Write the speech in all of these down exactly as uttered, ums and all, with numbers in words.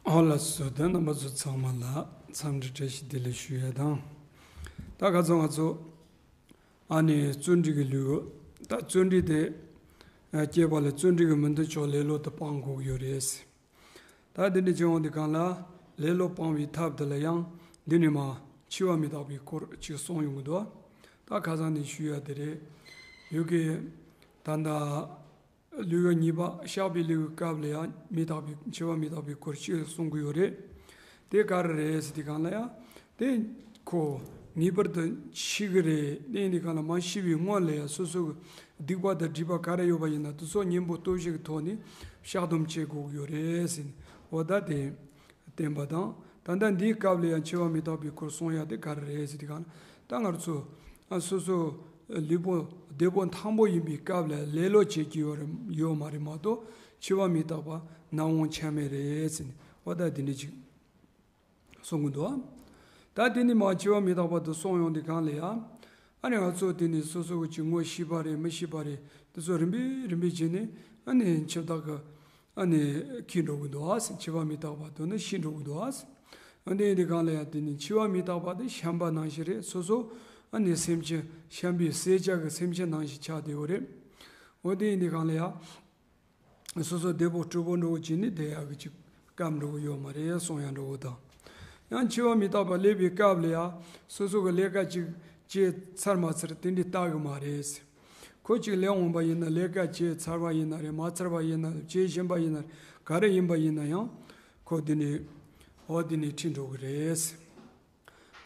ཨོ་ལགས་སོ། ད་རྣམ་པ་ཚོ་ཚང་མ་ལ་འཚམས་འདྲི་བཀྲ་ཤིས་བདེ་ལེགས་ཞུ་ཡ་དང་། ད་ཁ་སང་ང་ཚོ་ཨ་ནི་བརྩོན་འགྲུས་ཀྱི་ལུས་ཡོད། ད་བརྩོན་འགྲུས་དེ་ཨ་སྐྱེས་པ་ལ་བརྩོན་འགྲུས་ཀྱི་མི་མཐུན་ཕྱོགས་ལེ་ལོ་དེ་སྤང་དགོས་ཀྱི་ཡོད་རེད། ད་དེ་འདྲ་བྱུང་བ་འདི་གང་ལ་ལེ་ལོ་སྤང་བའི་ཐབས་དེ་ལ་ཡང་འདི་ནས་མ་འཆི་བ་མི་རྟག་པའི་སྐོར་ཅིག་གསུངས་ཡོང་གི་འདུག་ད་ཁ་སང་ནས་ཞུ་ཡ་དེ་རེད། ཡོད་ཀྱི་ད་ལྟ། ལུས་ཀྱི་ཉེས་པ་བཤགས་པའི་ལུས་ཀྱི་སྐབས་ལ་ཡང་མི་རྟག་པའི་འཆི་བ་མི་རྟག་པའི་སྐོར་ཅིག་གསུང་གི་ཡོད་རེད། དེ་ག་རེ་རེད་ཟེར་དུས་སྒང་ལ་ཡང་དེ་ཁོ་ངེས་པར་དུ་འཆི་གི་རེད། དེ་ཡིན་དུས་སྒང་ལ་མ་ཤི་བའི་སྔོན་ལ་ཡང་སོ་སོ་གི་སྡིག་པ་དང་སྒྲིབ་པ་ག་རེ་ཡོད་པ་ཡིན་ན་དེ་ཚོ་གཉེན་པོ་སྟོབས་བཞི་གི་ཐོག་ནས་བཤགས་སྡོམ་བྱེད་དགོས་ཀྱི་ཡོད་རེད་ཟེར་ནས་འོ་ད་དེ། བསྟན་པ་དང་། ད་ལྟ་འདིའི་སྐབས་ལ་ཡང་འཆི་བ་མི་རྟག་པའི་སྐོར་གསུང་ཡ་དེ་ག་རེ་རེད་ཟེར་དུས་སྒང་ལ་ད་ང་ཚོ་ཨ་སོ་སོ་ལུས་པོ་བདེ་པོ་ཐང་པོ་ཡིན་པའི་སྐབས་ལ་ལེ་ལོ་བྱེད་ཀྱི་ཡོད་རེད་ཡོད་མ་རེད་མ་གཏོགས་འཆི་བ་མི་རྟག་པ་ནམ་འོང་ཆ་མེད་རེད་ཟེར་ནས་འོ་ད་དེ་འདྲ་ཅིག་གསུང་གི་འདུག་ད་དེ་ནི་མ་འཆི་བ་མི་རྟག་པ་དེ་གསུང་ཡོང་དུས་སྒང་ལ་ཡང་ཨ་ནི་ང་ཚོ་དེ་ནི་སོ་སོ་གི་ཅིག་ངོ་ཤེས་པ་རེད་མི་ཤེས་པ་རེད་དེ་ཚོ་རིམ་པས་རིམ་པས་བྱས་ནས་ཨ་ནི་འཆི་བདག་གི་ཨ་ནི་ཁྱེར་འགྲོ་གི་འདུག་ཨ་ཟེར། འཆི་བ་མི་རྟག་པ་དེ་ནི་ཤི་འགྲོ་གི་འདུག་ཨ་ཟེར། ཨ་ནི་འདི་གང་ལ་ཡང་དེ་ནི་འཆི་བ་མི་རྟག་པ་དེ་བཤན་པ་ནང་བཞིན་རེད། སོ་སོ་ཨ་ནི་སེམས་ཅན་བཤན་པའི་སེར་སྐྱ་གི་སེམས་ཅན་ནང་བཞིན་ཆགས་བསྡད་ཡོད་རེད། འོ་དེ་ཡིན་དུས་གང་ལ་ཡང་སོ་སོ་བདེ་པོ་སྤྲོ་པོ་འགྲོ་གི་བྱས་ནས་བསྡད་ཡག་གི་ཅིག་སྐབས་འགྲོ་གི་ཡོད་མ་རེད་གསུང་ཡང་འགྲོ་གི་དང་། ཡང་འཆི་བ་མི་རྟག་པ་སླེབས་པའི་སྐབས་ལ་ཡང་སོ་སོ་གི་ལས་ཀ་ཅིག་བྱས་ཚར་མ་ཚར་དེ་འདྲའི་ལྟ་གི་མ་རེད། ཁོ་གཅིག་ལས་འོངས་པ་ཡིན་ན་ལས་ཀ་བྱས་ཚར་བ་ཡིན་ན་རེད་མ་ཚར་བ་ཡིན་ན་རེད་བྱེད་བཞིན་པ་ཡིན་ན་རེད་ག་རེ་ཡིན་པ་ཡིན་ན་ཡང་ཁོ་འདི་ནས་འོ་འདི་ནས་ཁྲིད་འགྲོ་གི་རེད།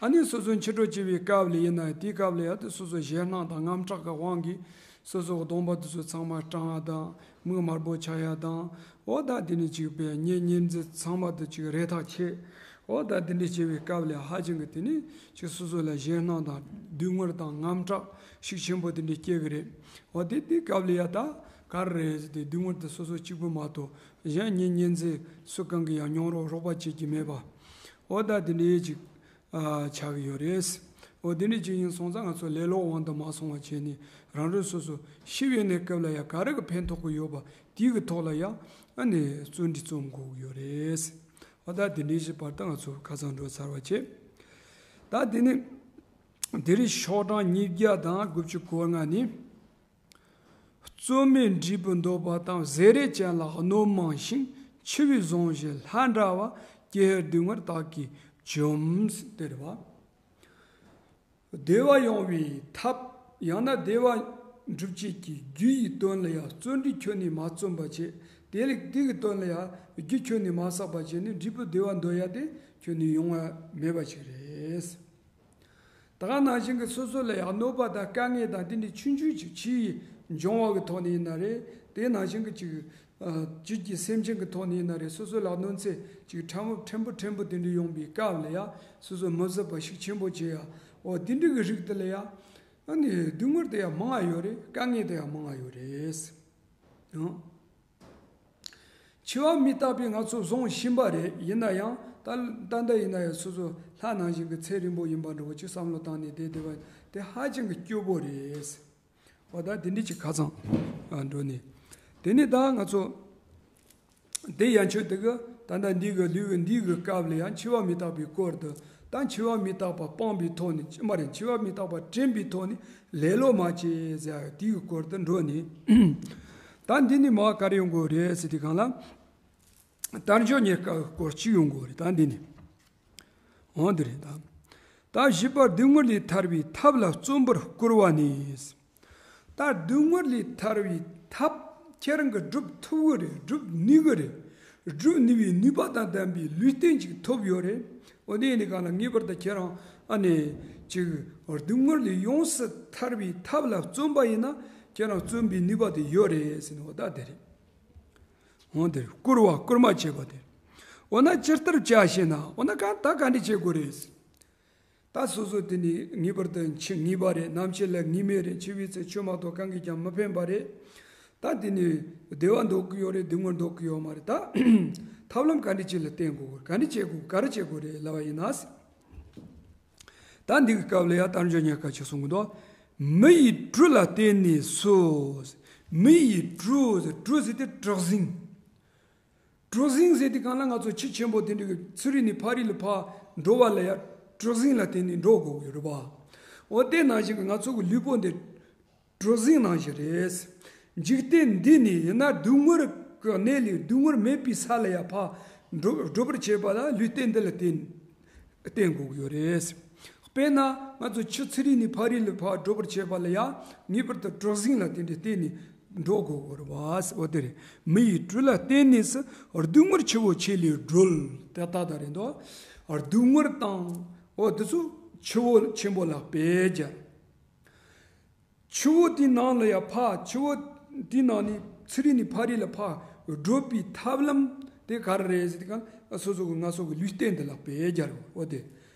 ཨ་ནི་སོ་སོ་འཆི་འཕྲོ་སྐྱེ་བའི་སྐབས་ལ་ཡིན་ན་དེའི་སྐབས་ལ་ཡང་དེ་སོ་སོ་ཞེད་སྣང་དང་དངངས་སྐྲག་གི་དབང་གིས་སོ་སོ་གི་གདོང་པ་དེ་ཚོ་ཚང་མ་སྐྲངས་ཡ་དང་མིག་དམར་པོ་ཆགས་ཡ་དང་འོ་ད་འདི་ནས་ཅིག་པའི་གཉེན་ཉེ་ཚན་ཚང་མ་དེ་ཅིག་རེ་ཐག་ཆད། འོ་ད་འདི་འདྲ་བྱེད་པའི་སྐབས་ལ་ཧ་ཅང་གི་དེ་ནི་ཅིག་སོ་སོ་ལ་ཞེད་སྣང་དང་སྡུག་བསྔལ་དང་དངངས་སྐྲག་ཤུགས་ཆེན་པོ་དེ་འདྲ་སྐྱེ་གི་རེད། འོ་དེ་དེའི་སྐབས་ལ་ཡ་ད་ག་རེ་རེད་ཟེར་ཏེ་སྡུག་བསྔལ་དེ་སོ་སོ་གཅིག་པུ་མ་གཏོགས་གཞན་གཉེན་ཉེ་ཚན་སུ་གང་གི་ཡང་མྱོང་རོགས་རོགས་པ་བྱེད་ཀྱི་མེད་པ། འོ་ད་དེ་འདྲའི་ཅིག་ཨ་ཆགས་ཀྱི་ཡོད་རེད། འོ་དེ་འདྲའི་ཅིག་ཡིན་སོང་ཙང་ང་ཚོ་ལེ་ལོ་དབང་དུ་མ་སོང་བ་བྱས་ནས་རང་རང་སོ་སོ་ཤི་བའི་གནས་སྐབས་ལ་ཡ་ག་རེ་གི་ཕན་ཐོགས་ཀྱི་ཡོད་པ་དེའི་གི་ཐོག་ལ་ཡ་ཨ་ནི་བརྩོན་འགྲུས་རྩོམ་དགོས་ཀྱི་ཡོད་རེད། འོ་ད་དེ་འདྲའི་ཞིག་བར་དུ་ང་ཚོ་ཁ་སང་འགྲོ་ཚར་བ་བྱས། ད་དེ་ནི་དེ་རིང་ཤོག་གྲངས་ཉིས་བརྒྱ་དང་དགུ་བཅུ་གོ་ལྔ་ནི། རྩོལ་མེད་འབྲས་བུ་འདོད་པ་དང་བཟེ་རེ་ཅན་ལ་གནོད་མང་ཞིང་འཆི་བའི་གཟུངས་བཞིན་ལྷ་འདྲ་བ་སྐྱེ་ཤི་སྡུག་བསྔལ་དག་གིས་འཇོམས་ཟེར་བ། བདེ་བ་ཡོང་བའི་ཐབས་ཡང་ན་བདེ་བ་འགྲུབ་བྱེད་ཀྱི་རྒྱུ་ཡི་དོན་ལ་ཡང་བརྩོན་འགྲུས་ཁྱོན་ནས་མ་རྩོམ་པ་བྱས་དེ་ལས་དེ་གི་དོན་ལ་ཡང་རྒྱུ་ཁྱོན་ནས་མ་བསགས་པ་བྱས་ནས་འབྲས་བུ་བདེ་བ་འདོད་ཡ་དེ་ཁྱོན་ནས་ཡོང་བ་མེད་པ་ཞིག་རེད། ད་ག་ནང་བཞིན་གྱི་སོ་སོ་ལ་ཡང་གནོད་པ་དང་དཀའ་ངལ་དང་དེ་འདྲའི་ཆུང་ཆུང་ཅིག་ཕྱིའི་འབྱུང་བ་གི་ཐོག་ནས་ཡིན་ན་རེད། དེ་ནང་བཞིན་གྱི་ཅིག་ཨ་བཅུད་ཀྱི་སེམས་ཅན་གྱི་ཐོག་ནས་ཡིན་ན་རེད། སོ་སོ་ལ་གནོད་འཚེ་ཅིག་ཕྲན་བུ་ཕྲན་བུ་ཕྲན་བུ་དེ་འདྲ་ཡོང་པའི་སྐབས་ལ་ཡང་སོ་སོ་མི་བཟོད་པ་ཤུགས་ཆེན་པོ་བྱེད་ཡ་འོ་དེ་འདྲ་གི་རིགས་དེ་ལ་ཡང་ཨ་ནི་སྡུག་བསྔལ་དེ་ཡང་མང་ང་ཡོད་རེད། དཀའ་ངལ་དེ་ཡང་མང་ང་ཡོད་རེད། ཡང་། འཆི་བ་མི་རྟག་པའི་ང་ཚོ་བཟུང་བཞིན་པ་རེད། ཡིན་ན་ཡང་ད་ད་ལྟ་ཡིན་ན་ཡང་སོ་སོ་ལྷ་ནང་བཞིན་གྱི་ཚེ་རིང་པོ་ཡིན་པ་འདྲ་བོ་ཅིག་བསམ་བློ་བཏང་ནས་བསྡད་བསྡད་པ་དེ་ཧ་ཅང་གི་སྐྱོ་པོ་རེད། འོ་ད་དེ་འདྲ་ཅིག་ཁ་སང་ཨ་འགྲོ་ནས་དེ་ནས་ད་ང་ཚོ་དེ་ཡན་ཆོད་དེ་གི་ད་ལྟ་འདི་གི་ལུས་གི་འདི་གི་སྐབས་ལ་ཡང་འཆི་བ་མི་རྟག་པའི་སྐོར་དུ་ད་འཆི་བ་མི་རྟག་པ་སྤངས་པའི་ཐོག་ནས་མ་རེད། འཆི་བ་མི་རྟག་པ་དྲན་པའི་ཐོག་ནས་ལེ་ལོ་མ་བྱེད་ཟེར་ཡ་དེའི་སྐོར་དུ་འགྲོ་ནས། ད་འདི་ནི་མ་ག་རེ་ཡོང་དགོས་རེད་ཟེར་དུས་སྒང་ལ། དལ་འབྱོར་རྙེད་དཀའ་སྐོར་གཅིག་ཡོང་དགོས་རེད། ད་འདི་ནི། འོ་འདི་རེད་ད། ད་བཞི་པ་སྡུག་བསྔལ་ལས་ཐར་བའི་ཐབས་ལ་བརྩོན་པར་བསྐུལ་བ་ནི། ད་སྡུག་བསྔལ་ལས་ཐར་བའི་ཐབས་ཁྱེད་རང་གིས་སྒྲུབ་ཐུབ་ཀྱི་རེད། སྒྲུབ་ནུས་ཀྱི་རེད། སྒྲུབ་ནུས་པའི་ནུས་པ་དང་ལྡན་པའི་ལུས་རྟེན་ཅིག་ཐོབ་ཡོད་རེད། འོ་འདི་ཡིན་དུས་སྒང་ལ་ངེས་པར་དུ་ཁྱེད་རང་ཨ་ནི་ཅིག་སྡུག་བསྔལ་ལས་ཡོངས་སུ་ཐར་བའི་ཐབས་ལ་བརྩོན་པ་ཡིན་ན་ཁྱེད་རང་བརྩོན་པའི་ནུས་པ་དེ་ཡོད་རེད་ཟེར་ནས་འོ་ད་དེ་རེད། འོ་དེ་རེད། བསྐུལ་བ་བསྐུལ་མ་བྱས་པ་དེ། འོ་ན་ཇི་ལྟར་བྱ་ཞེ་ན། འོ་ན་གང་ད་ག་འདྲ་བྱེད་དགོས་རེད། ད་སོ་སོ་དེ་ནི་ངེས་པར་དུ་འཆི་ངེས་པ་རེད། ནམ་འཆི་ལ་ངེས་མེད་རེད། འཆི་བའི་ཚེ་ཆོས་མ་གཏོགས་གང་གིས་ཀྱང་མི་ཕན་པ་རེད། ད་དེ་ནི་བདེ་བ་འདོད་ཀྱི་ཡོད་རེད། སྡུག་བསྔལ་འདོད་ཀྱི་ཡོད་མ་རེད། ད་ཐབས་ལམ་ག་འདྲ་ཅིག་ལ་བརྟེན་དགོས། ག་འདྲ་བྱེད་དགོས། ག་རེ་བྱེད་དགོས་རེད་ལབ་པ་ཡིན་ན། ད་འདི་གི་སྐབས་ལ་ཡང་དལ་འབྱོར་རྙེད་དཀའ་ཅིག་གསུང་གི་འདུག་མི་ཡི་གྲུ་ལ་བརྟེན་ནས་སུ། མི་ཡི་གྲུ་ཟེར། གྲུ་ཟེར་དེ་གྲུ་གཟིངས། གྲུ་གཟིངས་ཟེར་དུས་སྒང་ལ་ང་ཚོ་ཆུ་ཆེན་པོ་དེ་འདྲ་གི་ཚུར་རིལ་ནས་ཕར་རིལ་ལ་ཕར་འགྲོ་བ་ལ་ཡ་གྲུ་གཟིངས་ལ་བརྟེན་ནས་འགྲོ་དགོས་ཀྱི་ཡོད་རེད་པ། འོ་དེ་ནང་བཞིན་གྱི་ང་ཚོ་གི་ལུས་པོ་འདི་གྲུ་གཟིངས་ནང་བཞིན་རེད། འཇིག་རྟེན་འདི་ནས་ཡིན་ན་སྡུག་བསྔལ་གྱི་གནས་ལས་སྡུག་བསྔལ་མེད་པའི་ས་ལ་ཡ་ཕར་འགྲོ་སྒྲུབ་པར་བྱེད་པ་ལ་ལུས་རྟེན་འདི་ལ་བརྟེན་བརྟེན་དགོས་ཀྱི་ཡོད་རེད། དཔེར་ན་ང་ཚོ་ཆུ་ཚུར་རིལ་ནས་ཕར་རིལ་ལ་ཕར་སྒྲུབ་པར་བྱེད་པ་ལ་ཡང་ངེས་པར་དུ་གྲུ་གཟིངས་ལ་བརྟེན་ཏེ་བརྟེན་ནས་འགྲོ་དགོས་ཀྱི་རེད་པ། འོ་དེ་རེད། མི་ཡི་གྲུ་ལ་བརྟེན་ནས་སུ་སྡུག་བསྔལ་ཆུ་བོ་ཆེ་ལས་སྒྲོལ། དེ་ལྟ་ལྟ་རེད་འདུག་སྡུག་བསྔལ་དང་འོ་དེ་ཚོ་ཆུ་བོ་ཆེན་པོ་ལ་དཔེ་སྦྱར། ཆུ་བོ་དེའི་ནང་ལ་ཡ་ཕར་ཆུ་བོ་དེའི་ནང་ནས་ཚུར་རིལ་ནས་ཕར་རིལ་ལ་ཕར་བགྲོད་པའི་ཐབས་ལམ་དེ་ག་རེ་རེད་ཟེར་དུས་སྒང་ལ་སོ་སོ་གི་ང་ཚོ་གི་ལུས་རྟེན་འདི་ལ་དཔེ་སྦྱར་བ། འོ་དེ།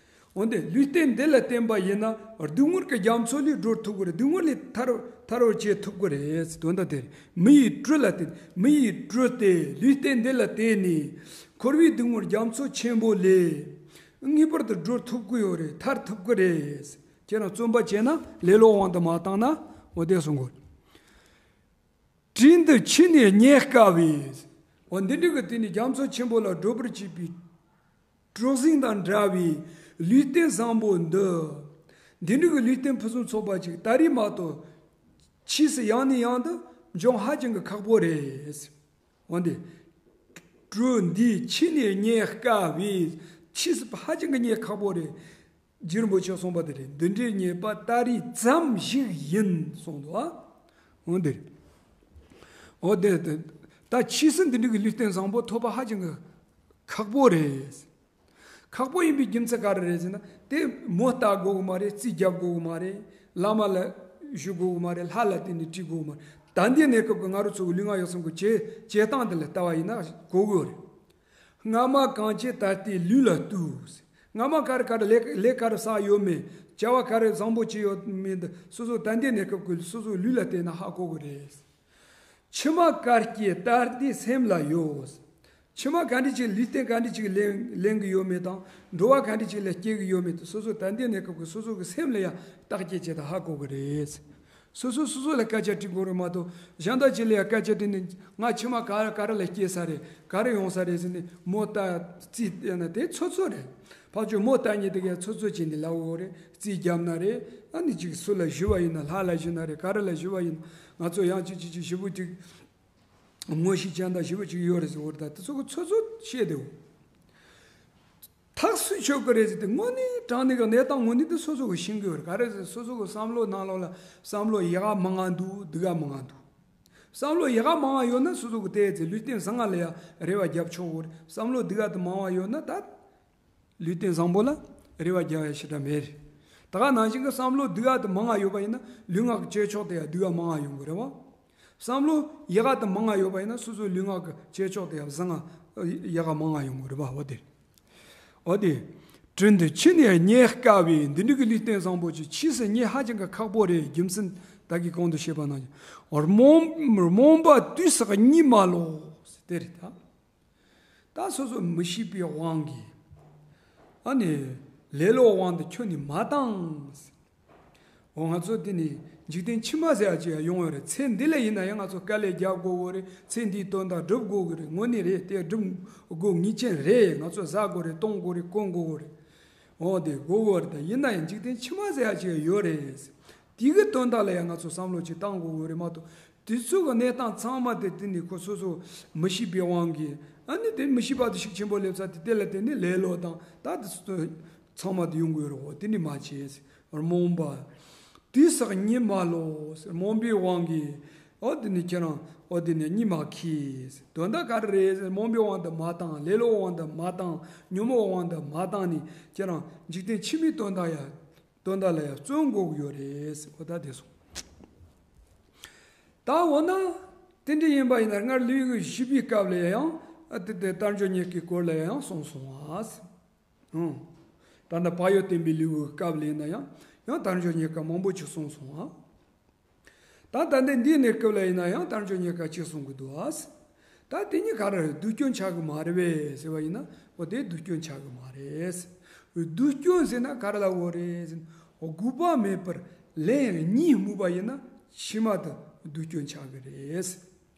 འོན་ཏེ་ལུས་རྟེན་འདི་ལ་བརྟེན་པ་ཡིན་ན་སྡུག་བསྔལ་གྱི་རྒྱ་མཚོ་ལས་སྒྲོལ་ཐུབ་ཀྱི་རེད། སྡུག་བསྔལ་ལས་ཐར་ཐར་བར་བྱེད་ཐུབ་ཀྱི་རེད། དོན་དག་དེ་རེད། མི་ཡི་གྲུ་ལ་བརྟེན། མི་ཡི་གྲུ་སྟེ་ལུས་རྟེན་འདི་ལ་བརྟེན་ནས་འཁོར་བའི་སྡུག་བསྔལ་རྒྱ་མཚོ་ཆེན་པོ་ལས་ངེས་པར་དུ་སྒྲོལ་ཐུབ་ཀྱི་ཡོད་རེད། ཐར་ཐུབ་ཀྱི་རེད། ཁྱེད་རང་བརྩོན་པ་བྱས་ན་ལེ་ལོ་དབང་དུ་མ་བཏང་ན་འོ་དེ་གསུང་དགོས། གྲུ་འདི་ཆུ་ནས་རྙེད་དཀའ་བས། འོ་འདི་འདྲ་གི་དེ་ནི་རྒྱ་མཚོ་ཆེན་པོ་ལ་སྒྲོལ་བར་བྱེད་པའི་གྲུ་གཟིངས་དང་འདྲ་བའི་ལུས་རྟེན་བཟང་པོ་འདི། འདི་འདྲ་གི་ལུས་རྟེན་ཕུན་སུམ་ཚོགས་པ་ཅིག་ད་རེས་མ་གཏོགས་ཕྱིས་སུ་ཡང་ནས་ཡང་དུ་འབྱུང་ཧ་ཅང་གི་ཁག་པོ་རེད། འོན་ཏེ། གྲུ་འདི་ཆུ་ནས་རྙེད་དཀའ་བས། ཕྱིས་སུ་ཧ་ཅང་གི་རྙེད་ཁག་པོ་རེད། རྗེ་རིན་པོ་ཆེས་གསུངས་པ་དེ་རེད། འདི་འདྲའི་རྙེད་པ་ད་རེས་ཙམ་ཞིག་ཡིན་གསུངས་འདུག་ཨ། འོ་འདི་རེད། འོ་དེ་དེ་ད་ཕྱིས་སུ་འདི་འདྲ་གི་ལུས་རྟེན་བཟང་པོ་ཐོབ་པ་ཧ་ཅང་གི་ཁག་པོ་རེད། ཁག་པོ་ཡིན་པའི་རྒྱུ་མཚན་ག་རེ་རེད་ཟེར་ན། དེ་མོ་ལྟ་དགོས་གི་མ་རེད། རྩིས་རྒྱབ་དགོས་གི་མ་རེད། བླ་མ་ལ་ཞུ་དགོས་གི་མ་རེད། ལྷ་ལ་བརྟེན་ནས་འཁྲིད་དགོས་གི་མ་རེད། ད་ལྟའི་གནས་སྐབས་ཀྱི་ང་རང་ཚོ་གི་ལུས་ངག་ཡིད་གསུམ་གྱི་བྱེད་བྱེད་སྟངས་དེ་ལ་ལྟ་བ་ཡིན་ན་གོ་གི་ཡོད་རེད། སྔ་མ་གང་བྱས་ད་ལྟའི་ལུས་ལ་ལྟོས། སྔ་མ་ག་རེ་ག་རེ་ལས་ལས་ག་རེ་བསགས་ཡོད་མེད། བྱ་བ་ག་རེ་བཟང་པོ་བྱས་ཡོད་མེད་འདི་སོ་སོ་ད་ལྟའི་གནས་སྐབས་ཀྱི་སོ་སོའི་ལུས་ལ་བལྟས་ན་ཧ་གོ་གི་རེད། ཕྱི་མ་ག་སྐྱེ་ད་ལྟའི་སེམས་ལ་ཡོད། ཕྱི་མ་ག་འདྲ་ཅིག་ལུས་རྟེན་ག་འདྲ་ཅིག་ལེན་ལེན་གི་ཡོད་མེད་དང་འགྲོ་བ་ག་འདྲ་ཅིག་ལ་སྐྱེ་གི་ཡོད་མེད་དེ་སོ་སོ་ད་ལྟའི་གནས་སྐབས་ཀྱི་སོ་སོ་གི་སེམས་ལ་ཡང་བརྟག་དཔྱད་བྱས་ད་ཧ་གོ་གི་རེད། སོ་སོས་སོ་སོ་ལ་སྐད་ཆ་དྲི་དགོས་རེད་མ་གཏོགས་གཞན་དག་ཅིག་ལ་ཡང་སྐད་ཆ་དྲིས་ནས་ང་ཕྱི་མ་ག་ག་རེ་ལ་སྐྱེས་ས་རེད། ག་རེ་ཡོང་ས་རེད་ཟེར་ནས་མོ་ལྟ་རྩིས་བལྟས་ན་དེ་ཚོད་ཚོད་རེད། ཕར་ཕྱོགས་མོ་ལྟ་མཁན་དེ་གས་ཚོད་ཚོད་བྱས་ནས་ལབ་ཡོད་རེད། རྩིས་བརྒྱབ་ན་རེད། ཨ་ནི་ཅིག་སུ་ལ་ཞུ་བ་ཡིན་ན་ལྷ་ལ་ཞུ་ན་རེད། ག་རེ་ལ་ཞུ་བ་ཡིན་ན་ང་ཚོ་ཡང་ཅིག་ཅིག་ཅིག་ཞེ་པོ་ཅིག་དངོས་གཞི་ཅན་དང་ཞེ་པོ་ཅིག་ཡོད་རེད་ཟེར་བ་རེད། ད་དེ་ཚོ་གི་ཚོད་ཚོད་བཤད་དེ་འོ། ཐག་སུས་ཆོད་ཀྱི་རེད་ཟེར་ཏེ་དངོས་གནས་དྲང་གནས་ཀྱི་གནས་སྟངས་དངོས་གནས་དེ་སོ་སོ་གི་ཤེས་ཀྱི་ཡོད་རེད། ག་རེ་ཟེར་སོ་སོ་གི་བསམ་བློ་ནང་ལོགས་ལ་བསམ་བློ་ཡག་ག་མང་ང་འདུག་སྡུག་ག་མང་ང་འདུག་བསམ་བློ་ཡག་ག་མང་ང་ཡོད་ན་སོ་སོ་གི་དེ་ཚེ་ལུས་རྟེན་བཟང་ང་ལ་ཡང་རེ་བ་རྒྱབ་ཆོག་གི་རེད། བསམ་བློ་སྡུག་ག་དེ་མང་བ་ཡོད་ན་ད་ལུས་རྟེན་བཟང་པོ་ལ་རེ་བ་རྒྱབ་ཡ་ཞེ་དྲག་མེད་རེད། ད་ག་ནང་བཞིན་གྱི་བསམ་བློ་སྡུག་ག་དེ་མང་ང་ཡོད་པ་ཡིན་ན་ལུས་ངག་གི་བྱེད་ཕྱོགས་དེ་ཡང་སྡུག་ག་མང་ང་ཡོང་གི་རེད་བ། བསམ་བློ་ཡག་ག་དེ་མང་ང་ཡོད་པ་ཡིན་ན་སོ་སོའི་ལུས་ངག་གི་བྱེད་ཕྱོགས་དེ་ཡང་བཟང་ང་ཡག་ག་མང་ང་ཡོང་གི་རེད་བ། འོ་དེ། འོ་དེ། གྲུ་འདི་ཆུ་ནས་རྙེད་དཀའ་བས། འདི་འདྲ་གི་ལུས་རྟེན་བཟང་པོ་ཅིག་ཕྱིས་སུ་རྙེད་ཧ་ཅང་གི་ཁག་པོ་རེད། རྒྱུ་མཚན་བདག་གིས་གོང་དུ་བཤད་པ་ནང་བཞིན། རྨོངས་རྨོངས་པ་དུས་བསགས་གཉིད་མ་ལོག་དེ་རེད་ད། ད་སོ་སོ་མི་ཤེས་པའི་དབང་གིས་ཨ་ནི་ལེ་ལོའི་དབང་དུ་ཁྱོན་ནས་མ་བཏང་། འོ་ང་ཚོ་འདི་ནི་འཇིག་རྟེན་ཕྱི་མ་ཟེར་ཡ་ཅིག་ཡང་ཡོང་བ་རེད། ཚེ་འདི་ལ་ཡིན་ན་ཡང་ང་ཚོ་དཀའ་ལས་རྒྱག་དགོས་གི་རེད། ཚེ་འདིའི་དོན་དག་སྒྲུབ་དགོས་གི་རེད། དངོས་གནས་རེད། དེ་སྒྲུབ་དགོས་ངེས་ཅན་རེད། ང་ཚོ་ཟ་དགོས་རེད། གཏོང་དགོས་རེད། གོན་དགོས་གི་རེད། འོ་དེ་དགོས་གི་རེད། ད་ཡིན་ན་ཡང་འཇིག་རྟེན་ཕྱི་མ་ཟེར་ཡ་ཅིག་ཡང་ཡོད་རེད། དེ་གི་དོན་དག་ལ་ཡང་ང་ཚོ་བསམ་བློ་ཅིག་བཏང་དགོས་གི་རེད་མ་གཏོགས། དེ་ཚོ་གི་གནས་སྟངས་ཚང་མ་དེ་དེ་ནི་ཁོ་སོ་སོ་མི་ཤེས་པའི་དབང་གིས་ཨ་ནི་དེ་མི་ཤེས་པ་དེ་ཤུགས་ཆེན་པོ་སླེབས་ཚར་དེ་དེ་ལ་བརྟེན་ནས་ལེ་ལོ་དང་ད་དེ་ཚོ་ཚང་མ་དེ་ཡོང་གི་ཡོད་རེད། འོ་དེ་ནི་མ་བྱེད། རྨོངས་པ། དུས་བསགས་གཉིད་མ་ལོག་རྨོངས་པའི་དབང་གིས་འོ་དེ་ནི་ཁྱེད་རང་འོ་དེ་ནི་གཉིད་མ་ཁེལ། དོན་དག་ག་རེ་རེད་ཟེར། རྨོངས་པའི་དབང་དུ་མ་བཏང་། ལེ་ལོའི་དབང་དུ་མ་བཏང་། ཉོན་མོངས་དབང་དུ་མ་བཏང་ནས་ཁྱེད་རང་འཇིག་རྟེན་ཕྱི་མའི་དོན་དག་ཡ། དོན་དག་ལ་ཡང་བརྩོན་དགོས་ཀྱི་ཡོད་རེད། འོ་ད་དེ་སོང་། ད་འོ་ན་དེ་འདྲ་ཡིན་པ་ཡིན་ན་སྔར་ལུས་ཀྱི་བཞི་པའི་སྐབས་ལ་ཡང་ཨ་དེ་དེ་དལ་འབྱོར་རྙེད་དཀའི་སྐོར་ལ་ཡང་གསུངས་སོང་ཨ། ཨང་། ད་ལྟ་བག་ཡོད་བསྟེན་པའི་ལུས་ཀྱི་སྐབས་ལ་ཡིན་ན་ཡང་ཡང་དལ་འབྱོར་རྙེད་དཀའ་མང་པོ་ཅིག་གསུངས་སོང་ཨ། ད་ད་ལྟ་འདིའི་གནས་སྐབས་ལ་ཡིན་ན་ཡང་དལ་འབྱོར་རྙེད་དཀའ་ཅིག་གསུང་གི་འདུག་ཨ། ད་དེ་གཉིས་ག་རེ་རེད། སྡུག་སྐྱོན་ཆགས་གི་མ་རེད་པས་ཟེར་བ་ཡིན་ན་འོ་དེ་སྡུག་སྐྱོན་ཆགས་གི་མ་རེད། སྡུག་སྐྱོན་ཟེར་ན་ག་རེ་ལབ་དགོས་རེད་ཟེར་ན། དགོས་པ་མེད་པར་ལན་གཉིས་སྨོས་པ་ཡིན་ན་ཕྱི་མ་དུ་སྡུག་སྐྱོན་ཆགས་གི་རེད།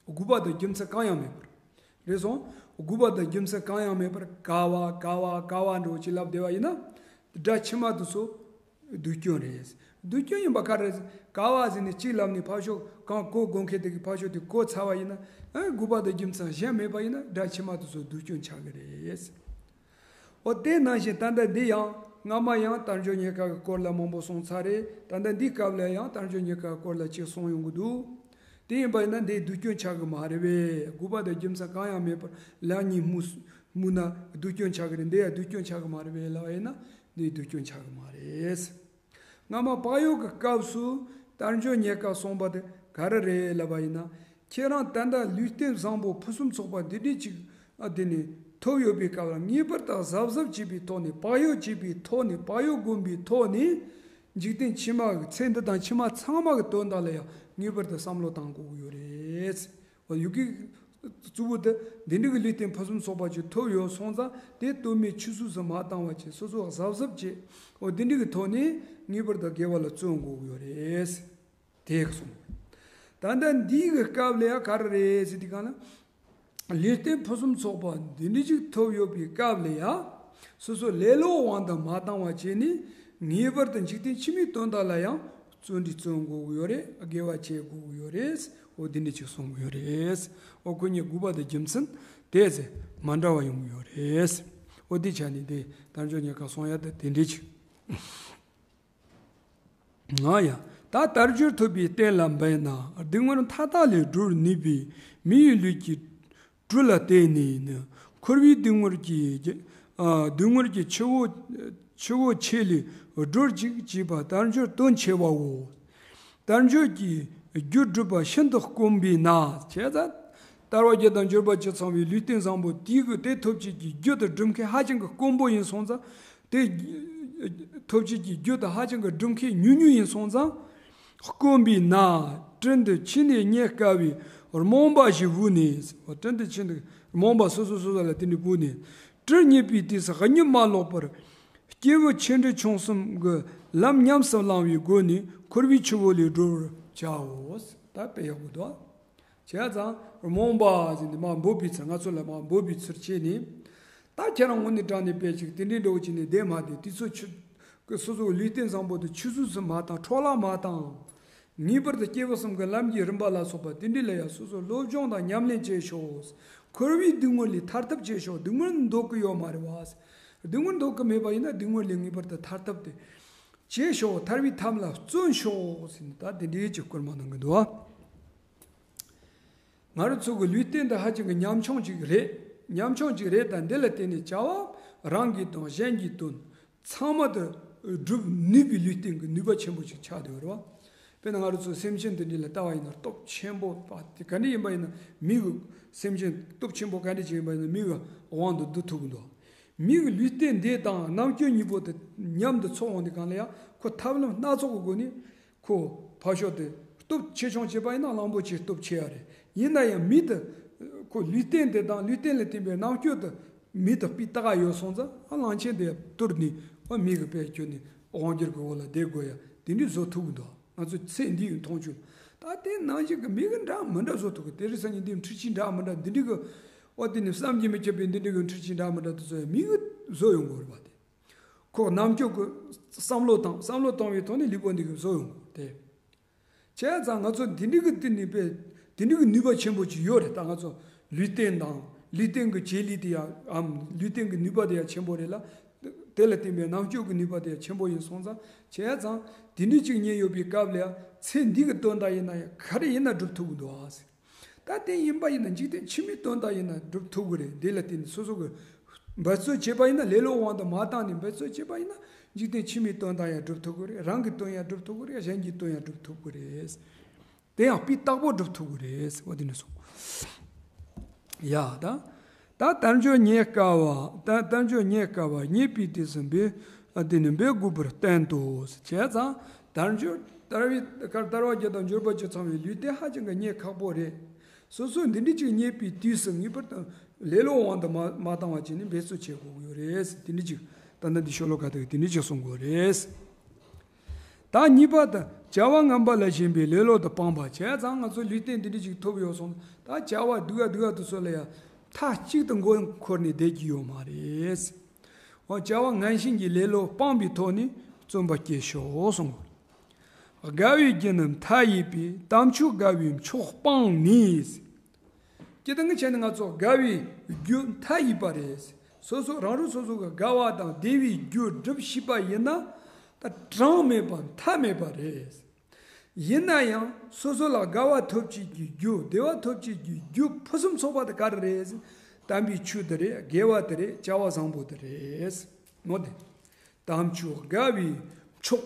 དགོས་པ་དང་རྒྱུ་མཚན་གང་ཡང་མེད་པར། རེད་སོང་། དགུ་པ་དང་རྒྱུ་མཚན་གང་ཡང་མེད་པར་ཀ་བ་ཀ་བ་ཀ་བ་འདྲ་བོ་ཅིག་ལབ་བསྡད་པ་ཡིན་ན། སྒྲ་ཕྱི་མ་དེ་ཚོ་སྡུག་སྐྱོན་རེད། སྡུག་སྐྱོན་ཡིན་པ་ག་རེ་རེད། ཀ་བ་ཟེར་ནས་གཅིག་ལབ་ནས་ཕར་ཕྱོགས་གང་གོ་དགོས་མཁན་དེ་གི་ཕར་ཕྱོགས་དེ་གོ་ཚར་བ་ཡིན་ན། ཨ་དགུ་པ་དང་རྒྱུ་མཚན་གཞན་མེད་པ་ཡིན་ན་སྒྲ་ཕྱི་མ་དེ་ཚོ་སྡུག་སྐྱོན་ཆགས་ཀྱི་རེད། འོ་དེ་ནང་བཞིན་ད་ལྟ་འདི་ཡང་སྔ་མ་ཡང་དལ་འབྱོར་རྙེད་དཀའ་གི་སྐོར་ལ་མང་པོ་གསུངས་ཚར་རེད། ད་ལྟ་འདིའི་སྐབས་ལ་ཡང་དལ་འབྱོར་རྙེད་དཀའ་གི་སྐོར་ལ་གཅིག་གསུངས་ཡོང་གི་འདུག་དེ་ཡིན་པ་ཡིན་ན་འདི་སྡུག་སྐྱོན་ཆགས་ཀྱི་མ་རེད་པས། དགུ་པ་དང་རྒྱུ་མཚན་གང་ཡང་མེད་པར་ལན་གཉིས་སྨྲས་སྨྲས་ན་སྡུག་སྐྱོན་ཆགས་ཀྱི་རེད། འདི་ཡང་སྡུག་སྐྱོན་ཆགས་ཀྱི་མ་རེད་པས་ལབ་པ་ཡིན་ན་འདི་སྡུག་སྐྱོན་ཆགས་ཀྱི་མ་རེད། སྔ་མ་བག་ཡོད་ཀྱི་སྐབས་སུ་དལ་འབྱོར་རྙེད་དཀའ་གསུངས་པ་དེ་ག་རེ་རེད་ལབ་པ་ཡིན་ན། ཁྱེད་རང་ད་ལྟ་ལུས་རྟེན་བཟང་པོ་ཕུན་སུམ་ཚོགས་པ་འདི་འདྲ་ཅིག་ཨ་དེ་ནི་ཐོབ་ཡོད་པའི་སྐབས་ལ་ངེས་པར་དུ་གཟབ་གཟབ་བྱེད་པའི་ཐོག་ནས་བག་ཡོད་བྱེད་པའི་ཐོག་ནས་བག་ཡོད་བསྒོམས་པའི་ཐོག་ནས་འཇིག་རྟེན་ཕྱི་མ་གི་ཚེ་འདི་དང་ཕྱི་མ་ཚང་མ་གི་དོན་དག་ལ་ཡང་ངེས་པར་དུ་བསམ་བློ་བཏང་དགོས་ཀྱི་ཡོད་རེད། འོ་ཡུ་གི་གཙོ་བོ་དེ་འདི་འདྲ་གི་ལུས་རྟེན་ཕུན་སུམ་ཚོགས་པ་ཅིག་ཐོབ་ཡོད་སོང་ཙང་དེ་དོན་མེད་ཆུད་ཟོས་སུ་མ་བཏང་བ་བྱས་སོ་སོ་གཟབ་གཟབ་བྱས། འོ་འདི་འདྲ་གི་ཐོག་ནས་ངེས་པར་དུ་དགེ་བ་ལ་བརྩོན་དགོས་ཀྱི་ཡོད་རེད། དེ་གསུངས། ད་ལྟ་འདི་གི་སྐབས་ལ་ཡང་ག་རེ་རེད་ཟེར་དུས་གང་ལ། ལུས་རྟེན་ཕུན་སུམ་ཚོགས་པ་འདི་འདྲ་ཅིག་ཐོབ་ཡོད་པའི་སྐབས་ལ་ཡང་སོ་སོ་ལེ་ལོ་དབང་དུ་མ་བཏང་བ་བྱས་ནས་ངེས་པར་དུ་འཇིག་རྟེན་ཕྱི་མའི་དོན་དག་ལ་ཡང་བརྩོན་འགྲུས་བརྩོན་དགོས་ཀྱི་ཡོད་རེད། དགེ་བ་བྱེད་དགོས་ཀྱི་ཡོད་རེད། འོ་འདི་འདྲ་ཅིག་གསུང་གི་ཡོད་རེད། འོ་ཁོ་གཉིས་དགུ་པ་དང་རྒྱུ་མཚན་དེ་ཚོ་མ་འདྲ་བ་ཡོང་གི་ཡོད་རེད། འོ་འདི་ཆ་ནས་དེ་དལ་འབྱོར་རྙེད་དཀའ་གསུང་ཡ་དེ་དེ་འདྲ་ཅིག་ང་ཡང་ད་དལ་འབྱོར་ཐོབ་པའི་རྟེན་ལ་འབད་ན་སྡུག་བསྔལ་མཐའ་དག་ལས་སྒྲོལ་ནུས་པའི་མི་ཡི་ལུས་ཀྱི་སྦྲུལ་ལ་བརྟེན་ནས་ནི་འཁོར་བའི་སྡུག་བསྔལ་གྱི་ཨ་སྡུག་བསྔལ་གྱི་ཆུ་བོ་ཆུ་བོ་ཆེ་ལས་སྒྲོལ་ཅིག་ཅེས་པ་དལ་འབྱོར་དོན་ཆེ་བའོ། དལ་འབྱོར་གྱི་རྒྱུ་སྒྲུབ་པ་ཤིན་ཏུ་དཀོན་པས་ན། བྱས་ཙང་དལ་བ་བརྒྱད་དང་འབྱོར་པ་བཅུ་ཚང་བའི་ལུས་རྟེན་བཟང་པོ་དེའི་གི་དེ་ཐོབ་བྱེད་ཀྱི་རྒྱུ་དང་སྒྲུབ་མཁན་ཧ་ཅང་གི་དཀོན་པོ་ཡིན་སོང་ཙང་། དེ་ཐོབ་བྱེད་ཀྱི་རྒྱུ་དང་ཧ་ཅང་གི་སྒྲུབ་མཁན་ཉུང་ཉུང་ཡིན་སོང་ཙང་། དཀོན་པས་ན་སྤྲིན་དུ་ཕྱིན་ནས་རྙེད་དཀའ་བའི་རྨོངས་པ་ཞིག་བུད་ནས། སྤྲིན་དུ་ཕྱིན་ནས་རྨོངས་པ་སོ་སོ་སོ་སོ་ལ་དེ་འདྲ་བུད་ནས། སྤྲིན་རྙེད་པའི་དུས་སུ་གཉིད་མ་ལོག་པར་སྐྱེས་བུ་ཆེ་འབྲིང་ཆུང་གསུམ་གྱི་ལམ་ཉམས་སུ་བླང་བའི་སྒོ་ནས་འཁོར་བའི་ཆུ་བོ་ལས་སྒྲོལ་བར་བྱའོ། ད་དཔེ་ཡག་པོ་འདུག་བྱས་ཙང་རྨོངས་པ་ཟེར་ནས་མ་འབོད་པའི་ཚུལ། ང་ཚོ་ལ་མ་འབོད་པའི་ཚུལ་བྱས་ནས། ད་ཁྱེད་རང་དངོས་གནས་དྲང་གནས་དཔེ་ཅིག་དེ་འདྲའི་འདྲ་བོ་བྱས་ནས་བསྡད་མ་བསྡད། དུས་ཚོད་ཆུ་གི་སོ་སོའི་ལུས་རྟེན་བཟང་པོ་དེ་ཆུད་ཟོས་སུ་མ་བཏང་། འཕྲོ་བརླག་མ་བཏང་། ངེས་པར་དུ་སྐྱེས་བུ་གསུམ་གྱི་ལམ་གྱི་རིམ་པ་ལ་སོགས་པ་དེ་འདྲ་ལ་ཡང་སོ་སོ་སློབ་སྦྱོང་དང་ཉམས་ལེན་བྱེད་ཤོག་འཁོར་བའི་སྡུག་བསྔལ་ལས་ཐར་ཐབས་བྱེད་ཤོག་སྡུག་བསྔལ་འདོད་ཀྱི་ཡོད་མ་རེད་བ། སྡུག་བསྔལ་འདོད་ཀྱི་མེད་པ་ཡིན་ན་སྡུག་བསྔལ་ལས་ངེས་པར་དུ་ཐར་ཐབས་དེ་བྱེད་ཤོག་ཐར་བའི་ཐབས་ལ་བརྩོན་ཤོག་ཟེར་ནས་ད་དེ་འདྲའི་ཅིག་བསྐུལ་མ་གནང་གི་འདུག་ང་རང་ཚོ་གི་ལུས་རྟེན་འདི་ཧ་ཅང་གི་ཉམ་ཆུང་ཅིག་རེད། ཉམ་ཆུང་ཅིག་རེད། ད་འདི་ལ་བརྟེན་ནས་བྱ་བ་རང་གི་དང་གཞན་གྱི་དོན་ཚང་མ་དེ་སྒྲུབ་ནུས་པའི་ལུས་རྟེན་གྱི་ནུས་པ་ཆེན་པོ་ཞིག་ཆགས་བསྡད་པ་རེད་བ། དཔེར་ན་ང་རང་ཚོ་སེམས་ཅན་འདི་འདྲ་ལ་ལྟ་བ་ཡིན་ན་སྟོབས་ཆེན་པོ་བ་དེ་ག་འདྲ་ཡིན་པ་ཡིན་ན། མི་གི་སེམས་ཅན་སྟོབས་ཆེན་པོ་ག་འདྲ་ཅིག་ཡིན་པ་ཡིན་ན་མི་གི་དབང་དུ་བསྡུ་ཐུབ་ཀྱི་འདུག་མི་གི་ལུས་རྟེན་འདི་དང་རྣམ་ཅོ་གཉིས་པོ་དེ་མཉམ་དུ་ཚོགས་འོང་དུས་གང་ལ་ཡང་ཁོ་ཐབས་ལམ་སྣ་ཚོགས་ཀྱི་སྒོ་ནས། ཁོ་ཕར་ཕྱོགས་དེ་སྟོབས་ཆེ་ཆུང་བྱས་པ་ཡིན་ན་གླང་པོ་ཆེའི་སྟོབས་ཆེ་ཡ་རེད། ཡིན་ན་ཡང་མི་དེ་ཁོ་ལུས་རྟེན་དེ་དང་ལུས་རྟེན་ལ་བརྟེན་པའི་རྣམ་ཅོ་དེ་མི་དང་སྤུས་དག་ཡོད་སོང་ཙང་། ཨ་གླང་ཆེན་དེ་གཏོར་ནས་ཨ་མི་གི་དཔལ་གྱུར་ནས་དབང་སྒྱུར་གྱི་འོག་ལ་བསྡད་དགོས་ཡ་དེ་འདྲའི་བཟོ་ཐུབ་ཀྱི་འདུག་ང་ཚོ་ཚེ་འདི་ཡི་མཐོང་ཆོས་ད་དེ་ནང་བཞིན་གྱི་མི་གི་འདྲ་མི་འདྲ་བཟོ་ཐུབ་ཀྱི། དེ་རིང་སང་ཉིན་འདི་འཕྲུལ་ཆས་འདྲ་མི་འདྲ་འདི་འདྲའི་གི་ཨོ་དེ་ནི་བསམ་གྱིས་མི་ཁྱབ་པའི་འདི་འདྲའི་གི་འཕྲུལ་ཆས་འདྲ་མི་འདྲ་དེ་ཚོ་ཡང་མི་གི་བཟོ་ཡོང་དགོས་རེད་པ། དེ། ཁོ་རྣམ་ཅོ་གི་བསམ་བློ་བཏང་། བསམ་བློ་བཏང་བའི་ཐོག་ནས་ལུས་པོ་འདི་གི་བཟོ་ཡོང་དེ། བྱས་ཙང་ང་ཚོ་འདི་འདྲི་གི་འདི་ནུས་པའི་འདི་འདྲི་གི་ནུས་པ་ཆེན་པོ་ཅིག་ཡོད་རེད། ད་ང་ཚོ་ལུས་རྟེན་དང་ལུས་རྟེན་གི་བྱེད་ལས་དེ་ཡང་འམ་ལུས་རྟེན་གི་ནུས་པ་དེ་ཡང་ཆེན་པོ་རེད་ལ། དེ་ལ་བརྟེན་པའི་རྣམ་ཅོ་གི་ནུས་པ་དེ་ཡང་ཆེན་པོ་ཡིན་སོང་ཙང་། བྱས་ཙང་འདི་འདྲི་ཅིག་རྙེད་ཡོད་པའི་སྐབས་ལ་ཡང་ཚེ་འདི་གི་དོན་དག་ཡིན་ན་ཡང་ག་རེ་ཡིན་ན་སྒྲུབ་ཐུབ་ཀྱི་འདུག་ཨ། ད་དེ་ཡིན་པ་ཡིན་ན་འཇིག་རྟེན་ཕྱི་མའི་དོན་དག་ཡིན་ན་སྒྲུབ་ཐུབ་ཀྱི་རེད། འདི་ལ་བརྟེན་ནས་སོ་སོ་གི་འབད་རྩོལ་བྱས་པ་ཡིན་ན། ལེ་ལོ་དབང་དུ་མ་བཏང་ནས་འབད་རྩོལ་བྱས་པ་ཡིན་ན། འཇིག་རྟེན་ཕྱི་མའི་དོན་དག་ཡང་སྒྲུབ་ཐུབ་ཀྱི་རེད། རང་གི་དོན་ཡང་སྒྲུབ་ཐུབ་ཀྱི་རེད། གཞན་གྱི་དོན་ཡང་སྒྲུབ་ཐུབ་ཀྱི་རེད། དེ་ཡང་སྤུས་དག་པོ་སྒྲུབ་ཐུབ་ཀྱི་རེད་ཟེར་བ་དེ་ནས་སོང་། ཡ་ད། ད་དལ་འབྱོར་རྙེད་དཀའ་བ། ད་དལ་འབྱོར་རྙེད་དཀའ་བ་རྙེད་པའི་དུས་སུ་འབད་དེ་ནི་འབད་དགོས་པར་བསྟན་ཏོ། བྱས་ཙང་དལ་འབྱོར་དལ་བའི་དལ་བ་བརྒྱད་དང་འབྱོར་པ་བཅུ་ཚང་བའི་ལུས་རྟེན་ཧ་ཅང་གི་རྙེད་ཁག་པོ་རེད། སོ་སོས་འདི་འདྲ་ཅིག་རྙེད་པའི་དུས་སུ་ངེས་པར་དུ་ལེ་ལོ་དབང་དུ་མ་མ་བཏང་བ་བྱས་ནས་འབད་རྩོལ་བྱེད་དགོས་ཀྱི་ཡོད་རེད། དེ་འདྲ་ཅིག་ད་ལྟ་འདི་ཤོ་ལོ་ཀ་དེ་གིས་དེ་འདྲ་ཅིག་གསུང་གི་ཡོད་རེད། ད་གཉིས་པ་དང་བྱ་བ་ངན་པ་ལ་ཞེན་པའི་ལེ་ལོ་དང་སྤངས་པ། བྱས་ཙང་ང་ཚོ་ལུས་རྟེན་འདི་འདྲ་ཅིག་ཐོབ་ཡོད་སོང་། ད་བྱ་བ་སྡུག་ག་སྡུག་ག་དེ་ཚོ་ལ་ཡང་ མཐའ་གཅིག་ཏུ་མགོ་འཁོར་ནས་བསྡད་ཀྱི་ཡོད་མ་རེད། འོ། བྱ་བ་ངན་ཞེན་གྱི་ལེ་ལོ་སྤངས་པའི་ཐོག་ནས་བརྩོན་པ་བསྐྱེད་ཤོག་གསུངས། དགའ་བའི་རྒྱུ་ནི་མཐའ་ཡས་པས། དམ་ཆོས་དགའ་བའི་མཆོག་སྤངས་ནས། སྤྱིར་བཏང་གི་ཆ་ནས་ང་ཚོ་དགའ་བའི་རྒྱུ་མཐའ་ཡས་པ་རེད། སོ་སོ་རང་རང་སོ་སོ་གི་དགའ་བ་དང་བདེ་བའི་རྒྱུ་སྒྲུབ་ཤེས་པ་ཡིན་ན། ད་གྲངས་མེད་པ་མཐའ་མེད་པ་རེད། ཡིན་ན་ཡང་སོ་སོ་ལ་དགའ་བ་ཐོབ་བྱེད་ཀྱི་རྒྱུ། བདེ་བ་ཐོབ་བྱེད་ཀྱི་རྒྱུ་ཕུན་སུམ་ཚོགས་པ་དེ་ག་རེ་རེད། དམ་པའི་ཆོས་དེ་རེད། དགེ་བ་དེ་རེད། བྱ་བ་བཟང་པོ་དེ་རེད། མོ་དེ། དམ་ཆོས་དགའ་བའི་མཆོག།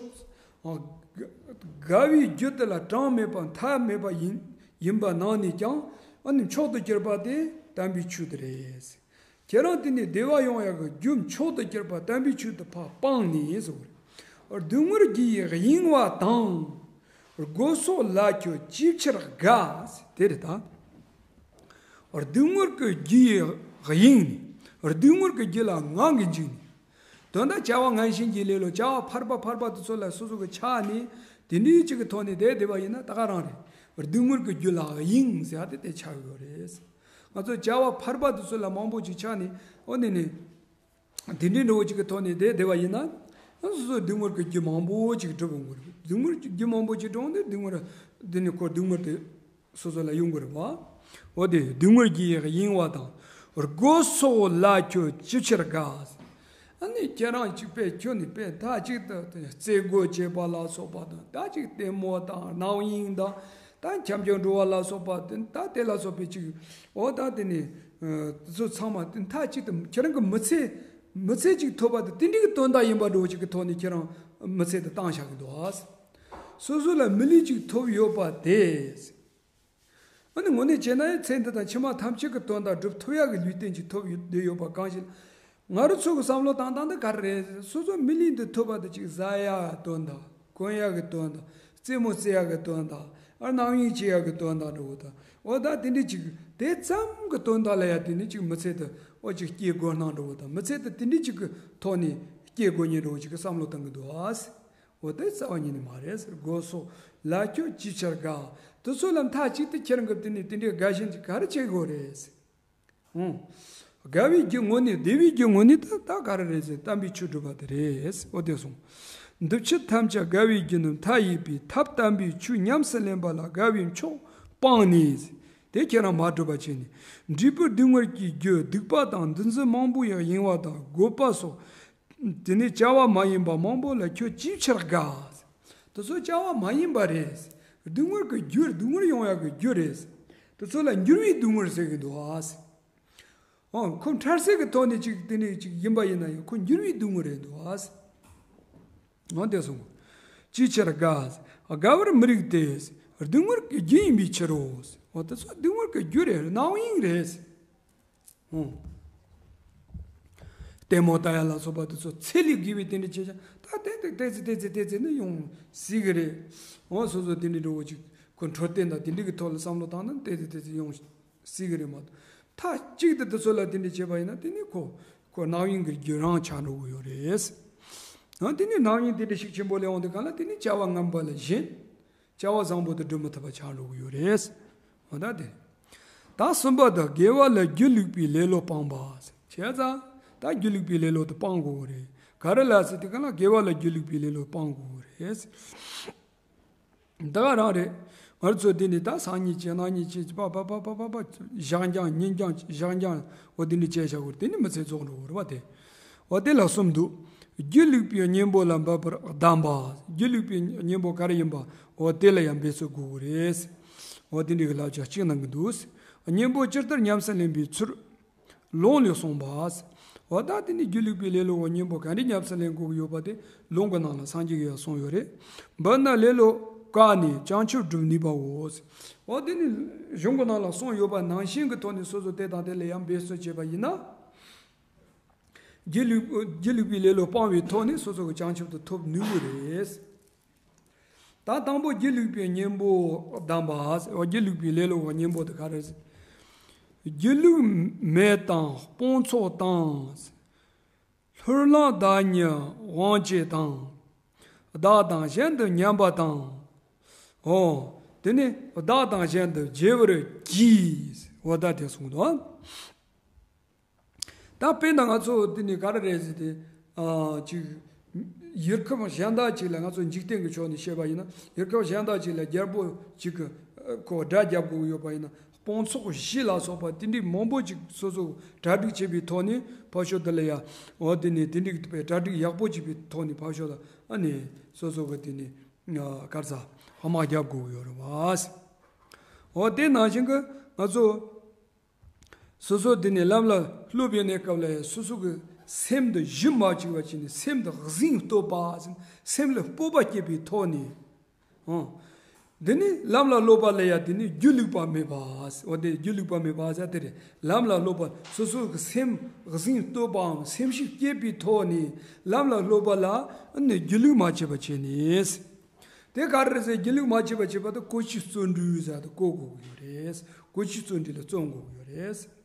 དགའ་བའི་རྒྱུ་དེ་ལ་གྲངས་མེད་པ་མཐའ་མེད་པ་ཡིན་ཡིན་པ་ནང་ནས་ཀྱང་། ཨ་ནི་མཆོག་ཏུ་གྱུར་པ་དེ་དམ་པའི་ཆོས་དེ་རེད། ཁྱེད་རང་དེ་ནས་བདེ་བ་ཡོང་ཡག་གི་རྒྱུ་མཆོག་ཏུ་གྱུར་པ་དམ་པའི་ཆོས་དེ་ཕར་སྤངས་ནས་ཟེར་བ་རེད། སྡུག་བསྔལ་རྒྱུ་ཡི་གཡེང་བ་དང་། སྒོ་སོགས་ལ་ཁྱོད་ཅིའི་ཕྱིར་དགའ། དེ་རེད་ད། སྡུག་བསྔལ་གྱི་རྒྱུ་ཡི་གཡེང་ནས། སྡུག་བསྔལ་གྱི་རྒྱུ་ལ་ངང་གིས་འཇིགས་ནས། དོན་དག་བྱ་བ་ངན་ཞེན་གྱི་ལེ་ལོ། བྱ་བ་ཕལ་པ་ཕལ་པ་དེ་ཚོ་ལ་སོ་སོ་གི་ཆགས་ནས། དེ་འདྲའི་ཅིག་གི་ཐོག་ནས་བསྡད་བསྡད་པ་ཡིན་ན་ད་ག་རང་རེད། སྡུག་བསྔལ་གྱི་རྒྱུ་ལ་གཡེང་ཟེར་ཡ་དེ་དེ་ཆགས་ཡོད་རེད། ང་ཚོ་བྱ་བ་ཕལ་པ་དེ་ཚོ་ལ་མང་པོ་ཅིག་ཆགས་ནས། འོ་ནས་ནས། དེ་འདྲའི་འདྲ་བོ་ཅིག་གི་ཐོག་ནས་བསྡད་བསྡད་པ་ཡིན་ན། སོ་སོ་སྡུག་བསྔལ་གྱི་རྒྱུ་མང་པོ་ཅིག་སྒྲུབ་ཡོང་གི་རེད། སྡུག་བསྔལ་གྱི་རྒྱུ་མང་པོ་ཅིག་སྒྲུབ་ཡོང་དུས་སྡུག་བསྔལ་འདི་ནི་ཁོ་སྡུག་བསྔལ་དེ་སོ་སོ་ལ་ཡོང་གི་རེད་བ། འོ་དེ་སྡུག་བསྔལ་གྱི་གཡེང་བ་དང་། སྒོ་སོགས་ལ་ཁྱོད་ཅི་ཕྱིར་དགའ། ཨ་ནི་ཁྱེད་རང་ཅིག་དཔེ་ཁྱོད་ནི་དཔེ་མཐའ་གཅིག་ཏུ་རྩེད་སྒོ་བྱེད་པ་ལ་སོགས་པ་དང་། ད་ཅིག་ལྟད་མོ་དང་རྣམ་གཡེང་དང་། ད་འཁྱམ་འཁྱམ་འགྲོ་བ་ལ་སོགས་པ་དེ། ད་དེ་ལ་སོགས་པའི་ཅིག་འོ་ད་དེ་ནི། ཨ། དེ་ཚོ་ཚང་མ་དེ་མཐའ་གཅིག་ཏུ་ཁྱེད་རང་གི་མི་ཚེ། མི་ཚེ་གཅིག་ཐོབ་པ་དེ་དེ་འདྲའི་གི་དོན་དག་ཡིན་པ་འདྲ་བོ་ཅིག་གི་ཐོག་ནས་ཁྱེད་རང་མི་ཚེ་དེ་བཏང་བཞག་གི་འདུག་ཨ། སོ་སོ་ལ་མི་ལུས་གཅིག་ཐོབ་ཡོད་པ་དེ། ཨ་ནི་དངོས་གནས་བྱས་ན་ཚེ་འདི་དང་ཕྱི་མ་ཐམས་ཅད་ཀྱི་དོན་དག་སྒྲུབ་ཐུབ་ཡག་གི་ལུས་རྟེན་གཅིག་ཐོབ་ཡོད་བསྡད་ཡོད་པ་གང་ཞིག་ང་རང་ཚོ་གི་བསམ་བློ་བཏང་སྟངས་འདི་ག་རེ་རེད། སོ་སོ་མི་ལུས་འདི་ཐོབ་པ་དེ་ཅིག་ཟ་ཡག་གི་དོན་དག་གོན་ཡག་གི་དོན་དག་རྩེད་མོ་རྩེ་ཡག་གི་དོན་དག་ཨ། རྣམ་གཡེང་བྱེད་ཡག་གི་དོན་དག་འདྲ་བོ་དང་། འོ་ད་དེ་འདྲ་ཅིག་དེ་ཙམ་གི་དོན་དག་ལ་ཡ་དེ་ནི་ཅིག་མི་ཚེ་དེ་འོ་ཅིག་སྐྱེལ་དགོས་སྣང་འདྲ་བོ་དང་། མི་ཚེ་དེ་དེ་འདྲ་ཅིག་གི་ཐོག་ནས་སྐྱེལ་དགོས་ཉེན་འདྲ་བོ་ཅིག་གི་བསམ་བློ་བཏང་གི་འདུག་ཨ། འོ་དེ་རྩ་བ་ཉིད་ནས་མ་རེད་ཟེར། སྒོ་སོགས་ལ་ཁྱོད་ཅིའི་ཕྱིར་དགའ། དེ་ཚོ་ལ་མཐའ་གཅིག་ཏུ་ཁྱེད་རང་གི་དེ་ནས་དེ་འདྲའི་དགའ་ཞེན་ཅིག་ག་རེ་བྱེད་དགོས་རེད་ཟེར། ཨང་། དགའ་བའི་རྒྱུ་དངོས་གནས། བདེ་བའི་རྒྱུ་དངོས་གནས་ད་ད་ག་རེ་རེད་ཟེར། དམ་པའི་ཆོས་སྒྲུབ་པ་དེ་རེད། འོ་དེ་སོང་། འདི་ཕྱི་ཐམས་ཅད་དགའ་བའི་རྒྱུ་ནི་མཐའ་ཡས་པའི། ཐབས་དམ་པའི་ཆོས་ཉམས་སུ་ལེན་པ་ལ་དགའ་བའི་མཆོག་སྤངས་ནས། དེ་ཁྱེད་རང་མ་སྒྲུབ་པ་བྱས་ནས། འབྲས་བུ་སྡུག་བསྔལ་གྱི་རྒྱུ་སྡིག་པ་དང་འདུ་འཛི་མང་པོ་ཡི་གཡེང་བ་དང་། རྒོད་པ་སོགས་དེ་ནས་བྱ་བ་མ་ཡིན་པ་མང་པོ་ལ་ཁྱོད་ཅིའི་ཕྱིར་དགའ། དེ་ཚོ་བྱ་བ་མ་ཡིན་པ་རེད། སྡུག་བསྔལ་གྱི་རྒྱུ། སྡུག་བསྔལ་ཡོང་ཡག་གི་རྒྱུ་རེད། དེ་ཚོ་ལ་འགྱུར་བའི་སྡུག་བསྔལ་ཟེར་གི་འདུག་ཨ། འོ་ཁོ་འཕྲལ་སེལ་གྱི་ཐོག་ནས་ཅིག་དེ་ནས་ཅིག་ཡིན་པ་ཡིན་ན་ཡང་ཁོ་འགྱུར་བའི་སྡུག་བསྔལ་རེད་འདུག་ཨ། འོ་དེ་སོང་། ཅིའི་ཕྱིར་དགའ། དགའ་བར་མི་རིགས་ཏེ། སྡུག་བསྔལ་གྱི་རྒྱུ་ཡིན་པའི་ཕྱིར་རོ། འོ་དེ་ཚོ་སྡུག་བསྔལ་གྱི་རྒྱུ་རེད། རྣམ་གཡེང་རེད། ལྟད་མོ་ལྟ་ཡ་ལ་སོགས་པ་དེ་ཚོ་ཚད་ལས་བརྒལ་བའི་དེ་འདྲ་བྱས་ཤག་ད་ཏན་ཏན་ཏན་ཏན་ཏན་ཏན་ནི་ཡོང་སྲིད་གི་རེད། འོ་སོ་སོ་དེ་འདྲ་འགྲོ་བོ་ཅིག་ཁོ་འཕྲོད་བསྟེན་དང་དེ་འདྲ་གི་ཐོག་ལ་བསམ་བློ་བཏང་ན་ཏན་ཏན་ཏན་ཏན་ཡོང་སྲིད་གི་རེད་མ་གཏོགས། མཐའ་གཅིག་ཏུ་དེ་ཚོ་ལ་དེ་འདྲ་བྱས་པ་ཡིན་ན་དེ་ནི་ཁོ་ཁོ་རྣམ་གཡེང་གི་རྒྱུ་རང་ཆགས་འགྲོ་གི་ཡོད་རེད། ཡང་དེ་ནི་རྣམ་གཡེང་དེ་འདྲ་ཤུགས་ཆེན་པོ་སླེབས་འོང་དུས་གང་ལ་དེ་ནི་བྱ་བ་ངན་པ་ལ་ཞེན། བྱ་བ་བཟང་པོ་དེ་སྒྲུབ་མི་ཐུབ་པ་ཆགས་འགྲོ་གི་ཡོད་རེད། འོ་ད་དེ། ད་གསུམ་པ་དང་དགེ་བ་ལ་སྒྱིད་ལུག་པའི་ལེ་ལོ་སྤངས་པ། བྱས་ཙང་ད་སྒྱིད་ལུག་པའི་ལེ་ལོ་དེ་སྤང་དགོས་གི་རེད། ག་རེ་ལ་ཟེར་དུས་གང་ལ་དགེ་བ་ལ་སྒྱིད་ལུག་པའི་ལེ་ལོ་སྤང་དགོས་གི་རེད། ད་ག་རང་རེད། ང་ཚོ་འདི་ནི་ད་སང་ཉིན་བྱེད་གནངས་ཉིན་བྱེད་པ་པ་པ་པ་པ་པ་ཞག་འགྱངས་ཉིན་འགྱངས་ཞག་འགྱངས་འོ་དེ་འདྲ་བྱས་བཞག་གི་རེད། དེ་ནི་མི་ཚེ་རྫོགས་འགྲོ་གི་རེད་པ་དེ། འོ་དེ་ལ་གསུམ་འདུག་སྒྱིད་ལུག་པའི་གཉེན་པོ་ལ་འབད་པར་གདམས་པ། སྒྱིད་ལུག་པའི་གཉེན་པོ་ག་རེ་ཡིན་པ་འོ་དེ་ལ་ཡང་འབད་རྩོལ་དགོས་གི་རེད། འོ་དེ་འདྲ་གི་བསླབ་བྱ་གཅིག་གནང་གི་འདུག་གཉེན་པོ་ཇི་ལྟར་ཉམས་སུ་ལེན་པའི་ཚུལ། ལུང་ལས་གསུངས་པ། འོ་ད་དེ་ནི་སྒྱིད་ལུག་པའི་ལེ་ལོ་བ་གཉེན་པོ་ག་འདྲ་ཉམས་སུ་ལེན་དགོས་ཀྱི་ཡོད་པ་དེ་ལུང་གི་ནང་ལ་སངས་རྒྱས་ཀྱིས་ཡང་གསུངས་ཡོད་རེད། འབུ་སྣ་ལེ་ལོ་བཀག་ནས་བྱང་ཆུབ་སྒྲུབ་ནུས་པའོ། འོ་དེ་ནི་གཞུང་གི་ནང་ལ་གསུངས་ཡོད་པ་ནང་བཞིན་གྱི་ཐོག་ནས་སོ་སོ་དེ་དང་དེ་ལ་ཡང་འབད་རྩོལ་བྱས་པ་ཡིན་ན། སྒྱིད་ལུག་སྒྱིད་ལུག་པའི་ལེ་ལོ་སྤངས་པའི་ཐོག་ནས་སོ་སོ་གི་བྱང་ཆུབ་ཏུ་ཐོབ་ནུས་ཀྱི་རེད། ད་དང་པོ་སྒྱིད་ལུག་པའི་གཉེན་པོ་གདམས་པ། སྒྱིད་ལུག་པའི་ལེ་ལོ་བ་གཉེན་པོ་དེ་ག་རེ་ཟེར། སྒྱིད་ལུག་མེད་དང་དཔུང་ཚོགས་དང་། ལྷུར་ལེན་བདག་ཉིད་དབང་བྱེད་དང་། བདག་དང་གཞན་དུ་མཉམ་པ་དང་། འོ། དེ་ནི་བདག་དང་གཞན་དུ་བརྗེ་བར་གྱིས། འོ་ད་དེ་གསུངས་འདུག་ད་དཔེར་ན་ང་ཚོ་དེ་ནི་ག་རེ་རེད་ཟེར་ཏེ། ཨ་ཅིག་ཡུལ་ཁམས་གཞན་དག་ཅིག་ལ། ང་ཚོ་འཇིག་རྟེན་གྱི་ཕྱོགས་ནས་བཤད་པ་ཡིན་ན། ཡུལ་ཁམས་གཞན་དག་ཅིག་ལ་རྒྱལ་པོ་ཅིག་གི་ཁོ་དགྲ་རྒྱབ་དགོས་ཡོད་པ་ཡིན་ན། དཔུང་ཚོགས་བཞི་ལ་སོགས་པ་དེ་འདྲའི་མང་པོ་ཅིག་སོ་སོ་གྲ་སྒྲིག་བྱས་པའི་ཐོག་ནས་ཕར་ཕྱོགས་དེ་ལ་ཡ། འོ་དེ་ནས་དེ་འདྲའི་གྲ་སྒྲིག་ཡག་པོ་བྱས་པའི་ཐོག་ནས་ཕར་ཕྱོགས་ལ་ཨ་ནི་སོ་སོ་གི་དེ་ནས་གར་ས་དམག་རྒྱབ་དགོས་ཡོད་རེད་བ། འོ་དེ་ནང་བཞིན་གི་ང་ཚོ་སོ་སོ་དེ་ནས་ལམ་ལ་སློབ་ཡོད་གནས་སྐབས་ལ་ཡང་སོ་སོ་གི་སེམས་འདི་གཞི་མ་བཅུག་པ་བྱས་ནས། སེམས་འདི་གཟིངས་བསྟོད་པ་ཟེར། སེམས་ལ་སྤོབས་པ་སྐྱེས་པའི་ཐོག་ནས། ཨང་། འདི་ནི་ལམ་ལ་སློབ་པ་ལ་ཡང་དེ་ནི་སྒྱིད་ལུག་པ་མེད་པ། འོ་དེ་སྒྱིད་ལུག་པ་མེད་པ་ཟེར་དེ་རེད། ལམ་ལ་སློབ་པ་སོ་སོ་གི་སེམས་གཟིངས་བསྟོད་པའམ་སེམས་ཤུགས་སྐྱེས་པའི་ཐོག་ནས་ལམ་ལ་སློབ་པ་ལ་ནི་སྒྱིད་ལུག་མ་བྱེད་པ་བྱས་ནས། དེ་ག་རེ་རེད་ཟེར། སྒྱིད་ལུག་མ་བྱེད་པ་བྱེད་པ་དེ་བཀོལ་སྤྱོད་བརྩོན་འགྲུས་ཟེར་དེ་བཀོལ་དགོས་ཀྱི་ཡོད་རེད། བཀོལ་སྤྱོད་བརྩོན་འགྲུས་ལ་བརྩོན་དགོས་ཀྱི་ཡོད་རེད།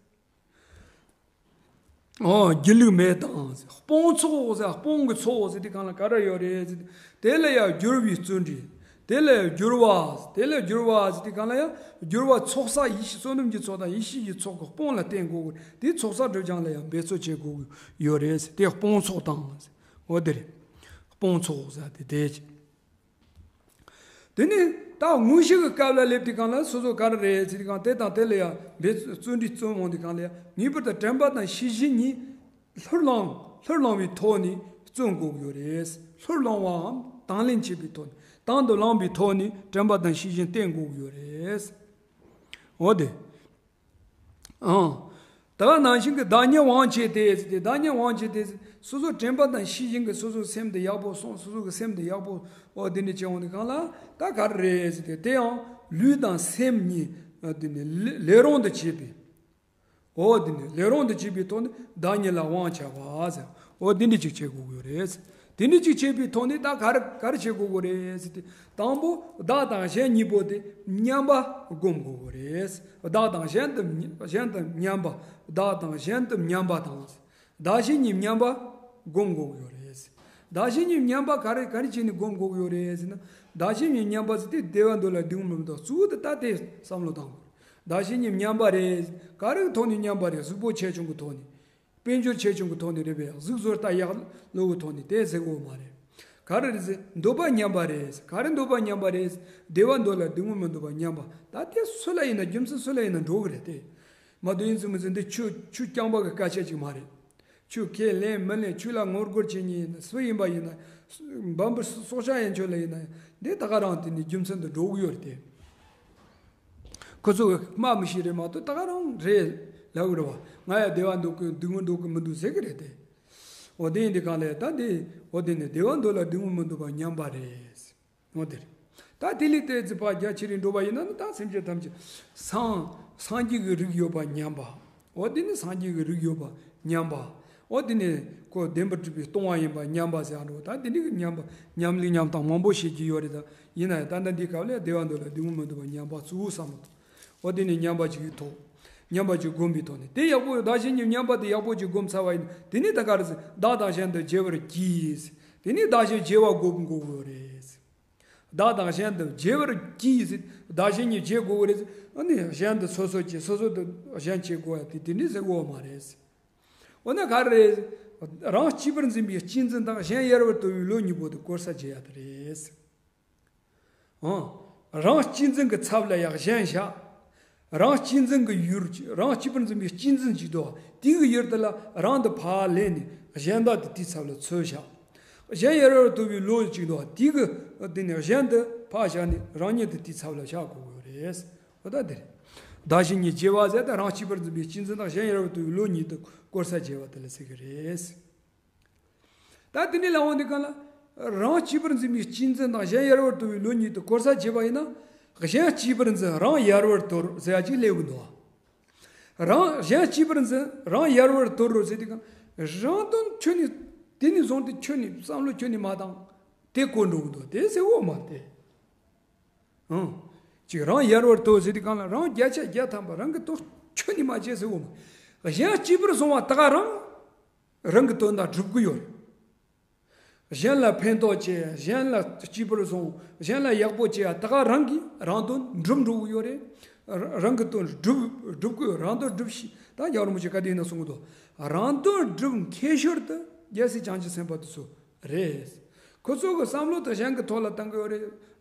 ཨོ་སྒྱིད་ལུག་མེད་དང་། དཔུང་ཚོགས་ཟེར། དཔུང་གི་ཚོགས་ཟེར་དེ་གང་ལ་ག་རེ་ཡོད་རེད་ཟེར། དེ་ལ་ཡང་སྒྱུར་བའི་བརྩོན་འགྲུས། དེ་ལ་ཡང་སྒྱུར་བ། དེ་ལ་སྒྱུར་བ་ཟེར་དེ་གང་ལ་ཡང་སྒྱུར་བ། ཚོགས་བསགས་ཡེ་ཤེས་བསོད་ནམས་ཀྱི་ཚོགས་དང་ཡེ་ཤེས་ཀྱི་ཚོགས་ཀྱི་དཔུང་ལ་བརྟེན་དགོས། དེ་ཚོགས་བསགས་སྒྲིབ་སྦྱང་ལ་ཡང་འབད་རྩོལ་བྱེད་དགོས་ཡོད་རེད་ཟེར། དེ་དཔུང་ཚོགས་དང་ཟེར། འོ་དེ་རེད། དཔུང་ཚོགས་ཟེར་དེ་དེ། དེ་ནས་ད་དངོས་གཞི་གི་སྐབས་ལ་སླེབས་དུས་སྒང་ལ་སོ་སོ་ག་རེ་རེད་ཟེར་དུས་སྒང་། དེ་དང་དེ་ལ་ཡང་འབད་བརྩོན་འགྲུས་བརྩོན་འོང་དུས་སྒང་ལ་ཡང་། ངེས་པར་དུ་དྲན་པ་དང་ཤེས་བཞིན་གཉིས་ལྷུར་བླངས། ལྷུར་བླངས་པའི་ཐོག་ནས་བརྩོན་དགོས་ཀྱི་ཡོད་རེད། ལྷུར་བླངས་པའམ་དང་ལེན་བྱེད་པའི་ཐོག་ནས། དང་དུ་བླངས་པའི་ཐོག་ནས་དྲན་པ་དང་ཤེས་བཞིན་བསྟེན་དགོས་ཀྱི་ཡོད་རེད། འོ་དེ། ཨང་། ད་ག་ནང་བཞིན་གྱི་བདག་ཉིད་དབང་བྱས་ཏེ་ཟེར་ཏེ། བདག་ཉིད་དབང་བྱས་ཏེ་ཟེར། སོ་སོ་དྲན་པ་དང་ཤེས་བཞིན་གྱི་སོ་སོའི་སེམས་དེ་ཡག་པོ་སོང་། སོ་སོ་གི་སེམས་དེ་ཡག་པོ། འོ་དེ་འདྲ་བྱས་འོང་དུས་སྒང་ལ་ད་ག་རེ་རེད་ཟེར་ཏེ། དེ་ཡང་ལུས་དང་སེམས་གཉིས་དེ་ནི་ལས་ལས་རུང་དུ་བྱེད་པའི། འོ་དེ་ནི་ལས་རུང་དུ་བྱེད་པའི་ཐོག་ནས་བདག་ཉིད་ལ་དབང་བྱ་བ་ཟེར། འོ་དེ་འདྲ་ཅིག་བྱེད་དགོས་ཀྱི་ཡོད་རེད། དེ་འདྲ་ཅིག་བྱེད་པའི་ཐོག་ནས་ད་ག་རེ་ག་རེ་བྱེད་དགོས་ཀྱི་རེད་ཟེར་ཏེ། དང་པོ་བདག་དང་གཞན་གཉིས་པོ་དེ་མཉམ་པ་སྒོམ་དགོས་ཀྱི་རེད། བདག་དང་གཞན་དུ་གཞན་དུ་མཉམ་པ། བདག་དང་གཞན་དུ་མཉམ་པ་དང་། བདག་གཞན་གཉིས་མཉམ་པ་སྒོམ་དགོས་ཀྱི་ཡོད་རེད། བདག་གཞན་གཉིས་མཉམ་པ་ག་རེ་ག་རེ་བྱས་ནས་སྒོམ་དགོས་ཀྱི་ཡོད་རེད་ཟེར་ན། བདག་གཞན་གཉིས་མཉམ་པ་ཟེར་དུས་བདེ་བ་འདོད་ལ་སྡིག་པ་མི་འདོད། གཙོ་བོ་དེ་ད་དེ་བསམ་བློ་བཏང་དགོས། བདག་གཞན་གཉིས་མཉམ་པ་རེད། ག་རེ་གི་ཐོག་ནས་མཉམ་པ་རེད། གཟུགས་པོ་ཆེ་ཆུང་གི་ཐོག་ནས། དཔལ་འབྱོར་ཆེ་ཆུང་གི་ཐོག་ནས་རེད་པས། གཟུགས་བཟོ་ལྟ་ཡག་ལོས་གི་ཐོག་ནས་དེ་ཟེར་གོ་མ་རེད། ག་རེ་རེད་ཟེར། འདོད་པ་མཉམ་པ་རེད། ག་རེ་འདོད་པ་མཉམ་པ་རེད། བདེ་བ་འདོད་ལ་སྡིག་པ་མི་འདོད་པ་མཉམ་པ། ད་དེ་སུ་ལ་ཡིན་ན། རྒྱུ་མཚན་སུ་ལ་ཡིན་ན་འགྲོ་གི་རེད་དེ། མ་གཏོགས་ཡིན་ཚུལ་མིན་ཚུལ་འདི་ཆོས་ཆོས་རྐྱང་པ་གི་སྐད་ཆ་ཅིག་མ་རེད། ཆོས་ཁས་ལེན་མི་ལེན། ཆོས་ལ་ངོ་རྒོལ་བྱེད་མཁན་ཡིན་ན། སུ་ཡིན་པ་ཡིན་ན། འབའ་འབུ་སྲོག་ཆགས་ཡན་ཆོད་ལ་ཡིན་ན། འདི་ད་ག་རང་དེ་ནི་རྒྱུ་མཚན་དུ་འགྲོ་གི་ཡོད་རེད་དེ། ཁོ་ཚོ་གི་སྨྲ་མི་ཤེས་རེད་མ་གཏོགས་ད་ག་རང་རེད་ལབ་གི་རེད་བ། ང་ཡ་བདེ་བ་འདོད་གི། སྡུག་བསྔལ་འདོད་གི་མི་འདུག་ཟེར་གི་རེད་དེ། འོ་དེ་ཡིན་དུས་སྒང་ལ་ད་འདི། འོ་དེ་ནི་བདེ་བ་འདོད་ལ་སྡིག་པ་མི་འདོད་པ་མཉམ་པ་རེད། འོ་དེ་རེད། ད་དེ་ལས་ཏོག་ཙམ་ཕར་རྒྱ་ཆེ་རུ་འགྲོ་བ་ཡིན་ན་ནི། ད་སེམས་ཅན་ཐམས་ཅད་སངས་སངས་རྒྱས་ཀྱི་རིགས་ཡོད་པ་མཉམ་པ། འོ་དེ་ནི་སངས་རྒྱས་ཀྱི་རིགས་ཡོད་པ་མཉམ་པ། འོ་དེ་ནི་ཁོ་བདེན་པར་གྲུབ་པའི་སྟོང་པ་ཡིན་པ་མཉམ་པ་ཟེར་འགྲོ། ད་དེ་འདྲའི་གི་མཉམ་པ། མཉམ་ལུགས་མཉམ་སྟངས་མང་པོ་བཤད་ཀྱི་ཡོད་རེད། ད་ཡིན་ན་ཡང་ད་ལྟ་འདིའི་སྐབས་ལ་བདེ་བ་འདོད་ལ་སྡིག་པ་མི་འདོད་པ་མཉམ་པ་གཙོ་བོ་བསམ་བློ། འོ་དེ་ནི་མཉམ་པ་ཅིག་གི་ཐོག་མཉམ་པ་ཅིག་སྒོམ་པའི་ཐོག་ནས། དེ་ཡག་པོ། བདག་གཞན་གཉིས་མཉམ་པ་དེ་ཡག་པོ་ཅིག་སྒོམ་ཚར་བ་ཡིན། དེ་ནས་ད་ག་རེ་ཟེར། བདག་དང་གཞན་དུ་བརྗེ་བར་གྱིས། དེ་ནས་བདག་གཞན་བརྗེ་བ་སྒོམ་དགོས་ཀྱི་ཡོད་རེད། བདག་དང་གཞན་དུ་བརྗེ་བར་གྱིས་ཟེར། བདག་གཞན་གཉིས་བརྗེ་དགོས་ཀྱི་རེད། ཨ་ནི་གཞན་དུ་སོ་སོ་བྱེད། སོ་སོ་དུ་གཞན་བྱེད་དགོས་ཡ་དེ་དེ་འདྲ་ཟེར་དགོས་པ་མ་རེད། འོ་ན་ག་རེ་རེད། རང་གཅེས་པར་འཛིན་པའི་གཅེས་འཛིན་དང་། གཞན་ཡལ་བར་དོར་བའི་བློ་གཉིས་པོ་དེ་བཀོལ་ས་བྱེད་ཡ་དེ་རེད། ཨང་། རང་གཅེས་འཛིན་གྱི་ཚབ་ལ་ཡང་གཞན་བཞག་རང་གཅེས་འཛིན་གྱི་ཡུལ། རང་གཅེས་པར་འཛིན་པའི་གཅེས་འཛིན་ཅིག་འདུག་དེ་གི་ཡུལ་དེ་ལ་རང་དེ་ཕར་ལེན་ནས་གཞན་དག་དེ་དེའི་ཚབ་ལ་ཚུར་བཞག་གཞན་ཡལ་བར་དོར་བའི་བློ་ཅིག་འདུག་དེ་གི་དེ་ནས་གཞན་དེ་ཕར་བཞག་ནས་རང་ཉིད་དེ་དེའི་ཚབ་ལ་བཞག་དགོས་ཀྱི་རེད། འོ་ད་འདི་རེད། བདག་གཞན་གཉིས་བརྗེ་བ་ཟེར་ད་རང་གཅེས་པར་འཛིན་པའི་གཅེས་འཛིན་དང་། གཞན་ཡལ་བར་དོར་བའི་བློ་གཉིས་དེ་བཀོལ་ས་བྱེད་པ་དེ་ལ་ཟེར་གྱི་རེད། ད་དེ་འདྲའི་ལ་འོང་དུས་སྒང་ལ། རང་གཅེས་པར་འཛིན་པའི་གཅེས་འཛིན་དང་། གཞན་ཡལ་བར་དོར་བའི་བློ་གཉིས་དེ་བཀོལ་ས་བྱེད་པ་ཡིན་ན། གཞན་གཅེས་པར་འཛིན། རང་ཡལ་བར་དོར་ཟེར་ཡ་ཅིག་སླེབས་ཀྱི་འདུག་རང་གཞན་གཅེས་པར་འཛིན། རང་ཡལ་བར་དོར་རོ་ཟེར་དུས་སྒང་། རང་དོན་ཁྱོན་ནས། དེ་ནས་བཟུང་སྟེ་ཁྱོན་ནས་བསམ་བློ་ཁྱོན་ནས་མ་བཏང་། དེ་བཀོལ་འགྲོ་གི་འདུག་དེ་ཟེར་འོ་མ་དེ། ཨང་། ཅིག་རང་ཡལ་བར་དོར་ཟེར་དུས་སྒང་ལ། རང་བརྒྱ་ཆ་བརྒྱ་ཐམ་པ་རང་གི་དོན་ཁྱོན་ནས་མ་བྱེད་ཟེར་འོ་མ། གཞན་གཅེས་པར་བཟུང་བ་ད་ག་རང་རང་གི་དོན་དག་སྒྲུབ་ཀྱི་ཡོད་རེད། གཞན་ལ་ཕན་ཐོགས་བྱེད། གཞན་ལ་གཅེས་པར་བཟུང་། གཞན་ལ་ཡག་པོ་བྱེད་ཡ་ད་ག་རང་གིས་རང་དོན་འགྲུབ་འགྲོ་གི་ཡོད་རེད། རང་གི་དོན་སྒྲུབ་སྒྲུབ་དགོས། རང་དོན་སྒྲུབ་ཤེས། ད་རྒྱལ་བ་རིན་པོ་ཆེ་ག་དུས་ཡིན་ན་གསུང་གི་འདུག་རང་དོན་སྒྲུབ་མཁས་ཤོར་དུ་རྒྱལ་སྲས་བྱང་ཆུབ་སེམས་དཔའ་དེ་ཚོ་རེད། ཁོ་ཚོ་གི་བསམ་བློ་དེ་གཞན་གྱི་ཐོག་ལ་བཏང་གི་ཡོད་རེད།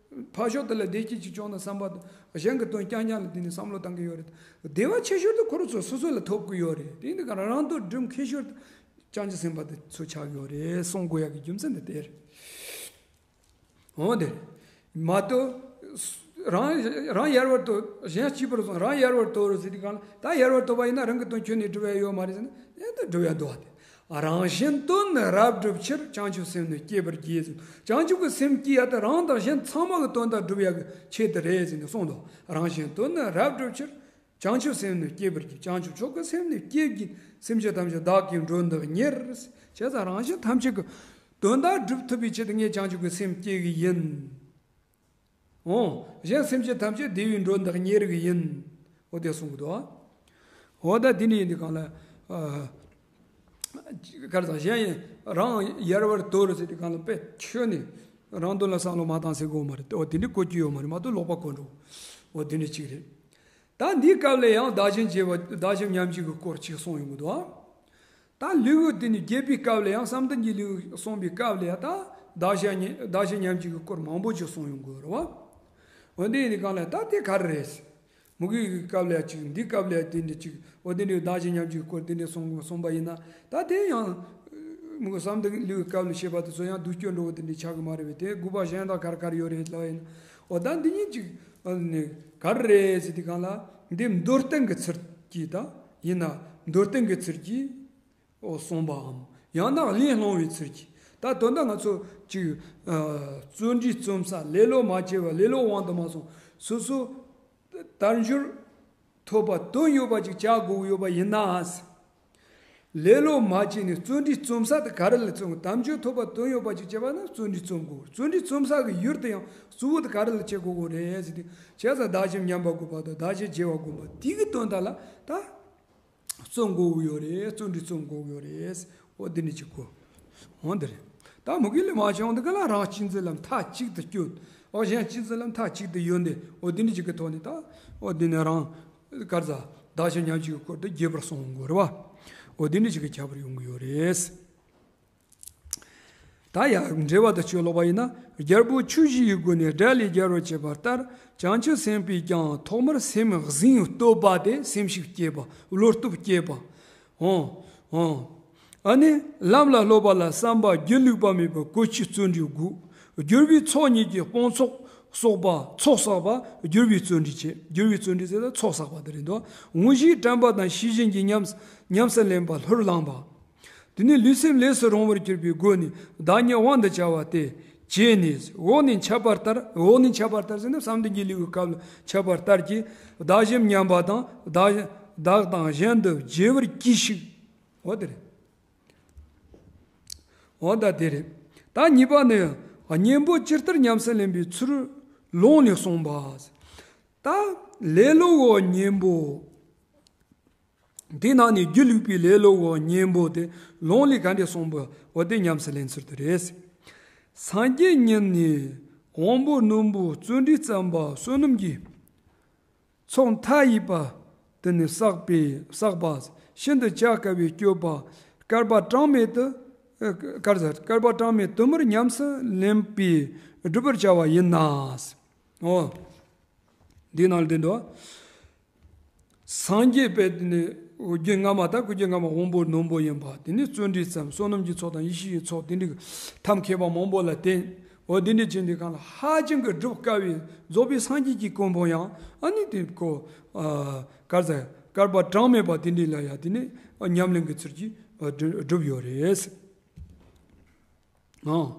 ཕར་ཕྱོགས་དེ་ལ་བདེ་སྐྱིད་ཅིག་བྱུང་ན་བསམ་པ་དང་གཞན་གྱི་དོན་རྐྱང་རྐྱང་ལ་དེ་ནས་བསམ་བློ་བཏང་གི་ཡོད་རེད། བདེ་བ་ཆེ་ཤོས་དེ་ཁོ་རང་ཚོ་སོ་སོ་ལ་ཐོབ་ཀྱི་ཡོད་རེད། དེ་ཡིན་དུས་གང་རང་དོན་སྒྲུབ་མཁས་ཤོས་དེ་བྱང་ཆུབ་སེམས་དཔའ་དེ་ཚོ་ཆགས་ཀྱི་ཡོད་རེད། གསུང་དགོས་ཡག་གི་རྒྱུ་མཚན་དེ་དེ་རེད། འོ་དེ་རེད། མ་གཏོགས་རང་རང་ཡལ་བར་དོར། གཞན་གཅེས་པར་བཟུང་། རང་ཡལ་བར་དོར་ཟེར་དུས་གང་ལ། ད་ཡལ་བར་དོར་བ་ཡིན་ན་རང་གི་དོན་ཁྱོན་ནས་སྒྲུབ་ཡ་ཡོད་མ་རེད་ཟེར་ན། ཡང་ད་སྒྲུབ་ཡ་འདུག་བ་དེ། རང་གཞན་དོན་ནི་རབ་བསྒྲུབ་ཕྱིར། བྱང་ཆུབ་སེམས་ནི་བསྐྱེད་པར་བགྱི་ཟེར། བྱང་ཆུབ་ཀྱི་སེམས་བསྐྱེད་ཡ་དེ་རང་དང་གཞན་ཚང་མ་གི་དོན་དག་སྒྲུབ་ཡ་གི་ཆེད་དུ་རེད་ཟེར་ནས་གསུངས་འདུག་རང་གཞན་དོན་ནི་རབ་བསྒྲུབ་ཕྱིར། བྱང་ཆུབ་སེམས་ནི་བསྐྱེད་པར་བགྱི། བྱང་ཆུབ་མཆོག་གི་སེམས་ནི་བསྐྱེད་བགྱིད། སེམས་ཅན་ཐམས་ཅད་བདག་གིས་མགྲོན་དུ་གཉེར། བྱས་ཙང་རང་གཞན་ཐམས་ཅད་ཀྱི་དོན་དག་སྒྲུབ་ཐུབ་པའི་ཆེད་དུ་ངས་བྱང་ཆུབ་ཀྱི་སེམས་བསྐྱེད་ཀྱི་ཡིན། འོ། གཞན་སེམས་ཅན་ཐམས་ཅད་བདེ་བའི་མགྲོན་དུ་གཉེར་གྱི་ཡིན། འོ་དེ་གསུང་གི་འདུག་ཨ། འོ་ད་དེ་འདྲ་ཡིན་དུས་གང་ལ། ཨ། ག་རེ་ཟེར། གཞན་ཡང་རང་ཡལ་བར་དོར་ཟེར་དུས་གང་ལ་དཔེ་ཁྱོན་ནས་རང་དོན་ལ་བསམ་བློ་མ་བཏང་ཟེར་དགོས་མ་རེད། འོ་དེ་འདྲ་གོ་རྒྱུ་ཡོད་མ་རེད། མ་གཏོགས་ལོག་པ་གོ་འགྲོ། འོ་དེ་འདྲ་གཅིག་རེད། ད་འདིའི་སྐབས་ལ་ཡང་བདག་གཞན་བརྗེ་བ། བདག་གཞན་མཉམ་བརྗེ་གི་སྐོར་གཅིག་གསུངས་ཡོང་གི་འདུག་ཨ། ད་ལེའུ་དེ་ནི་བརྒྱད་པའི་སྐབས་ལ་ཡང་བསམ་གཏན་གྱི་ལེའུ་གསུངས་པའི་སྐབས་ལ་ཡང་ད་བདག་གཞན་ཉེ- བདག་གཞན་མཉམ་བརྗེ་གི་སྐོར་མང་པོ་ཅིག་གསུངས་ཡོང་གི་ཡོད་རེད་བ། འོ་འདི་ཡིན་དུས་གང་ལ་ད་དེ་ག་རེ་རེད། མུ་གེ་གི་སྐབས་ལ་ཡང་གཅིག་འདིའི་སྐབས་ལ་ཡང་དེ་འདྲ་གཅིག་འོ་དེ་འདྲའི་བདག་གཞན་མཉམ་བརྗེ་གི་སྐོར་དེ་འདྲ་གསུངས་གསུངས་པ་ཡིན་ན། ད་དེ་ཡང་མུ་གེ་བསམ་གཏན་གྱི་ལེའུ་གི་སྐབས་ལ་བཤད་པ་དེ་ཚོ་ཡང་བསྡུས་སྐྱོན་འགྲོ་བ་དེ་འདྲ་ཆགས་ཀྱི་མ་རེད་པས། དེ་དགོས་པ་གཞན་དག་ག་རེ་ག་རེ་ཡོད་རེད་ལབ་ཡིན་ན། འོ་ད་འདི་གཉིས་གཅིག་ཨ་ནི་ག་རེ་རེད་ཟེར་དུས་གང་ལ། འདི་མདོར་བསྟན་གྱི་ཚུལ་གྱིས་ད་ཡིན་ན། མདོར་བསྟན་གྱི་ཚུལ་གྱིས། འོ་གསུངས་པའམ། ཡང་ན་གླེང་སློང་བའི་ཚུལ་གྱིས། ད་དོན་དག་ང་ཚོ་གཅིག་ཨ། བརྩོན་འགྲུས་རྩོམ་ས། ལེ་ལོ་མ་བྱས་པ། ལེ་ལོ་དབང་དུ་མ་སོང་། སོ་སོ་དལ་འབྱོར་ཐོབ་པ་དོན་ཡོད་པ་ཅིག་བྱ་དགོས་ཀྱི་ཡོད་པ་ཡིན་ན། ལེ་ལོ་མ་བྱས་ནས་བརྩོན་འགྲུས་རྩོམ་ས་དེ་ག་རེ་ལ་རྩོམ། དལ་འབྱོར་ཐོབ་པ་དོན་ཡོད་པ་ཅིག་བྱེད་པ་ན་བརྩོན་འགྲུས་རྩོམ་དགོས། བརྩོན་འགྲུས་རྩོམ་ས་གི་ཡུལ་དེ་ཡང་གཙོ་བོ་དེ་ག་རེ་ལ་བྱེད་དགོས་དགོས་རེད་ཟེར་དུས། བྱས་ཙང་བདག་གཞན་མཉམ་པ་དགོས་པ་དང་བདག་གཞན་བརྗེ་བ་དགོས་པ་དེ་གི་དོན་དག་ལ་ད། རྩོམ་དགོས་ཀྱི་ཡོད་རེད། བརྩོན་འགྲུས་རྩོམ་དགོས་ཀྱི་ཡོད་རེད། འོ་འདི་འདྲ་ཅིག་གོ། འོ་འདི་རེད། ད་མུ་གེ་ལས་མ་བྱུང་འདི་ག་ལ་རང་གཅེས་འཛིན་ལ་མཐའ་གཅིག་ཏུ་སྐྱོད། འོ་གཞན་གཅེས་འཛིན་ལ་མཐའ་གཅིག་ཏུ་ཡོད་འདི། འོ་འདི་འདྲ་ཅིག་གི་ཐོག་ནས་ད། འོ་འདི་ནས་རང་། ག་རེ་ཟེར། བདག་གཞན་མཉམ་བརྗེ་གི་སྐོར་དེ་རྒྱས་པར་གསུང་དགོས་རེད་བ། འོ་འདི་འདྲ་ཅིག་གི་ཁྱད་པར་ཡོང་གི་ཡོད་རེད། ད་ཡང་འགྲེལ་པ་དང་ཆོས་ལོག་པ་ཡིན་ན། རྒྱལ་པོ་ཆོས་བཞི་ཡི་སྒོ་ནས་དགྲ་ལས་རྒྱལ་བར་བྱེད་པ་ལྟར། བྱང་ཆུབ་སེམས་དཔས་ཀྱང་ཐོག་མར་སེམས་གཟེངས་བསྟོད་པ་སྟེ། སེམས་ཤུགས་བསྐྱེད་པ། བློ་སྟོབས་བསྐྱེད་པ། འོང་འོང་། ཨ་ནི་ལམ་ལ་སློབ་པ་ལ་བསམ་པ་སྒྱིད་ལུག་པ་མེད་པར་གོ་ཆའི་བརྩོན་འགྲུས་དགོས། བསྒྱུར་བའི་ཚོགས་གཉིས་ཀྱིས་དཔུང་ཚོགས་གསོག་པ། ཚོགས་བསགས་པ། བསྒྱུར་བའི་བརྩོན་འགྲུས་བྱེད། བསྒྱུར་བའི་བརྩོན་འགྲུས་ཟེར་ན་ཚོགས་བསགས་པ་དེ་རེད་འདུག་དངོས་གཞིའི་དྲན་པ་དང་ཤེས་བཞིན་གྱིས་ཉམས་ཉམས་སུ་ལེན་པ་ལྷུར་བླངས་པ། དེ་ནས་ལུས་སེམས་ལས་སུ་རུང་བར་གྱུར་པའི་སྒོ་ནས་བདག་ཉིད་དབང་དུ་བྱ་བ་སྟེ། བྱས་ནས་འོག་ནས་འཆད་པ་ལྟར། འོག་ནས་འཆད་པ་ལྟར་ཟེར་ན་བསམ་གཏན་གྱི་ལེའུའི་སྐབས་ལ་འཆད་པ་ལྟར་གྱི། བདག་གཞན་མཉམ་པ་དང་བདག་བདག་དང་གཞན་དུ་བརྗེ་བར་གྱིས་ཤིག་འོ་དེ་རེད། འོ་ད་དེ་རེད། ད་གཉིས་པ་ནི་གཉེན་པོ་ཇི་ལྟར་ཉམས་སུ་ལེན་པའི་ཚུལ་ལུང་ནས་གསུངས་པ། ད་ལེ་ལོའི་གཉེན་པོ། དེའི་ནང་ནས་སྒྱིད་ལུག་པའི་ལེ་ལོའི་གཉེན་པོ་དེ་ལུང་ལས་ག་འདྲ་གསུངས་པ། འོ་དེ་ཉམས་སུ་ལེན་ཚུལ་དེ་རེད། སངས་རྒྱས་ཉིད་ནས་དབང་པོ་རྣོན་པོ་བརྩོན་འགྲུས་བརྩམས་པ་བསོད་ནམས་ཀྱི་ཚོགས་མཐའ་ཡས་པ་དེ་ནི་བསགས་པའི་བསགས་པ། ཤིན་ཏུ་བྱ་དཀའ་བའི་སྤྱོད་པ་བསྐལ་པ་གྲངས་མེད་དུ། ཨ། ག་རེ་ཟེར། བསྐལ་པ་གྲངས་མེད་དུ་མར་ཉམས་སུ་ལེན་པས་བསྒྲུབ་པར་བྱ་བ་ཡིན་ན། འོ། འདི་ནང་ལ་འདི་འདུག་སངས་རྒྱས་པའི་འདི་ནི་རྒྱུད་སྔ་མ་དང་། ཁོ་རྒྱུད་སྔ་མ་དབང་པོ་རྣོན་པོ་ཡིན་པ། དེ་ནི་བརྩོན་འགྲུས་བརྩམས། བསོད་ནམས་ཀྱི་ཚོགས་དང་ཡེ་ཤེས་ཀྱི་ཚོགས་དེ་འདྲའི་ཐབས་མཁས་པ་མང་པོ་ལ་བརྟེན། འོ་དེ་འདྲ་བྱས་འདི་གང་ལ་ཧ་ཅང་གི་སྒྲུབ་དཀའ་བའི་རྫོགས་པའི་སངས་རྒྱས་ཀྱི་གོ་འཕང་ཡང་ཨ་ནི་དེ་ཁོ། ཨ། ག་རེ་ཟེར། བསྐལ་པ་གྲངས་མེད་པ་དེ་འདྲ་ལ་ཡང་དེ་ནི་ཉམས་ལེན་གྱི་ཚུལ་གྱིས་བསྒྲུབས་ཡོད་རེད། ཨང་།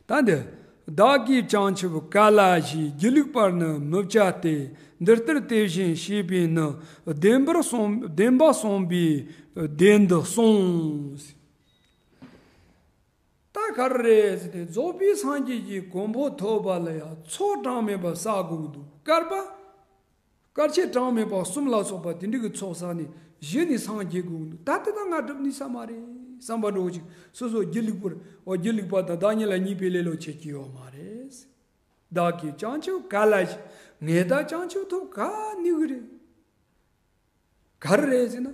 ད་འདི། བདག་གིས་བྱང་ཆུབ་ག་ལ་ཞིག་སྒྱིད་ལུག་པར་ནི་མི་བྱ་སྟེ། འདི་ལྟར་དེ་བཞིན་གཤེགས་པས་ནི། བདེན་པར་གསུངས། བདེན་པ་གསུངས་པས་བདེན་འདི་གསུངས། ད་ག་རེ་རེད་ཟེར་ཏེ། རྫོགས་པའི་སངས་རྒྱས་ཀྱི་གོ་འཕང་ཐོབ་པ་ལ་ཡང་ཚོགས་གྲངས་མེད་པ་བསགས་དགོས་ཀྱི་འདུག་བསྐལ་པ། བསྐལ་ཆད་གྲངས་མེད་པ་གསུམ་ལ་སོགས་པ་དེ་འདྲ་གི་ཚོགས་བསགས་ནས་གཞི་ནས་སངས་རྒྱས་དགོས་ཀྱི་འདུག་ད་དེ་དག་ང་སྒྲུབ་ནུས་ས་མ་རེད་བསམ་པ་འདྲ་བོ་ཅིག་སོ་སོ་སྒྱིད་ལུག་པར། འོ་སྒྱིད་ལུག་པ་དང་བདག་ཉིད་ལ་བརྙས་པའི་ལེ་ལོ་བྱེད་ཀྱི་ཡོད་མ་རེད། བདག་གིས་བྱང་ཆུབ་ག་ལ་ཞིག་ངས་ད་བྱང་ཆུབ་ཐོབ་ག་ནུས་ཀྱི་རེད། ག་རེ་རེད་ཟེར་ན།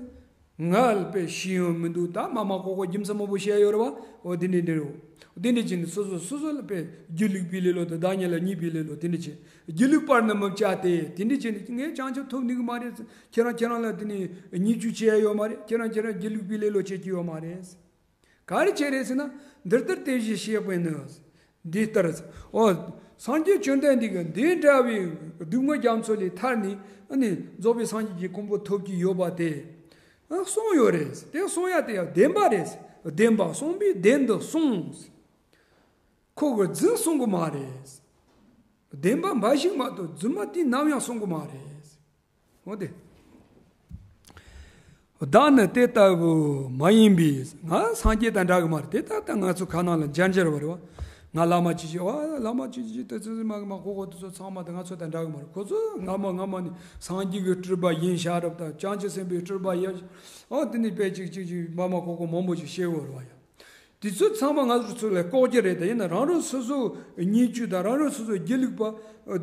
ང་ལ་དཔེ་ཤེས་ཡོང་མི་འདུག་ད་མ་མ་ཀོ་ཀོ་རྒྱུ་མཚན་མང་པོ་བཤད་ཡོད་རེད་བ། འོ་དེ་འདྲ་འདྲ་རེད། འོ་དེ་འདྲ་བྱས་ནས་སོ་སོ་སོ་སོ་ལ་དཔེ་སྒྱིད་ལུག་པའི་ལེ་ལོ་དང་བདག་ཉིད་ལ་གཉིས་པའི་ལེ་ལོ་དེ་འདྲ་བྱས། སྒྱིད་ལུག་པར་ནི་མི་བྱ་སྟེ། དེ་འདྲ་བྱས་ནས་ངས་བྱང་ཆུབ་ཐོབ་ནུས་ཀྱི་མ་རེད། ཁྱེད་རང་ཁྱེད་རང་ལ་དེ་ནས་བརྙས་བཅོས་བྱས་ཡ་ཡོད་མ་རེད། ཁྱེད་རང་ཁྱེད་རང་སྒྱིད་ལུག་པའི་ལེ་ལོ་བྱེད་ཀྱི་ཡོད་མ་རེད། ག་རེ་བྱས་རེད་ཟེར་ན། འདི་ལྟར་དེ་བཞིན་གཤེགས་པས་ནི། འདི་ལྟར། འོ། སངས་རྒྱས་བཅོམ་ལྡན་འདས་ཀྱིས་འདི་འདྲ་བའི་སྡུག་བསྔལ་རྒྱ་མཚོ་ལས་ཐར་ནས་ཨ་ནི་རྫོགས་པའི་སངས་རྒྱས་ཀྱི་གོ་འཕང་ཐོབ་ཀྱི་ཡོད་པ་དེ། ཨ་གསུངས་ཡོད་རེད། དེ་གསུང་ཡ་དེ་ཡང་བདེན་པ་རེད། བདེན་པ་གསུངས་པས་བདེན་དུ་གསུངས། ཁོ་གིས་རྫུན་གསུང་གི་མ་རེད། བདེན་པ་འབའ་ཞིག་མ་གཏོགས་རྫུན་མ་དེ་ནམ་ཡང་གསུང་གི་མ་རེད། འོ་དེ། བདག་ནི་དེ་ལྟ་བུ་མ་ཡིན་པས། ང་སངས་རྒྱས་དང་འདྲ་གི་མ་རེད། དེ་ལྟ་ལྟ་ང་ཚོ་ཁ་ནང་ལ་འཇར་འཇར་བ་རེད་བ། ང་བླ་མ་ཅི་ཅི་བ་བླ་མ་ཅི་ཅི་ཏི་ཙི་ཙི་མ་གི་མ་ཁོ་ཁོ་དེ་ཚོ་ཚང་མ་དེ་ང་ཚོ་དང་འདྲ་གི་མ་རེད། ཁོ་ཚོ་སྔ་མ་སྔ་མ་ནས་སངས་རྒྱས་ཀྱི་སྤྲུལ་པ་ཡིན་ཤ་རབ་དང་བྱང་ཆུབ་སེམས་དཔའི་སྤྲུལ་པ་ཡིན། འོ་དེ་ནས་དཔེ་ཅིག་ཅིག་ཅིག་མ་མ་ཁོ་ཁོ་མང་པོ་ཅིག་བཤད་ཡོད་རེད་བ་ཡ། དེ་ཚོ་ཚང་མ་ང་ཚོ་ཚོ་ལ་ལྐོག་གྱུར་རེད། ད་ཡིན་ན་རང་རང་སོ་སོ་བརྙས་བཅོས་དང་རང་རང་སོ་སོ་སྒྱིད་ལུག་པ་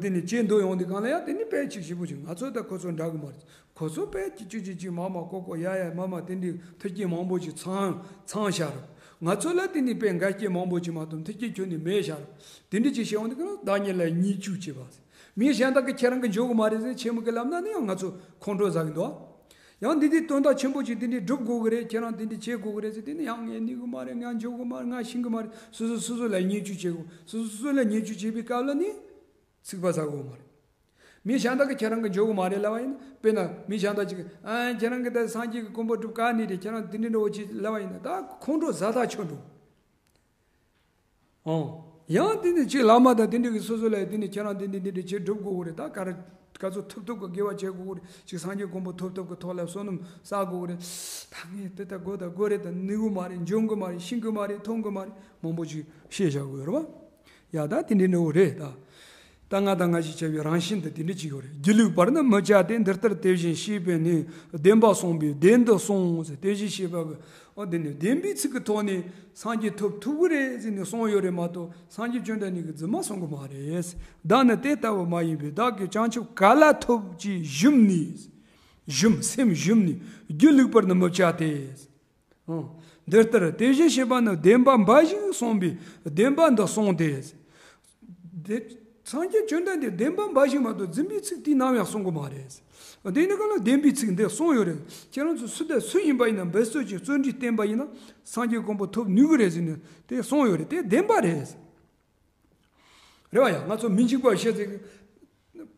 དེ་ནས་བྱེད་འདོད་ཡོང་དུས་གང་ལ་ཡ་དེ་ནི་དཔེ་ཅིག་ཞིབ་པོ་ཅིག་ང་ཚོ་དང་ཁོ་ཚོ་འདྲ་གི་མ་རེད། ཁོ་ཚོ་དཔེ་ཅིག་ཅིག་ཅིག་ཅིག་མ་མ་ཀོ་ཀོ་ཡ་ཡ་མ་མ་དེ་འདྲའི་མཐུན་རྐྱེན་མང་པོ་ཅིག་ཚང་ཚང་ཤར། ང་ཚོ་ལ་དེ་ནི་དཔེ་འགལ་རྐྱེན་མང་པོ་ཅིག་མ་གཏོགས་མཐུན་རྐྱེན་ཁྱོན་ནས་མེད་ཤར། དེ་འདྲ་ཅིག་བཤད་ཡོང་དུས་གང་ལ་བདག་ཉིད་ལ་བརྙས་བཅོས་བྱེད་པ། མི་གཞན་དག་གིས་ཁྱེད་རང་གི་འཇོག་གི་མ་རེད་ཟེར་ཆེན་མོ་གི་ལབ་ན་ནི་ཡང་ང་ཚོ་ཁོང་ཁྲོ་ཟ་གི་འདུག་ཡང་འདི་འདྲའི་དོན་དག་ཆེན་པོ་ཅིག་འདི་འདྲའི་སྒྲུབ་དགོས་ཀྱི་རེད། ཁྱེད་རང་འདི་འདྲའི་བྱེད་དགོས་ཀྱི་རེད་ཟེར་དེ་ནི་ཡང་ངས་ནུས་ཀྱི་མ་རེད། ང་འཇོག་གི་མ་རེད། ང་ཤེས་ཀྱི་མ་རེད། སོ་སོ་སོ་སོ་ལ་བརྙས་བཅོས་བྱེད་དགོས། སོ་སོ་སོ་སོ་ལ་བརྙས་བཅོས་བྱེད་པའི་སྐབས་ལ་ནི་ཚིག་པ་ཟ་དགོས་མ་རེད། མི་གཞན་དག་གིས་ཁྱེད་རང་གི་འཇོག་གི་མ་རེད་ལབ་པ་ཡིན་ན། དཔེར་ན་མི་གཞན་དག་ཅིག་གིས་ཨ་ཁྱེད་རང་གིས་ད་སངས་རྒྱས་ཀྱི་གོ་འཕང་སྒྲུབ་ག་ནི་རེད། ཁྱེད་རང་འདི་འདྲའི་འདྲ་བོ་ཅིག་ལབ་པ་ཡིན་ན་ད་ཁོང་ཁྲོ་ཟ་ཐག་ཆོད་འགྲོ། ཨང་། ཡང་དེ་ནི་ཅིག་བླ་མ་དང་དེ་འདྲ་གི་སོ་སོ་ལ་དེ་ནི་ཁྱེད་རང་འདི་འདི་འདི་འདྲ་བྱེད་སྒྲུབ་དགོས་ཀྱི་རེད། ད་ག་རེ་ག་ཚོད་ཐུབ་ཐུབ་ཀྱི་དགེ་བ་བྱེད་དགོས་ཀྱི་རེད། ཅིག་སངས་རྒྱས་གོ་འཕང་ཐོབ་ཐུབ་ཀྱི་ཐོག་ལ་བསོད་ནམས་བསགས་དགོས་ཀྱི་རེད། ད་ངས་དེ་ལྟ་དགོས་ད་དགོས་རེད། ད་ནུས་ཀྱི་མ་རེད། འཇོན་གྱི་མ་རེད། ཤེས་ཀྱི་མ་རེད། མཐོང་གི་མ་རེད། མང་པོ་ཅིག་བཤད་བཞག་དགོས་རེད་བ། ཡ་ད་དེ་འདྲ་འདྲ་བོ་རེད་ད། ད་ང་དང་ང་ཞིག་བྱ་བའི་རང་བཞིན་དུ་དེ་འདྲ་ཅིག་ཡོད་རེད། སྒྱིད་ལུག་པར་ནི་མི་བྱ་སྟེ། འདི་ལྟར་དེ་བཞིན་གཤེགས་པས་ནི། བདེན་པ་གསུངས་པས་བདེན་དུ་གསུངས་ཟེར། དེ་བཞིན་གཤེགས་པ་གི་ཨོ་དེ་ནི་བདེན་པའི་ཚིག་གི་ཐོག་ནས་སངས་རྒྱས་ཐོབ་ཐུབ་ཀྱི་རེད་ཟེར་ནས་གསུངས་ཡོད་རེད་མ་གཏོགས་སངས་རྒྱས་བཅོམ་ལྡན་འདས་ཀྱིས་རྫུན་མ་གསུང་གི་མ་རེད། བདག་ནི་དེ་ལྟ་བུ་མ་ཡིན་པས། བདག་གིས་བྱང་ཆུབ་ག་ལ་ཐོབ་ཅེས་ཞུམ་ནས། ཞུམ་སེམས་ཞུམ་ནས་སྒྱིད་ལུག་པར་ནི་མི་བྱ་སྟེ། འོ། འདི་ལྟར་དེ་བཞིན་གཤེགས་པ་ནི་བདེན་པ་འབའ་ཞིག་གསུངས་པས་བདེན་པ་འདི་གསུངས་ཏེ། དེ་སངས་རྒྱས་བཅོམ་ལྡན་འདས་བདེན་པ་འབའ་ཞིག་མ་གཏོགས་རྫུན་པའི་ཚིག་དེ་ནམ་ཡང་གསུང་གི་མ་རེད། དེ་ནི་གང་ལ་བདེན་པའི་ཚིག་འདི་གསུངས་ཡོད་རེད། ཁྱེད་རང་ཚོ་སུ་དང་སུ་ཡིན་པ་ཡིན་ན་འབད་རྩོལ་གྱིས་བརྩོན་འགྲུས་བསྟེན་པ་ཡིན་ན་སངས་རྒྱས་གོ་འཕང་ཐོབ་ནུས་ཀྱི་རེད་ཟེར་ནས་དེ་གསུངས་ཡོད་རེད། དེ་བདེན་པ་རེད། རེད་བ་ཡ། ང་ཚོ་མི་འཇིགས་པ་བཤད་ཚེ།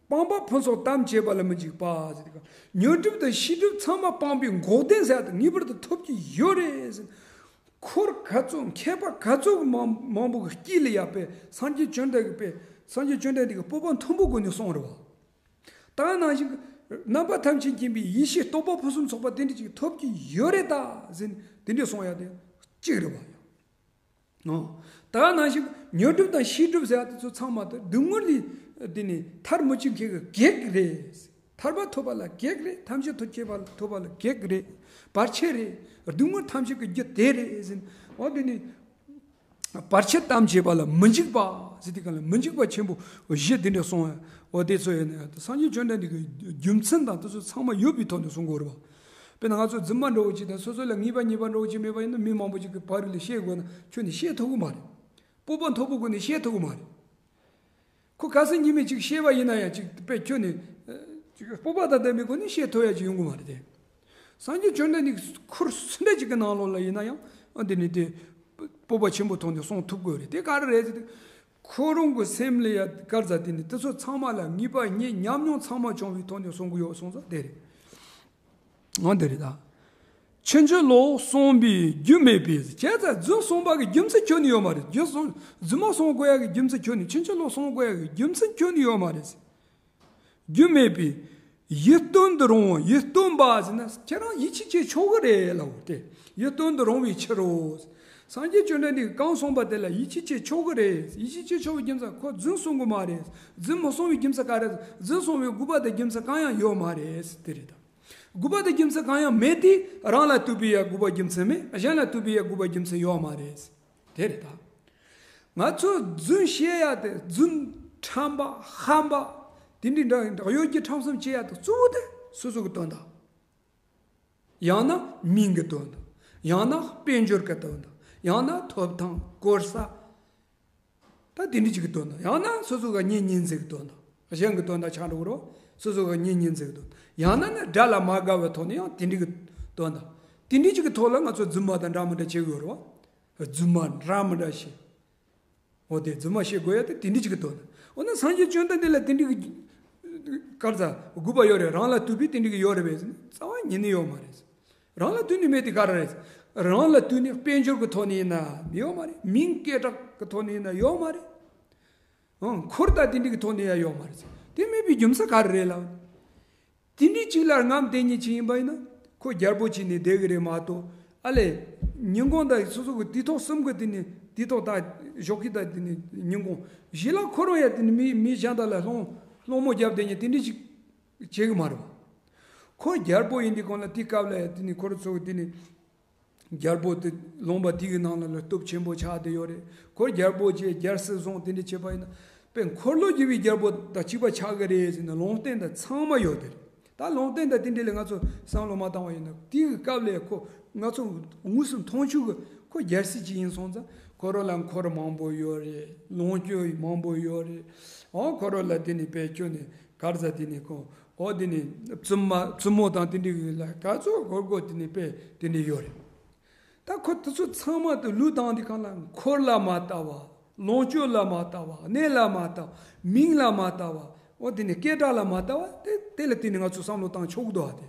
སྤངས་པ་ཕུན་ཚོགས་དམ་བཅས་པ་ལ་མི་འཇིགས་པ་ཟེར་དུས། ཉོན་སྒྲིབ་དང་ཤེས་སྒྲིབ་ཚང་མ་སྤངས་པའི་འགོག་བདེན་ཟེར་ཡ་དེ་ངེས་པར་དུ་ཐོབ་ཀྱི་ཡོད་རེད་ཟེར། འཁོར་ག་ཚོད་མཁས་པ་ག་ཚོད་མང་མང་པོ་གི་དཀྱིལ་ལ་ཡ་དཔེ་སངས་རྒྱས་བཅོམ་ལྡན་གྱི་དཔེ་སངས་རྒྱས་བཅོམ་ལྡན་འདས་ཀྱི་སྤོབས་པ་མཐོན་པོ་སྒོ་ནས་གསུངས་རེད་བ། ད་ནང་བཞིན་གྱི་རྣམ་པ་ཐམས་ཅད་མཁྱེན་པའི་ཡེ་ཤེས་རྟོགས་པ་ཕུན་སུམ་ཚོགས་པ་དེ་འདྲ་ཅིག་ཐོབ་ཀྱི་ཡོད་རེད་ད་ཟེར་ནས་དེ་འདྲ་གསུང་ཡ་དེ་གཅིག་རེད་བ་ཡ། ཨོ། ད་ནང་བཞིན་ཉོན་སྒྲིབ་དང་ཤེས་སྒྲིབ་ཟེར་བ་དེ་ཚོ་ཚང་མ་དེ་སྡུག་བསྔལ་ལས་དེ་ནི་ཐར་མི་བཅུག་མཁན་གྱི་གེགས་རེད། ཐར་པ་ཐོབ་པ་ལ་གེགས་རེད། ཐམས་ཅད་ཐོབ་ཁྱད་པར་ཐོབ་པ་ལ་གེགས་རེད། བར་ཆད་རེད། སྡུག་བསྔལ་ཐམས་ཅད་ཀྱི་རྒྱུ་དེ་རེད་ཟེར། ཨོ་དེ་ནི་བར་ཆད་དམ་བཅས་པ་ལ་མི་འཇིགས་པ་ཟེར་དུས་གང་ལ་མི་འཇིགས་པ་ཆེན་པོ་བཞི་དེ་འདྲ་གསུངས། ཨོ་དེ་ཚོ་ཡིན་ན་སངས་རྒྱས་བཅོམ་ལྡན་འདས་ཀྱི་རྒྱུ་མཚན་དང་དེ་ཚོ་ཚང་མ་ཡོད་པའི་ཐོག་ནས་གསུང་དགོས་རེད་བ། དཔེར་ན་ང་ཚོ་རྫུན་མ་འདྲ་བོ་ཅིག་དང་སོ་སོ་ལ་ངེས་པ་ཉེས་པ་འདྲ་བོ་ཅིག་མེད་པ་ཡིན་ན་མི་མང་པོ་ཅིག་གིས་ཕ་རོལ་ལ་བཤད་དགོས་ན་ཁྱོན་ནས་བཤད་ཐུབ་ཀྱི་མ་རེད། སྤོབས་པ་མཐོ་པོ་སྒོ་ནས་བཤད་ཐུབ་ཀྱི་མ་རེད། ཁོ་ག་ས་ཉི་མས་ཅིག་བཤད་པ་ཡིན་ན་ཡང་ཅིག་དཔེ་ཁྱོན་ནས་ཅིག་སྤོབས་པ་དང་ལྡན་པའི་སྒོ་ནས་བཤད་ཐུབ་ཡ་ཅིག་ཡོང་གི་མ་རེད་དེ། སངས་རྒྱས་བཅོམ་ལྡན་འདས་ཁུར་སུ་འདྲ་ཅིག་གི་ནང་ལོགས་ལ་ཡིན་ན་ཡང་ཨ་འདི་ནི་དེ་སྤོབས་པ་ཆེན་པོ་ཐོག་ནས་གསུང་ཐུབ་དགོས་རེད། དེ་ག་རེ་རེད་ཟེར་དུས། ཁོ་རང་གི་སེམས་ལ་ཡ་གར་ཟ་དེ་ནི་དེ་ཚོ་ཚང་མ་ལ་ངེས་པ་ཉེ་ཉམས་མྱོང་ཚང་མ་བྱུང་བའི་ཐོག་ནས་གསུང་གི་ཡོད་གསུངས་ས་དེ་རེད། འོ་འདི་རེད་ད། ཕྱིན་ཅི་ལོག་གསུངས་པའི་རྒྱུ་མེད་པས། བྱས་ཙང་རྫུན་གསུངས་པ་གི་རྒྱུ་མཚན་ཁྱོན་ནས་ཡོད་མ་རེད། རྒྱུ་གསུངས་རྫུན་མ་གསུང་དགོས་ཡ་གི་རྒྱུ་མཚན་ཁྱོན་ནས་ཕྱིན་ཅི་ལོག་གསུང་དགོས་ཡ་གི་རྒྱུ་མཚན་ཁྱོན་ནས་ཡོད་མ་རེད། རྒྱུ་མེད་པས་ཡིད་རྟོན་དུ་རུང་བ། ཡིད་རྟོན་པ་ཟེར་ན་ཁྱེད་རང་ཡིད་ཆེས་བྱེད་ཆོག་གི་རེད་ལབ་དེ། ཡིད་རྟོན་དུ་རུང་བའི་ཕྱིར་རོ། སངས་རྒྱས་བཅོམ་ལྡན་འདས་ཀྱིས་གང་གསུངས་པ་དེ་ལ་ཡིད་ཆེས་བྱེད་ཆོག་གི་རེད། ཡིད་ཆེས་བྱེད་ཆོག་པའི་རྒྱུ་མཚན་ཁོ་རྫུན་གསུང་གི་མ་རེད། རྫུན་མ་གསུང་བའི་རྒྱུ་མཚན་ག་རེ། རྫུན་གསུང་བའི་དགོས་པ་དང་རྒྱུ་མཚན་གང་ཡང་ཡོད་མ་རེད་དེ་རེད་ད། དགོས་པ་དང་རྒྱུ་མཚན་གང་ཡང་མེད་དེ་རང་ལ་ལྟོས་པའི་ཡ་དགོས་པ་རྒྱུ་མཚན་མེད། གཞན་ལ་ལྟོས་པའི་ཡ་དགོས་པ་རྒྱུ་མཚན་ཡོད་མ་རེད། དེ་རེད་ད། ང་ཚོས་རྫུན་བཤད་ཡ་དེ་རྫུན་ཁྲམ་པ་ཧམ་པ་དེ་འདྲའི་འདྲ་འདྲ་གཡོ་སྒྱུ་ཁྲམ་གསུམ་བྱེད་ཡ་དེ་གཙོ་བོ་དེ་སོ་སོ་གི་དོན་དག་ཡང་ན་མིང་གི་དོན་དང་། ཡང་ན་དཔལ་འབྱོར་གྱི་དོན་དང་། ཡང་ན་ཐོབ་ཐང་དཀོར་ཟ། ད་དེ་འདྲ་ཅིག་གི་དོན་དང་། ཡང་ན་སོ་སོ་ག་གཉེན་ཉེ་འཛིན་གྱི་དོན་དང་། གཞན་གྱི་དོན་དག་ཆགས་འགྲོ་གི་རེད་བ། སོ་སོ་ག་གཉེན་ཉེ་འཛིན་གྱི་དོན་དང་། ཡང་ན་ནི་དགྲ་ལ་མ་དགའ་བའི་ཐོག་ནས་ཡང་དེ་འདྲ་གི་དོན་དང་། དེ་འདྲ་ཅིག་གི་ཐོག་ལ་ང་ཚོ་རྫུན་མ་དང་འདྲ་མི་འདྲ་བྱེད་དགོས་རེད་བ། རྫུན་མ་འདྲ་མི་འདྲ་བྱེད། འོ་དེ་རྫུན་མ་བཤད་དགོས་ཡ་དེ་དེ་འདྲ་ཅིག་གི་དོན་དང་། འོ་ན་སངས་རྒྱས་བཅོམ་ལྡན་འདས་ལ་དེ་འདྲ་གི་ག་རེ་ཟ་དགོས་པ་ཡོད་རེད། རང་ལ་ལྟོས་པའི་དེ་འདྲ་གི་ཡོད་རེད་པས་ཟེར་ན་རྩ་བ་ཉིད་ནས་ཡོད་མ་རེད། རང་ལ་ལྟོས་ནས་མེད་དེ་ག་རེ་རེད། རང་ལ་ལྟོས་ནས་དཔལ་འབྱོར་གྱི་ཐོག་ནས་ཡིན་ན་ཡོད་མ་རེད། མིང་སྐད་གྲགས་ཀྱི་ཐོག་ནས་ཡིན་ན་ཡོད་མ་རེད། ཨང་། འཁོར་དང་དེ་འདྲ་གི་ཐོག་ནས་ཡང་ཡོད་མ་རེད། དེ་མེད་པའི་རྒྱུ་མཚན་ག་རེ་རེད་ལབ། དེ་འདྲའི་ཅིག་ལ་རྔམ་སྟེ་ཉིད་ཅིག་ཡིན་པ་ཡིན་ན་ཁོ་རྒྱལ་པོ་བྱས་ནས་བསྡད་གི་རེད་མ་གཏོགས། ཨ་ལས། ཉིན་གུང་དང་སོ་སོ་གི་དུས་ཐོག་གསུམ་གི་དེ་ནས་དུས་ཐོག་དང་ཞོགས་ཀས་དང་དེ་ནས་ཉིན་གུང་གཞི་ལ་ཁོ་རང་ཡང་དེ་ནས་མི་མི་གཞན་དག་ལ་སློང་སློང་མོ་རྒྱབ་བསྡད་ཉིན་དེ་འདྲ་ཅིག་བྱེད་གི་མ་རེད་བ། ཁོ་རྒྱལ་པོ་ཡིན་དུས་གང་ལ་དེའི་སྐབས་ལ་ཡང་དེ་ནས་ཁོ་རང་ཚོ་གི་དེ་ནས། རྒྱལ་པོ་དེ་ལུང་པ་དེ་གི་ནང་ལ་ལ་སྟོབས་ཆེན་པོ་ཆགས་བསྡད་ཡོད་རེད། ཁོ་རྒྱལ་པོ་བྱས་རྒྱལ་སྲིད་བཟུང་དེ་འདྲ་བྱས་པ་ཡིན་ན། དཔེ་འཁོར་ལོ་རྒྱས་པའི་རྒྱལ་པོ་དང་གཅིག་པ་ཆགས་ཀྱི་རེད་ཟེར་ནས་ལུང་བསྟན་དང་ཚང་མ་ཡོད་དེ་རེད། ད་ལུང་བསྟན་དང་དེ་འདྲ་ལ་ང་ཚོ་བསམ་བློ་མ་བཏང་བ་ཡིན་ན་དེ་གི་སྐབས་ལ་ཁོ་ང་ཚོ་དངོས་སུ་མཐོང་ཆོས་གི་ཁོ་རྒྱལ་སྲིད་ཅིག་ཡིན་སོང་ཙང་ཁོ་རང་ལ་འཁོར་མང་པོ་ཡོད་རེད། ལོངས་སྤྱོད་མང་པོ་ཡོད་རེད། འོ་ཁོ་རང་ལ་དེ་ནས་དཔེ་ཁྱོད་ནས་ག་རེ་ཟ་དེ་ནས་ཁོ། འོ་དེ་ནས་བཙུན་མ་བཙུན་མོ་དང་དེ་འདྲ་གི་ལ་ག་ཚོད་སྒོར་སྒོར་དེ་ནས་དཔེ་དེ་འདྲ་ཡོད་རེད། ད་ཁོ་དེ་ཚོ་ཚང་མ་དུ་ལུས་དང་དེ་གང་ལ་འཁོར་ལ་མ་ལྟ་བ། ལོངས་སྤྱོད་ལ་མ་ལྟ་བ། གནས་ལ་མ་ལྟ་བ། མིང་ལ་མ་ལྟ་བ། འོ་དེ་ནས་སྐད་གྲགས་ལ་མ་ལྟ་བ་དེ་དེ་ལ་བརྟེན་ནས་ང་ཚོ་བསམ་བློ་བཏང་ཆོག་གི་འདུག་ཨ་དེ།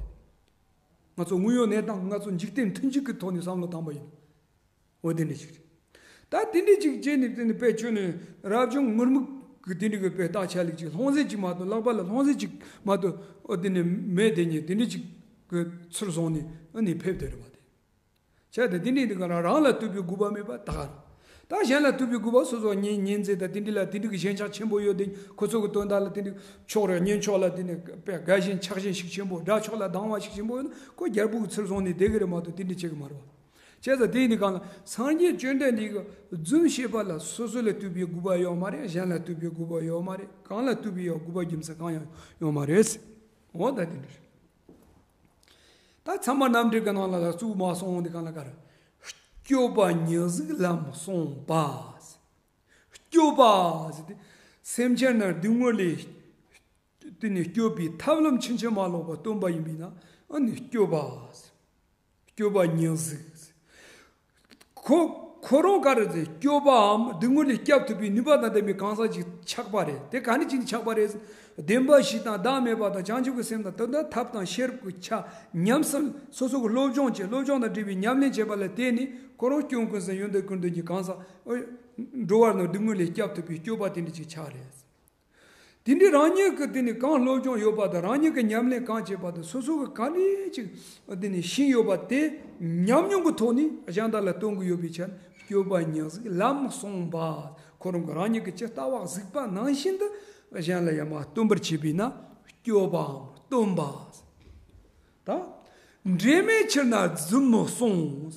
ང་ཚོ་དངོས་ཡོད་གནས་སྟངས་ང་ཚོ་འཇིག་རྟེན་མཐུན་འཇིག་གི་ཐོག་ནས་བསམ་བློ་བཏང་པ་ཡིན། འོ་དེ་འདྲ་ཞིག་རེད། ད་དེ་འདྲ་ཅིག་བྱས་ནས་དེ་ནས་དཔེ་ཁྱོད་ནས་རབ་བྱུང་ངུར་སྨྲིག་གི་དེ་འདྲ་གི་དཔེ་རྟགས་ཆ་ལེགས་ཅིག་ལྷུང་བཟེད་ཅིག་མ་གཏོགས་ལག་པ་ལ་ལྷུང་བཟེད་ཅིག་མ་གཏོགས་འོ་དེ་ནས་མེད་དེ་ཉིད་དེ་འདྲ་ཅིག་གི་ཚུར་བཟུང་ནས་ཨ་ནི་ཕེབས་དེ་རེད་པ་དེ། བྱས་ཏེ་དེ་འདྲ་འདི་ག་རང་རང་ལ་ལྟོས་པའི་དགོས་པ་མེད་པ་ད་ག་རང་། ད་གཞན་ལ་ལྟོས་པའི་དགོས་པ་སོ་སོ་གཉེན་ཉེ་འཛིན་དང་དེ་འདྲ་ལ་དེ་འདྲ་གི་ཞེན་ཆགས་ཆེན་པོ་ཡོད་དེ་ཁོ་ཚོ་གི་དོན་དག་ལ་དེ་འདྲ་ཕྱོགས་རེ་གཉེན་ཕྱོགས་ལ་དེ་འདྲ་དགའ་ཞེན་ཆགས་ཞེན་ཞིག་ཆེན་པོ་དགྲ་ཕྱོགས་ལ་སྡང་བ་ཞིག་ཆེན་པོ་ཡོད་ན་ཁོ་རྒྱལ་པོ་གི་ཚུར་བཟུང་ནས་བསྡད་གི་རེད་མ་གཏོགས་དེ་འདྲ་བྱེད་གི་མ་རེད་བ། བྱས་ཙང་དེ་ཡིན་དུས་གང་ལ་སངས་རྒྱས་བཅོམ་ལྡན་འདས་ཀྱིས་རྫུན་བཤད་པ་ལ་སོ་སོ་ལ་ལྟོས་པའི་དགོས་པ་ཡོད་མ་རེད། གཞན་ལ་ལྟོས་པའི་དགོས་པ་ཡོད་མ་རེད། གང་ལ་ལྟོས་པའི་ཡང་དགོས་པ་རྒྱུ་མཚན་གང་ཡང་ཡོད་མ་རེད། འོ་ད་དེ་འདྲ་རེད། ད་ཚད་མ་རྣམ་འགྲེལ་གྱི་ནང་ལ་ལ་གཙོ་བོ་མ་སོང་དེ་གང་ལ་ག་རེ། སྐྱོབ་པ་ཉེར་གཟུགས་ལམ་གསུངས་པ། སྐྱོབ་པ་ཟེར་ཏེ། སེམས་ཅན་ནི་སྡུག་བསྔལ་ལས། དེ་ནི་སྐྱོབ་པའི་ཐབས་ལམ་ཕྱིན་ཅི་མ་ལོག་པ་སྟོན་པ་ཡིན་པས་ན་ཨ་ནི་སྐྱོབ་པ་ཟེར། སྐྱོབ་པ་ཉེར་གཟུགས་ཟེར། ཁོ་ཁོ་རང་ག་རེ་ཟེར་སྐྱོབ་པའམ་སྡུག་བསྔལ་ལས་སྐྱབས་ཐུབ་པའི་ནུས་པ་དང་ལྡན་པའི་གང་ཟག་ཅིག་ཆགས་པ་རེད། དེ་ག་ནས་ཅིག་ནས་ཆགས་པ་རེད་ཟེར། བདེན་པ་བཞི་དང་བདག་མེད་པ་དང་བྱང་ཆུབ་ཀྱི་སེམས་དང་དོན་དམ་ཐབས་དང་ཤེས་རབ་ཀྱི་ཆ་ཉམས་སུ་སོ་སོ་གི་སློབ་སྦྱོང་བྱས། སློབ་སྦྱོང་དང་འབྲེལ་བའི་ཉམས་ལེན་བྱས་པ་ལ་བརྟེན་ནས་ཁོ་རང་སྐྱོབ་མགོན་གསུམ་ཡོན་ཏན་ཀུན་ལྡན་གྱི་གང་ཟག་འགྲོ་བ་རྣམས་སྡུག་བསྔལ་ལས་སྐྱབས་ཐུབ་པའི་སྐྱོབ་པ་དེ་འདྲ་ཅིག་ཆགས་རེད། དེ་འདྲའི་རང་ཉིད་ཀྱི་དེ་ནི་གང་སློབ་སྦྱོང་ཡོད་པ་དང་རང་ཉིད་ཀྱི་ཉམས་ལེན་གང་བྱས་པ་དང་སོ་སོ་གི་ག་འདྲ་ཅིག་དེ་ནི་ཤེས་ཡོད་པ་དེ་ཉམས་མྱོང་གི་ཐོག་ནས་གཞན་དག་ལ་སྟོན་གྱི་ཡོད་པའི་ཆ་ནས་སྐྱོབ་པ་ཉེར་གཟུགས་ལམ་གསུངས་པ། ཁོ་རང་གི་རང་ཉིད་ཀྱི་ཇི་ལྟ་བ་གཟིགས་པ་ནང་བཞིན་དུ་གཞན་ལ་ཡང་མ་སྟོན་པར་བྱེད་པས་ན་སྐྱོབ་པའམ་སྟོན་པ། ད་འབྲེལ་མེད་ཕྱིར་ན་རྫུན་མི་གསུང་།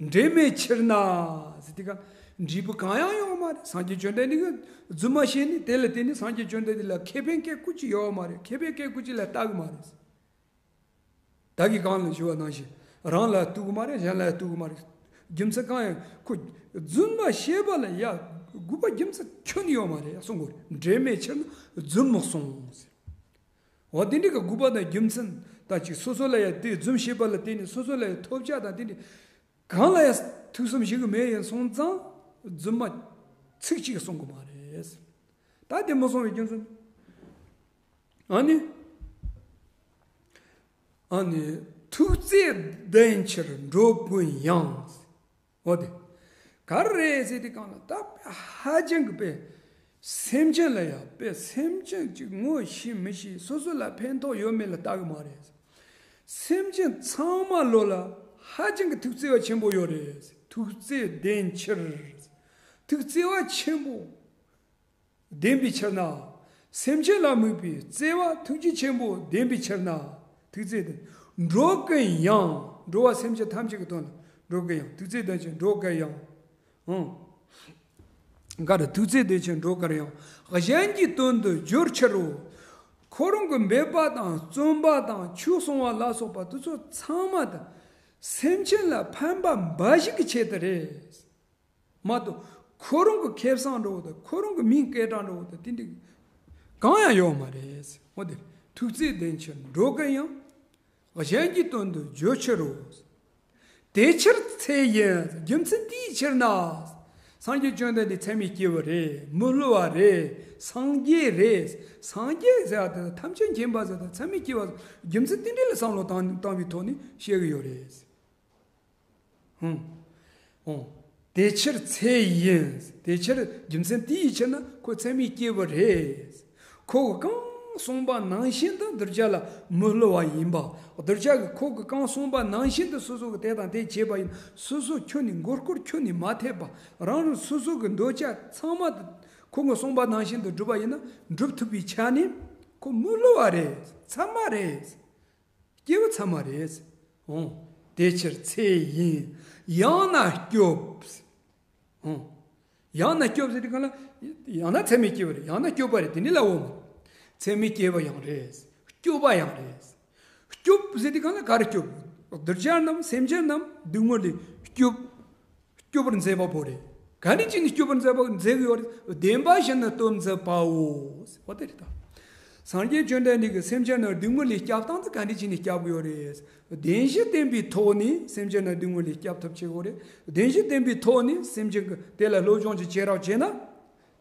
འབྲེལ་མེད་ཕྱིར་ན་ཟེར་དེ་ག་འབྲས་བུ་གང་ཡང་ཡོང་མ་རེད། སངས་རྒྱས་བཅོམ་ལྡན་འདས་ཀྱིས་རྫུན་མ་བཤད་ནས་དེ་ལ་བརྟེན་ནས་སངས་རྒྱས་བཅོམ་ལྡན་འདས་ལ་ཁེ་ཕན་སྐད་ཀུ་ཅི་ཡོད་མ་རེད། ཁེ་ཕན་སྐད་ཀུ་ཅི་ལ་ལྟ་གི་མ་རེད། ད་གི་གང་ལ་ཞུ་བ་ནང་བཞིན་རང་ལ་ལྟོས་གི་མ་རེད། གཞན་ལ་ལྟོས་གི་མ་རེད། རྒྱུ་མཚན་གང་ཡང་ཁོ་རྫུན་མ་བཤད་པ་ལ་ཡ་དགོས་པ་རྒྱུ་མཚན་ཁྱོན་ནས་ཡོད་མ་རེད་གསུང་གི་རེད། འབྲེལ་མེད་ཕྱིར་ན་རྫུན་མི་གསུང་ཟེར། འོ་དེ་འདྲའི་གི་དགོས་པ་དང་རྒྱུ་མཚན་དང་ཅིག་སོ་སོ་ལ་ཡང་དེ་རྫུན་བཤད་པ་ལ་བརྟེན་ནས་སོ་སོ་ལ་ཡང་ཐོབ་བྱ་དང་དེ་འདྲའི་གང་ལ་ཡང་ཐུགས་བསམ་བཞེས་གི་མེད་ཡིན་སོང་ཙང་རྫུན་མ་ཚིག་གཅིག་གསུང་གི་མ་རེད། ད་དེ་མི་གསུང་བའི་རྒྱུ་མཚན་ཨ་ནི་ཨ་ནི་ཐུགས་བརྩེ་ལྡན་ཕྱིར་འགྲོ་ཀུན་ཡང་། འོ་དེ། ག་རེ་རེད་ཟེར་དུས་གང་ལ་ད་ཧ་ཅང་གི་དཔེ། སེམས་ཅན་ལ་ཡང་དཔེ་སེམས་ཅན་གཅིག་ངོ་ཤེས་མི་ཤེས་སོ་སོ་ལ་ཕན་ཐོགས་ཡོད་མེད་ལ་ལྟ་གི་མ་རེད། སེམས་ཅན་ཚང་མ་ལོ་ལ་ཧ་ཅང་གི་ཐུགས་བརྩེ་བ་ཆེན་པོ་ཡོད་རེད། ཐུགས་བརྩེ་ལྡན་ཕྱིར། ཐུགས་བརྩེ་བ་ཆེན་པོ། ལྡན་པའི་ཕྱིར་ན། སེམས་ཅན་ལ་དམིགས་པའི་བརྩེ་བ་ཐུགས་རྗེ་ཆེན་པོ་ལྡན་པའི་ཕྱིར་ན། ཐུགས་བརྩེ་ལྡན། འགྲོ་ཀུན་ཡང་། འགྲོ་བ་སེམས་ཅན་ཐམས་ཅད་ཀྱི་དོན་ལ་འགྲོ་ཀུན་ཡང་། ཐུགས་བརྩེ་ལྡན་ཕྱིར་འགྲོ་ཀུན་ཡང་། ཨང་། ག་རེ་ཐུགས་བརྩེ་ལྡན་ཕྱིར་འགྲོ་ཀུན་ཡང་། གཞན་གྱི་དོན་དུ་སྦྱོར་ཕྱིར་རོ། ཁོ་རང་གི་འབད་པ་དང་བརྩོན་པ་དང་ཆོས་གསུང་བ་ལ་སོགས་པ་དེ་ཚོ་ཚང་མ་དང་སེམས་ཅན་ལ་ཕན་པ་འབའ་ཞིག་གི་ཆེད་དུ་རེད། མ་གཏོགས་ཁོ་རང་གི་ཁེ་བཟང་འགྲོ་བ་དང་ཁོ་རང་གི་མིང་སྐད་གྲགས་འགྲོ་བ་དང་དེ་འདྲ་གང་ཡང་ཡོད་མ་རེད། འོ་དེ་ཐུགས་བརྩེ་ལྡན་ཕྱིར་འགྲོ་ཀུན་ཡང་། གཞན་གྱི་དོན་དུ་བརྗོད་ཕྱིར་རོ། དེ་ཕྱིར་ཚེ་ཡིན། རྒྱུ་མཚན་དེའི་ཕྱིར་ན། སངས་རྒྱས་བཅོམ་ལྡན་འདས་ཚད་མེད་སྐྱེས་བུ་རེད། མི་སླུ་བ་རེད། སངས་རྒྱས་རེད། སངས་རྒྱས་ཟེར་བ་དེ་དང་ཐམས་ཅད་མཁྱེན་པ་ཟེར་དང་ཚད་མེད་སྐྱེས་བུ་ཟེར་རྒྱུ་མཚན་དེ་འདྲ་ལ་བསམ་བློ་བཏང་བཏང་བའི་ཐོག་ནས་བཤད་གི་ཡོད་རེད། ཧུམ། ཨོ། དེ་ཕྱིར་ཚེ་ཡིན། དེ་ཕྱིར་རྒྱུ་མཚན་དེའི་ཕྱིར་ན་ཁོ་ཚད་མེད་སྐྱེས་བུ་རེད། ཁོ་གིས་གང་གསུངས་པ་ནང་བཞིན་དུ་གདུལ་བྱ་ལ་མི་སླུ་བ་ཡིན་པ། གདུལ་བྱ་གིས་ཁོ་གིས་གང་གསུངས་པ་ནང་བཞིན་དུ་སོ་སོ་གིས་དེ་དང་དེ་བྱས་པ་ཡིན། སོ་སོ་ཁྱོན་ནས་མགོ་སྐོར་ཁྱོན་ནས་མ་ཐེབས་པ། རང་རང་སོ་སོ་གི་འདོད་ཆགས་ཚང་མ་དེ་ཁོ་གིས་གསུངས་པ་ནང་བཞིན་དུ་བསྒྲུབས་པ་ཡིན་ན་འགྲུབ་ཐུབ་པའི་ཆ་ནས་ཁོ་མི་སླུ་བ་རེད། ཚད་མ་རེད། སྐྱེས་བུ་ཚད་མ་རེད། འོང་། དེ་ཕྱིར་ཚེ་ཡིན། ཡང་ན་སྐྱོབ། འོང་། ཡང་ན་སྐྱོབ་ཟེར་དུས་གང་ལ། ཡང་ན་ཚད་མེད་སྐྱེས་བུ་རེད། ཡང་ན་སྐྱོབ་པ་རེད། དེ་འདྲ་ལབ་འོང་མ། ཚད་མེད་སྐྱེས་བུ་ཡང་རེད། སྐྱོབ་པ་ཡང་རེད། སྐྱོབ་ཟེར་དུས་གང་ལ་ག་རེ་སྐྱོབ། གདུལ་བྱ་རྣམས་སེམས་ཅན་རྣམས་སྡུག་བསྔལ་ལས་སྐྱོབ། སྐྱོབ་པར་མཛད་པ་པོ་རེད། ག་འདྲ་བྱས་ནས་སྐྱོབ་པར་མཛད་པ་མཛད་ཀྱི་ཡོད་རེད། བདེན་པ་བཞི་ནི་སྟོབས་མཛད་པའོ། འོ་དེ་རེད་ད། སངས་རྒྱས་བཅོམ་ལྡན་འདས་ཀྱིས་སེམས་ཅན་རྣམས་སྡུག་བསྔལ་ལས་སྐྱོབ་སྟངས་དེ་ག་འདྲ་བྱས་ནས་སྐྱོབ་ཀྱི་ཡོད་རེད། བདེན་བཞི་བསྟན་པའི་ཐོག་ནས་སེམས་ཅན་རྣམས་སྡུག་བསྔལ་ལས་སྐྱོབ་ཐབས་བྱེད་དགོས་རེད། བདེན་བཞི་བསྟན་པའི་ཐོག་ནས་སེམས་ཅན་གྱི་དེ་ལ་སློབ་སྦྱོང་ཅིག་བྱེད་རོགས་བྱས་ན།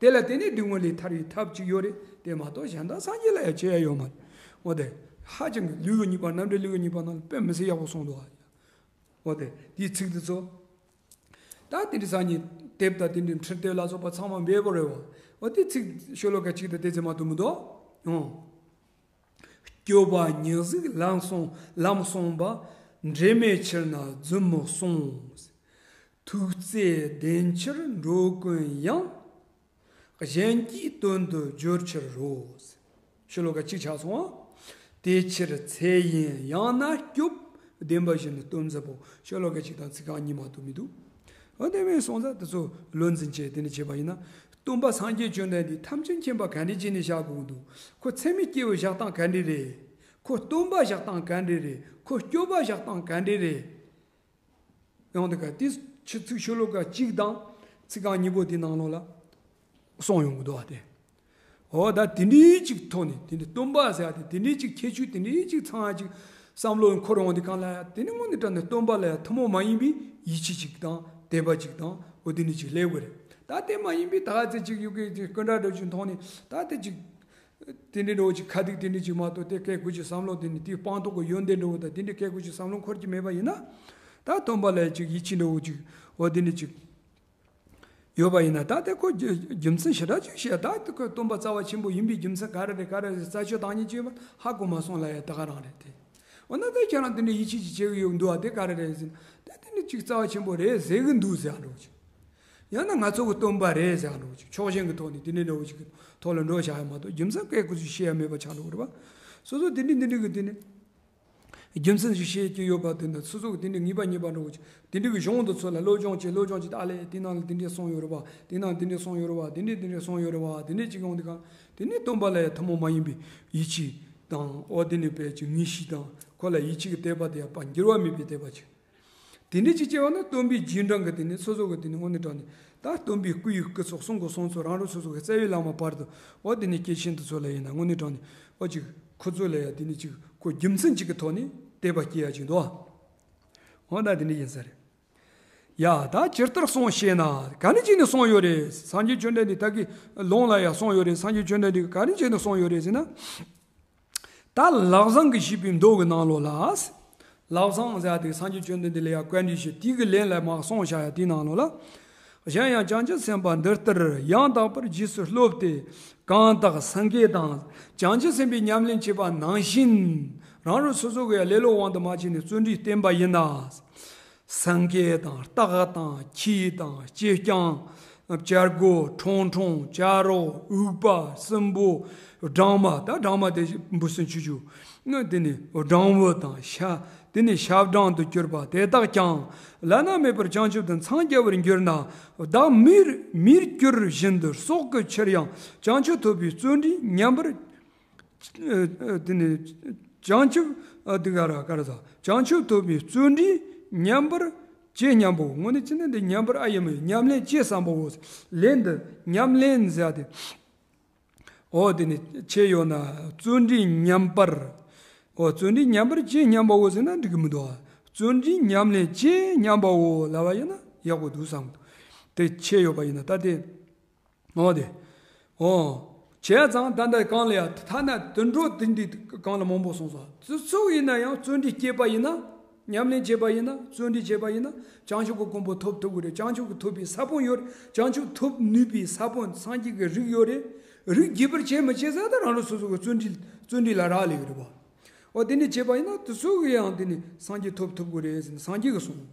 དེ་ལ་བརྟེན་ནས་སྡུག་བསྔལ་ལས་ཐར་བའི་ཐབས་ཅིག་ཡོད་རེད། དེ་མ་གཏོགས་གཞན་དག་སངས་རྒྱས་ལ་ཡང་བྱེད་ཡ་ཡོད་མ་རེད། འོ་དེ། ཧ་ཅང་གི་ལུས་ཀྱི་རྙིང་པ། རྣམ་འགྲེལ་ལུས་ཀྱི་རྙིང་པ་ནང་ལ་དཔེ་མི་སྲིད་ཡག་པོ་གསུངས་འདུག་ཨ། འོ་དེ། དེའི་ཚིག་དེ་ཚོ། ད་དེ་འདྲའི་སང་ཉིན་དེབ་དང་དེ་འདྲའི་འཕྲིན་དེབ་ལ་སོགས་པ་ཚང་མ་འབེལ་པོ་རེད་བ། འོ་དེ་ཚིག་ཤོ་ལོ་ཀ་གཅིག་དང་དེ་ཚོ་མ་གཏོགས་མི་འདུག་ཨང་། སྐྱོབ་པ་ཉེར་གཟུགས་ལམ་སོང་ལམ་སོང་པ། འབྲལ་མེད་ཕྱིར་ན་བརྫུན་མི་གསུང་། ཐུགས་བརྩེ་ལྡན་ཕྱིར་འགྲོ་ཀུན་ཡང་། གཞན་གྱི་དོན་དུ་བརྗོད་ཕྱིར་རོ། ཤོ་ལོ་ཀ་གཅིག་ཆགས་སོང་ཨ། དེ་ཕྱིར་ཚེ་ཡིན་ཡང་ན་སྐྱོབ། བདེན་པ་བཞི་ནི་སྟོབས་མཛད་པའོ། ཤོ་ལོ་ཀ་གཅིག་དང་ཚིག་རྐང་གཉིས་མ་གཏོགས་མི་འདུག་འོ་དེ་མིན་སོང་ཙང་དེ་ཚོ་བློ་འཛིན་བྱས་དེ་འདྲ་བྱས་པ་ཡིན་ན། སྟོན་པ་སངས་རྒྱས་བཅོམ་ལྡན་འདས་ཐམས་ཅད་མཁྱེན་པ་ག་འདྲ་བྱས་ནས་བཞག་དགོས་འདུག་ཁོ་ཚད་མེད་སྐྱེས་བུ་བཞག་སྟངས་ག་འདྲ་རེད། ཁོ་སྟོན་པ་བཞག་སྟངས་ག་འདྲ་རེད། ཁོ་སྐྱོབ་པ་བཞག་སྟངས་ག་འདྲ་རེད། ཡང་དེ་ག་དེ་ཕྱི་ཚིག་ཤོ་ལོ་ཀ་གཅིག་དང་ཚིག་རྐང་གཉིས་པོ་དེ་ནང་ལོགས་ལ་གསུངས་ཡོང་གི་འདུག་བ་དེ། འོ་ད་དེ་འདྲའི་གཅིག་ཐོག་ནས་དེ་འདྲའི་སྟོན་པ་ཟེར་ཡ་དེ་དེ་འདྲའི་གཅིག་ཁྱད་ཆོས་དེ་འདྲའི་གཅིག་ཚང་ཡ་གཅིག་བསམ་བློ་འཁོར་འོང་དུས་གང་ལ་ཡ་དེ་ནི་དངོས་གནས་དྲང་གནས་སྟོན་པ་ལ་ཡ་ཐུན་མོང་མ་ཡིན་པའི་ཡིད་ཆེས་གཅིག་དང་དད་པ་གཅིག་དང་འོ་དེ་འདྲ་གཅིག་སླེབས་དགོས་རེད། ད་དེ་མ་ཡིན་པའི་ད་ག་ཚོད་གཅིག་ཡོད་གི་ཀུན་དགའ་འདྲ་གཅིག་མཐོང་ནས་ད་དེ་གཅིག་དེ་འདྲའི་འདྲ་བོ་ཅིག་ཁ་སྡིག་དེ་འདྲ་ཅིག་མ་གཏོགས་དེ་སྐད་དགུ་ཅིག་བསམ་བློ་དེ་ནི་དེའི་སྤངས་རྟོགས་ཀྱི་ཡོན་ཏན་འདྲ་བོ་དང་དེ་འདྲའི་སྐད་དགུ་ཅིག་བསམ་བློ་འཁོར་གྱི་མེད་པ་ཡིན་ན། ད་སྟོན་པ་ལ་ཅིག་ཡིད་ཆེས་འདྲ་བོ་ཅིག་འོ་དེ་འདྲ་ཅིག་ཡོད་པ་ཡིན་ན་ད་དེ་ཁོ་རྒྱུ་རྒྱུ་མཚན་ཞེ་དྲག་ཅིག་བཤད། ད་དེ་ཁོ་སྟོན་པ་རྩ་བ་ཆེན་པོ་ཡིན་པའི་རྒྱུ་མཚན་ག་རེ་རེད་ག་རེ་རེད་རྩད་གཅོད་བཏང་ཉེན་ཅིག་ཡོད་པ་ཧ་གོ་མ་སོང་ལ་ཡ་ད་ག་རང་རེད་དེ། འོ་ན་ད་ཁྱེད་རང་དེ་འདྲའི་ཡིད་ཆེས་ཅིག་བྱེད་ཀྱི་ཡོད་འདུག་ཨ་དེ་ག་རེ་རེད་ཟེར་ན་ད་དེ་འདྲ་ཅིག་རྩ་བ་ཆེན་པོ་རེད་ཟེར་གི་འདུག་ཟེར་ཡ་འདྲ་བོ་ཅིག་ཡང་ན་ང་ཚོ་གི་སྟོན་པ་རེད་ཟེར་འགྲོ་ཅིག་ཕྱོགས་ཞེན་གྱི་ཐོག་ནས་དེ་འདྲའི་འདྲ་བོ་ཅིག་གི་ཐོག་ལ་འགྲོ་བཞག་ཡ་མ་གཏོགས་རྒྱུ་མཚན་སྐད་ཁུ་ཚུར་བཤད་ཡ་མེད་པ་ཆགས་འགྲོ་གི་རེད་པ། སོ་སོ་དེ་འདྲའི་འདི་འདྲའི་གི་དེ་ནི་རྒྱུ་མཚན་ཞིག་བཤད་ཀྱི་ཡོད་པ་དེ་འདྲ་སོ་སོ་གི་དེ་འདྲའི་ངེས་པ་རྙེད་པ་འགྲོ་གི་དེ་འདྲའི་གི་གཞུང་དེ་ཚོ་ལ་སློབ་སྦྱོང་བྱེད་སློབ་སྦྱོང་བྱེད་ད་ལས་དེ་ནང་ལ་དེ་འདྲའི་གསུངས་ཡོད་རེད་པ། དེ་ནང་དེ་འདྲའི་གསུངས་ཡོད་རེད་པ། དེ་འདྲའི་དེ་འདྲའི་གསུངས་ཡོད་རེད་པ། དེ་འདྲའི་ཅིག་ཡོང་དུས་གང་དེ་ནི་སྟོན་པ་ལ་ཡ་ཐུན་མོང་མ་ཡིན་པའི་ཡིད་ཆེས་དང་འོ་དེ་ནི་དཔེ་ཅིག་ངེས་ཤེས་དང་ཁོ་ལ་ཡིད་ཆེས་ཀྱི་དད་པ་དེ་ཡ་པ་འགྱུར་བ་མེད་པའི་དད་པ་ཅིག་དེ་འདྲ་ཅིག་སྐྱེ་བ་ན་སྟོན་པའི་རྗེས་འབྲང་གི་དེ་ནི་སོ་སོ་གི་དེ་ནི་དངོས་གནས་དྲང་ནས་ད་སྟོན་པའི་སྐུ་ཡི་སྐུ་ཚོགས་གསུང་གི་གསུང་ཚོགས་རང་རང་སོ་སོ་གི་རྩ་བའི་བླ་མ་བར་དུ་འོ་དེ་ནི་སྐྱེས་ཆེན་དེ་ཚོ་ལ་ཡིན་ན་དངོས་གནས་དྲང་ནས་འོ་ཅིག་ཁོ་ཚོ་ལ་ཡ་དེ་ནི་ཅིག་ཁོ་རྒྱུ་མཚན་ཅིག་གི་ཐོག་ནས་དད་པ་སྐྱེ་ཡ་ཅིག་འདུག་འོ་ད་དེ་འདྲ་ཡིན་ས་རེད། ཡ་ད་ཇི་ལྟར་གསུངས་ཤེ་ན་ག་ནི་ཅིག་ནི་གསུངས་ཡོད་རེད། སངས་རྒྱས་བཅོམ་ལྡན་འདས་ད་གི་ལུང་ལ་ཡ་གསུངས་ཡོད་རེད། སངས་རྒྱས་བཅོམ་ལྡན་འདས་ག་ནི་ཅིག་ནི་གསུངས་ཡོད་རེད་ཟེར་ན། ད་ལག་བཟང་གིས་བྱས་པའི་མདོ་གི་ནང་ལོགས་ལ། ལག་བཟང་ཟེར་ཡ་དེ་སངས་རྒྱས་བཅོམ་ལྡན་འདས་ལ་ཡང་བཀའ་འདྲི་ཞུས་དེའི་གི་ལན་ལ་མར་གསུངས་བཞག་ཡ་དེའི་ནང་ལོགས་ལ། གཞན་ཡང་བྱང་ཆུབ་སེམས་དཔའ་འདི་ལྟར་ཡང་དག་པར་རྗེས་སུ་སློབ་སྟེ་གང་དག་སེང་གེ་དང་བྱང་ཆུབ་སེམས་དཔའི་ཉམས་ལེན་བྱེད་པ་ནང་བཞིན་རང་རང་སོ་སོ་གི་ལེ་ལོ་དབང་དུ་མ་བྱས་ནས་བརྩོན་འགྲུས་བསྟེན་པ་ཡིན་ན། སེང་གེ་དང་སྟག་དང་ཁྱི་དང་ལྕེ་རྐྱང་། བྱ་རྒོད་ཁྲུང་ཁྲུང་བྱ་རོག་འུག་པ་སྲིན་པོ་སྦྲང་མ་ད་སྦྲང་མ་དེ་འབུ་སྲིན་ཆུ་ཆུ། དེ་ནི་སྦྲང་བུ་དང་ཤ་དེ་ནི་ཤ་སྦྲང་དུ་གྱུར་པ་དེ་དག་ཀྱང་བླ་ན་མེད་པར་བྱང་ཆུབ་ཏུ་འཚང་རྒྱ་བར་འགྱུར་ན་བདག་མིར་མིར་གྱུར་བཞིན་དུ་སྲོག་གི་ཕྱིར་ཡང་བྱང་ཆུབ་ཐོབ་པའི་བརྩོན་འགྲུས་ཉམས་པར། ཨ། དེ་ནི་བྱང་ཆུབ། ཨ། དེ་ག་ར་ག་ར་ཟ། བྱང་ཆུབ་ཐོབ་པའི་བརྩོན་འགྲུས་ཉམས་པར་བྱེད་སྙམ་པའོ། དངོས་གནས་བྱས་ན་འདི་ཉམས་པར་ཨ་ཡིན་མོད། ཉམས་ལེན་བྱེད་བསམ་པའོ། ལན་འདི་ཉམས་ལེན་ཟེར་ཏེ། འོ་དེ་ནི་བྱས་ཡོད་ན་བརྩོན་འགྲུས་ཉམས་པར། འོ་བརྩོན་འགྲུས་ཉམས་པར་བྱེད་སྙམ་པའོ་ཟེར་ན་འགྲིག་གི་མི་འདུག། བརྩོན་འགྲུས་ཉམས་ལེན་བྱེད་སྙམ་པའོ་ལབ་པ་ཡིན་ན་ཡག་པོ་འདུག་བསམ་གི་འདུག། དེ་བྱས་ཡོད་པ་ཡིན་ན་ད་དེ། འོ་དེ། འོ། བྱས་ཙང་ད་ལྟ་གང་ལ་ཡང་ཐ་ན་དུད་འགྲོ་དེ་འདྲའི་གང་ལ་མང་པོ་སོང་སོང་། དེ་ཚོ་ཡིན་ན་ཡང་བརྩོན་འགྲུས་བསྐྱེད་པ་ཡིན་ན། ཉམས་ལེན་བྱས་པ་ཡིན་ན། བརྩོན་འགྲུས་བྱས་པ་ཡིན་ན། བྱང་ཆུབ་ཀྱི་གོ་འཕང་ཐོབ་ཐུབ་ཀྱི་རེད། བྱང་ཆུབ་ཀྱི་ཐོབ་པའི་ས་བོན་ཡོད་རེད། བྱང་ཆུབ་ཐོབ་ནུས་པའི་ས་བོན་སངས་རྒྱས་ཀྱི་རིགས་ཡོད་རེད། རིགས་རྒྱས་པར་བྱས་མི་བྱས་ཟེར་ད་རང་རང་སོ་སོ་གི་བརྩོན་འགྲུས། བརྩོན་འགྲུས་ལ་རག་ལས་ཀྱི་རེད་པ། འོ་དེ་འདྲ་བྱས་པ་ཡིན་ན་དེ་ཚོ་གིས་ཡང་དེ་ནི་སངས་རྒྱས་ཐོབ་ཐུབ་ཀྱི་རེད་ཟེར་ནས་སངས་རྒྱས་ཀྱིས་གསུངས།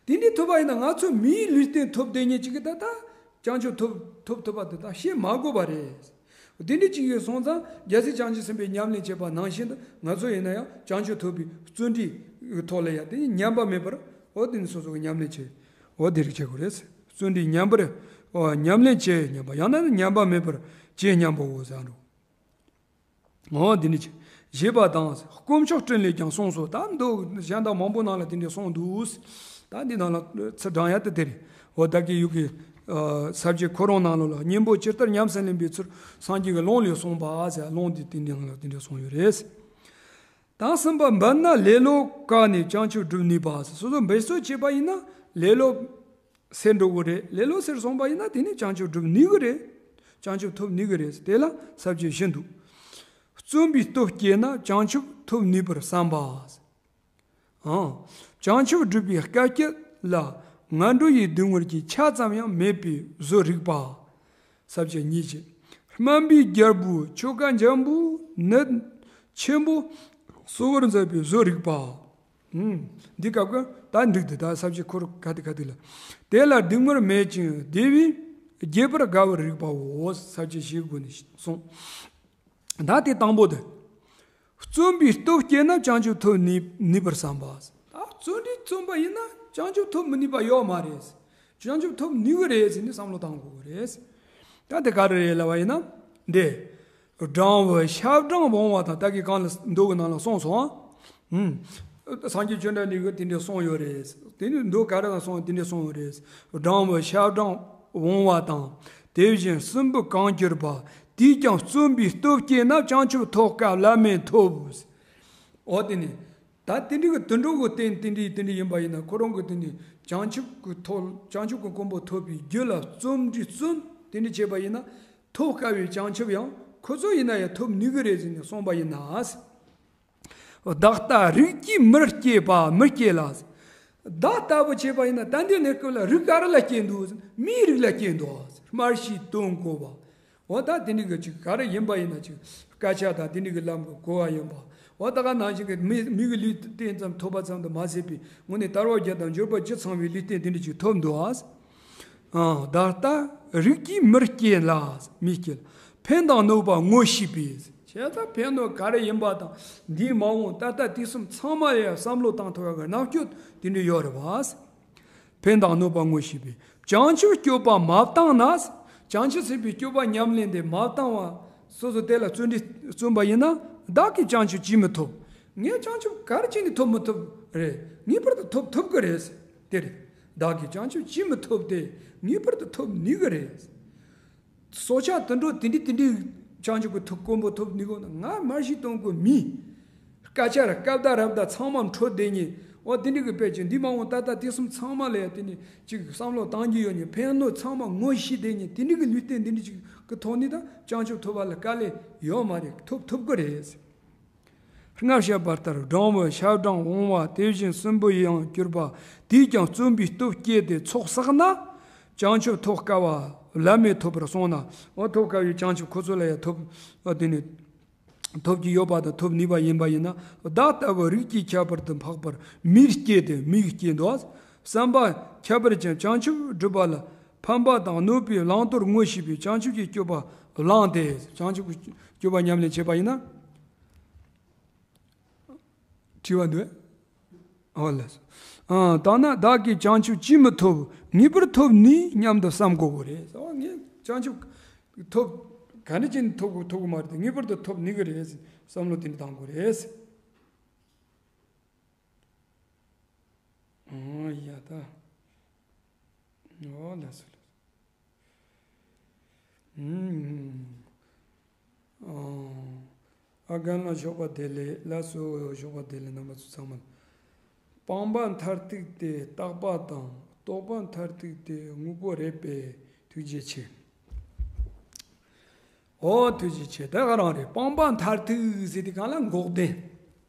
དེ་འདྲའི་ཐོབ་པ་ཡིན་ན་ང་ཚོ་མིའི་ལུས་རྟེན་ཐོབ་བསྡད་མཁན་ཅིག་གིས་ད་ལྟ་བྱང་ཆུབ་ཐོབ་ཐོབ་ཐུབ་པ་དེ་དག་བཤད་མ་དགོས་པ་རེད། དེ་འདྲ་ཅིག་ཡོད་སོང་ཙང་རྒྱལ་སྲས་བྱང་ཆུབ་སེམས་དཔའི་ཉམས་ལེན་བྱས་པ་ནང་བཞིན་དུ་ང་ཚོ་ཡིན་ན་ཡང་བྱང་ཆུབ་ཐོབ་པའི་བརྩོན་འགྲུས་ཀྱི་ཐོག་ལ་ཡང་དེ་ཉམས་པ་མེད་པར། འོ་དེ་ནི་སོ་སོ་གི་ཉམས་ལེན་བྱེད། འོ་དེ་རིགས་བྱེད་དགོས་རེད། བརྩོན་འགྲུས་ཉམས་པར། འོ་ཉམས་ལེན་བྱེད་སྙམ་པ། ཡང་ན་ཉམས་པ་མེད་པར་བྱེད་སྙམ་པའོ་ཟེར་འགྲོ། འོ་འདི་ནི་ཞེས་པ་དང་། དཀོན་མཆོག་སྤྲིན་ལས་ཀྱང་གསུངས་སོ། ད་མདོ་གཞན་དག་མང་པོ་ནང་ལ་དེ་འདྲ་གསུངས་འདུག། ད་འདི་ནང་ལ་ཚུར་བགྲང་ཡ་དེ་དེ་རེད། འོ་ད་གི་ཡུག་གི་ས་བཅད་ཁོ་རང་ནང་ལོགས་ལ། གཉེན་པོ་ཇི་ལྟར་ཉམས་སུ་ལེན་པའི་ཚུལ་སངས་རྒྱས་ཀྱི་ལུང་ལས་གསུངས་པ་ཟེར། ལུང་འདི་དེ་འདྲ་ནང་ལ་དེ་འདྲ་གསུངས་ཡོད་རེད། དང་གསུམ་པ། འབད་ན་ལེ་ལོ་བཀག་ནས་བྱང་ཆུབ་སྒྲུབ་ནུས་པ། སོ་སོ་འབད་རྩོལ་བྱས་པ་ཡིན་ན་ལེ་ལོ་སེལ་འགྲོ་གི་རེད། ལེ་ལོ་སེལ་སོང་པ་ཡིན་ན་དེ་ནི་བྱང་ཆུབ་སྒྲུབ་ནུས་ཀྱི་རེད། བྱང་ཆུབ་ཐོབ་ནུས་ཀྱི་རེད། དེ་ལ་ས་བཅད་བཞི་འདུག། བརྩོན་པའི་སྟོབས་བསྐྱེད་ན་བྱང་ཆུབ་ཐོབ་ནུས་པར་བསམ་པ། ཨང་། བྱང་ཆུབ་སྒྲུབ་པའི་དཀའ་སྤྱད་ལ་ངན་འགྲོ་ཡི་སྡུག་བསྔལ་གྱི་ཆ་ཙམ་ཡང་མེད་པའི་བཟོ་རིག་པ། ས་བཅད་གཉིས་ཀྱི། སྨན་པའི་རྒྱལ་པོའི་ཆོ་ག་འཇམ་པོ་ནད་ཆེན་པོ་གསོ་བར་མཛད་པའི་བཟོ་རིག་པ། ཨུམ། འདི་སྐབས་ཀྱི་ད་འགྲིག་འདི་ད་ས་བཅད་ཁོ་ར་ག་དེ་ག་དེ་ལ། དེ་ལ་སྡུག་བསྔལ་མེད་ཅིང་བདེ་བས་རྒྱས་པར་དགའ་བར་རིག་པའོ། ས་བཅད་བཞིའི་སྒོ་ནས་གསུངས། ད་དེ་དང་པོ་དེ། བརྩོན་པའི་སྟོབས་བསྐྱེད་ན་བྱང་ཆུབ་ཐོབ་ནུས་ནུས་པར་བསམ་པ། ད་བརྩོན་འགྲུས་བརྩོན་པ་ཡིན་ན་བྱང་ཆུབ་ཐོབ་མི་ནུས་པ་ཡོད་མ་རེད། བྱང་ཆུབ་ཐོབ་ནུས་ཀྱི་རེད་ཟེར་ནས་བསམ་བློ་བཏང་དགོས་ཀྱི་རེད། ད་དེ་ག་རེ་རེད་ལབ་པ་ཡིན་ན། འདི། སྦྲང་བུ་ཤ་སྦྲང་བུང་བ་དང་། ད་གིན་གོང་ལ་མདོ་གི་ནང་ལ་གསུངས་སོང་ཨ། ཨུམ། སངས་རྒྱས་བཅོམ་ལྡན་འདས་ཀྱིས་དེ་འདྲ་གསུངས་ཡོད་རེད། དེ་ནི་མདོ་ག་རེ་ལ་གསུངས་དེ་འདྲ་གསུངས་ཡོད་རེད། སྦྲང་བུ་ཤ་སྦྲང་བུང་བ་དང་། དེ་བཞིན་སྲིན་བུ་གང་གྱུར་པ། དེས་ཀྱང་བརྩོན་པའི་སྟོབས་བསྐྱེད་ན། བྱང་ཆུབ་ཐོབ་དཀའ་བླ་མེད་ཐོབ། འོ་དེ་ནི། ད་དེ་འདྲ་གི་དུད་འགྲོ་གི་རྟེན་དེ་འདྲ་དེ་འདྲ་ཡིན་པ་ཡིན་ན། ཁོ་རང་གི་དེ་ནི་བྱང་ཆུབ་ཀྱི་ཐོག་བྱང་ཆུབ་ཀྱི་གོ་འཕང་ཐོབ་པའི་རྒྱུ་ལ་བརྩོན་འགྲུས་བརྩོན་དེ་འདྲ་བྱས་པ་ཡིན་ན། ཐོབ་དཀའ་བའི་བྱང་ཆུབ་ཡང་ཁོ་ཚོ་ཡིན་ན་ཡང་ཐོབ་ནུས་ཀྱི་རེད་ཟེར་ནས་གསུངས་པ་ཡིན་ན། བདག་ལྟ་རིགས་ཀྱིས་མི་སྐྱེ་བ་མི་སྐྱེ་ལ། བདག་ལྟ་བུ་བྱས་པ་ཡིན་ན་ད་འདི་གནས་སྐབས་ལ་རིགས་ག་རེ་ལ་སྐྱེ་འདུག། མིའི་རིགས་ལ་སྐྱེ་འདུག། སྨྲ་ཤེས་དོན་གོ་བ། འོ་ད་དེ་འདྲ་གི་ཅིག་ག་རེ་ཡིན་པ་ཡིན་ན་ཅིག་སྐད་ཆ་དང་དེ་འདྲ་གི་ལམ་གི་གོ་བ་ཡིན་པ། འོ་ད་ག་ནང་བཞིན་གི་མི་མི་གི་ལུས་རྟེན་ཙམ་ཐོབ་པ་ཙམ་དུ་མ་ཟད་པའི་དངོས་གནས་དལ་བ་བརྒྱད་དང་འབྱོར་པ་བཅུ་ཚང་བའི་ལུས་རྟེན་དེ་འདྲ་ཅིག་ཐོབ་འདུག་ཨ། ཨང་། བདག་ལྟ་རིགས་ཀྱིས་མི་སྐྱེ་ལ། མི་སྐྱེ་ལ། ཕན་དང་གནོད་པ་ངོ་ཤེས་པས། བྱས་ཙང་ཕན་གནོད་ག་རེ་ཡིན་པ་དང་འདིའི་མ་འོངས་ད་ལྟ་དུས་གསུམ་ཚང་མ་ལ་ཡང་བསམ་བློ་བཏང་ཐུབ་ཡག་གི་རྣམ་དཔྱོད་དེ་འདྲ་ཡོད་རེད་བ། ཕན་དང་གནོད་པ་ངོ་ཤེས་པས། བྱང་ཆུབ་སྤྱོད་པ་མ་བཏང་ན། བྱང་ཆུབ་སེམས་དཔའི་སྤྱོད་པ་ཉམས་ལེན་དེ་མ་བཏང་བ། སོ་སོ་དེ་ལ་བརྩོན་འགྲུས་བརྩོན་པ་ཡིན་ན། བདག་གིས་བྱང་ཆུབ་ཅིས་མི་ཐོབ། ངས་བྱང་ཆུབ་ག་རེ་བྱས་ནས་ཐོབ་མི་ཐུབ་རེད། ངེས་པར་དུ་ཐོབ་ཐུབ་ཀྱི་རེད། དེ་རེད། བདག་གིས་བྱང་ཆུབ་ཅིས་མི་ཐོབ་སྟེ། ངེས་པར་དུ་ཐོབ་ནུས་ཀྱི་རེད། སྲོག་ཆགས་དུད་འགྲོ་དེ་འདྲ་དེ་འདྲའི་བྱང་ཆུབ་ཀྱི་ཐོབ་གོ་འཕང་ཐོབ་ནུས་གོ་ན། ང་སྨྲ་ཤེས་དོན་གོ་མི། སྐད་ཆ་ར་སྐབས་དང་རབ་དང་ཚང་མ་འཕྲོད་བསྡད་མཁན། འོ་དེ་འདྲ་གི་དཔེ་ཅིག་འདི་མ་འོངས་ད་ལྟ་དུས་གསུམ་ཚང་མ་ལ་ཡང་དེ་ནི་ཅིག་བསམ་བློ་བཏང་རྒྱུ་ཡོད་མཁན། ཕན་གནོད་ཚང་མ་ངོ་ཤེས་བསྡད་མཁན་དེ་འདྲ་གི་ལུས་རྟེན་འདི་འདྲ་ཅིག་གི་ཐོག་ནས་ད་བྱང་ཆུབ་ཐོབ་པ་ལ་དཀའ་ལས་ཡོད་མ་རེད། ཐོབ་ཐུབ་ཀྱི་རེད། སྔར་བཤད་པ་ལྟར་སྦྲང་བུ་ཤ་སྦྲང་བུང་བ་དེ་བཞིན་སྲིན་བུ་ཡང་གྱུར་པ། དེས་ཀྱང་བརྩོན་པའི་སྟོབས་བསྐྱེད་དེ་ཚོགས་བསགས་ན། བྱང་ཆུབ་ཐོབ་དཀའ་བ་བླ་མེད་ཐོབ་པར་གསུངས་ན། འོ་ཐོབ་དཀའ་བའི་བྱང་ཆུབ་ཁོ་ཚོ་ལ་ཡང་ཐོབ། འོ་དེ་ནི་ཐོབ་ཀྱི་ཡོད་པ་དང་ཐོབ་ནུས་པ་ཡིན་པ་ཡིན་ན། བདག་ལྟ་བུ་རིགས་ཀྱིས་ཁྱད་པར་དུ་འཕགས་པར་མིར་སྐྱེས་ཏེ་མིར་སྐྱེས་འདུག། བསམ་པ་ཁྱད་པར་ཅན་བྱང་ཆུབ་སྒྲུབ་པ་ལ་ཕན་པ་དང་གནོད་པའི་བླང་དོར་ངོ་ཤེས་པའི་བྱང་ཆུབ་ཀྱི་སྤྱོད་པ་བླངས་ཏེ། བྱང་ཆུབ་ཀྱི་སྤྱོད་པ་ཉམས་ལེན་བྱས་པ་ཡིན་ན། དྲི་བ་འདུག། ཨོ་ལགས་སོ། ཨ། ད་ནི་བདག་གིས་བྱང་ཆུབ་ཅིས་མི་ཐོབ། ངེས་པར་ཐོབ་ནུས་སྙམ་དུ་བསམ་དགོས་པ་རེད། ཨོ་ངས་བྱང་ཆུབ་ཐོབ་ ག་འདྲ་བྱས་ནས་ཐོབ་དགོས་ཐོབ་དགོས་མ་རེད་དེ། ངེས་པར་དུ་ཐོབ་ནི་གི་རེད། བསམ་བློ་དེ་འདྲ་བཏང་དགོས་རེད། ཨོ་ཡ་ད། ཨོ་ལགས་སོ་ལགས་སོ། ཨུམ། ཨོ། ཨ་རྒན་ལགས་ཞོགས་པ་བདེ་ལེགས། ལགས་སོ། ཞོགས་པ་བདེ་ལེགས་རྣམ་པ་ཚོ་ཚང་མ། སྤངས་པ་མཐར་ཐུག་དེ་རྟག་པ་དང་རྟོགས་པ་མཐར་ཐུག་དེ་དངོས་པོ་རེད་པས། ཐུགས་རྗེ་ཆེ། ཨོ་ཐུགས་རྗེ་ཆེ། ད་ག་རང་རེད། སྤངས་པ་མཐར་ཐུག་ཟེར་དུས་སྒང་ལ་འགོག་བདེན།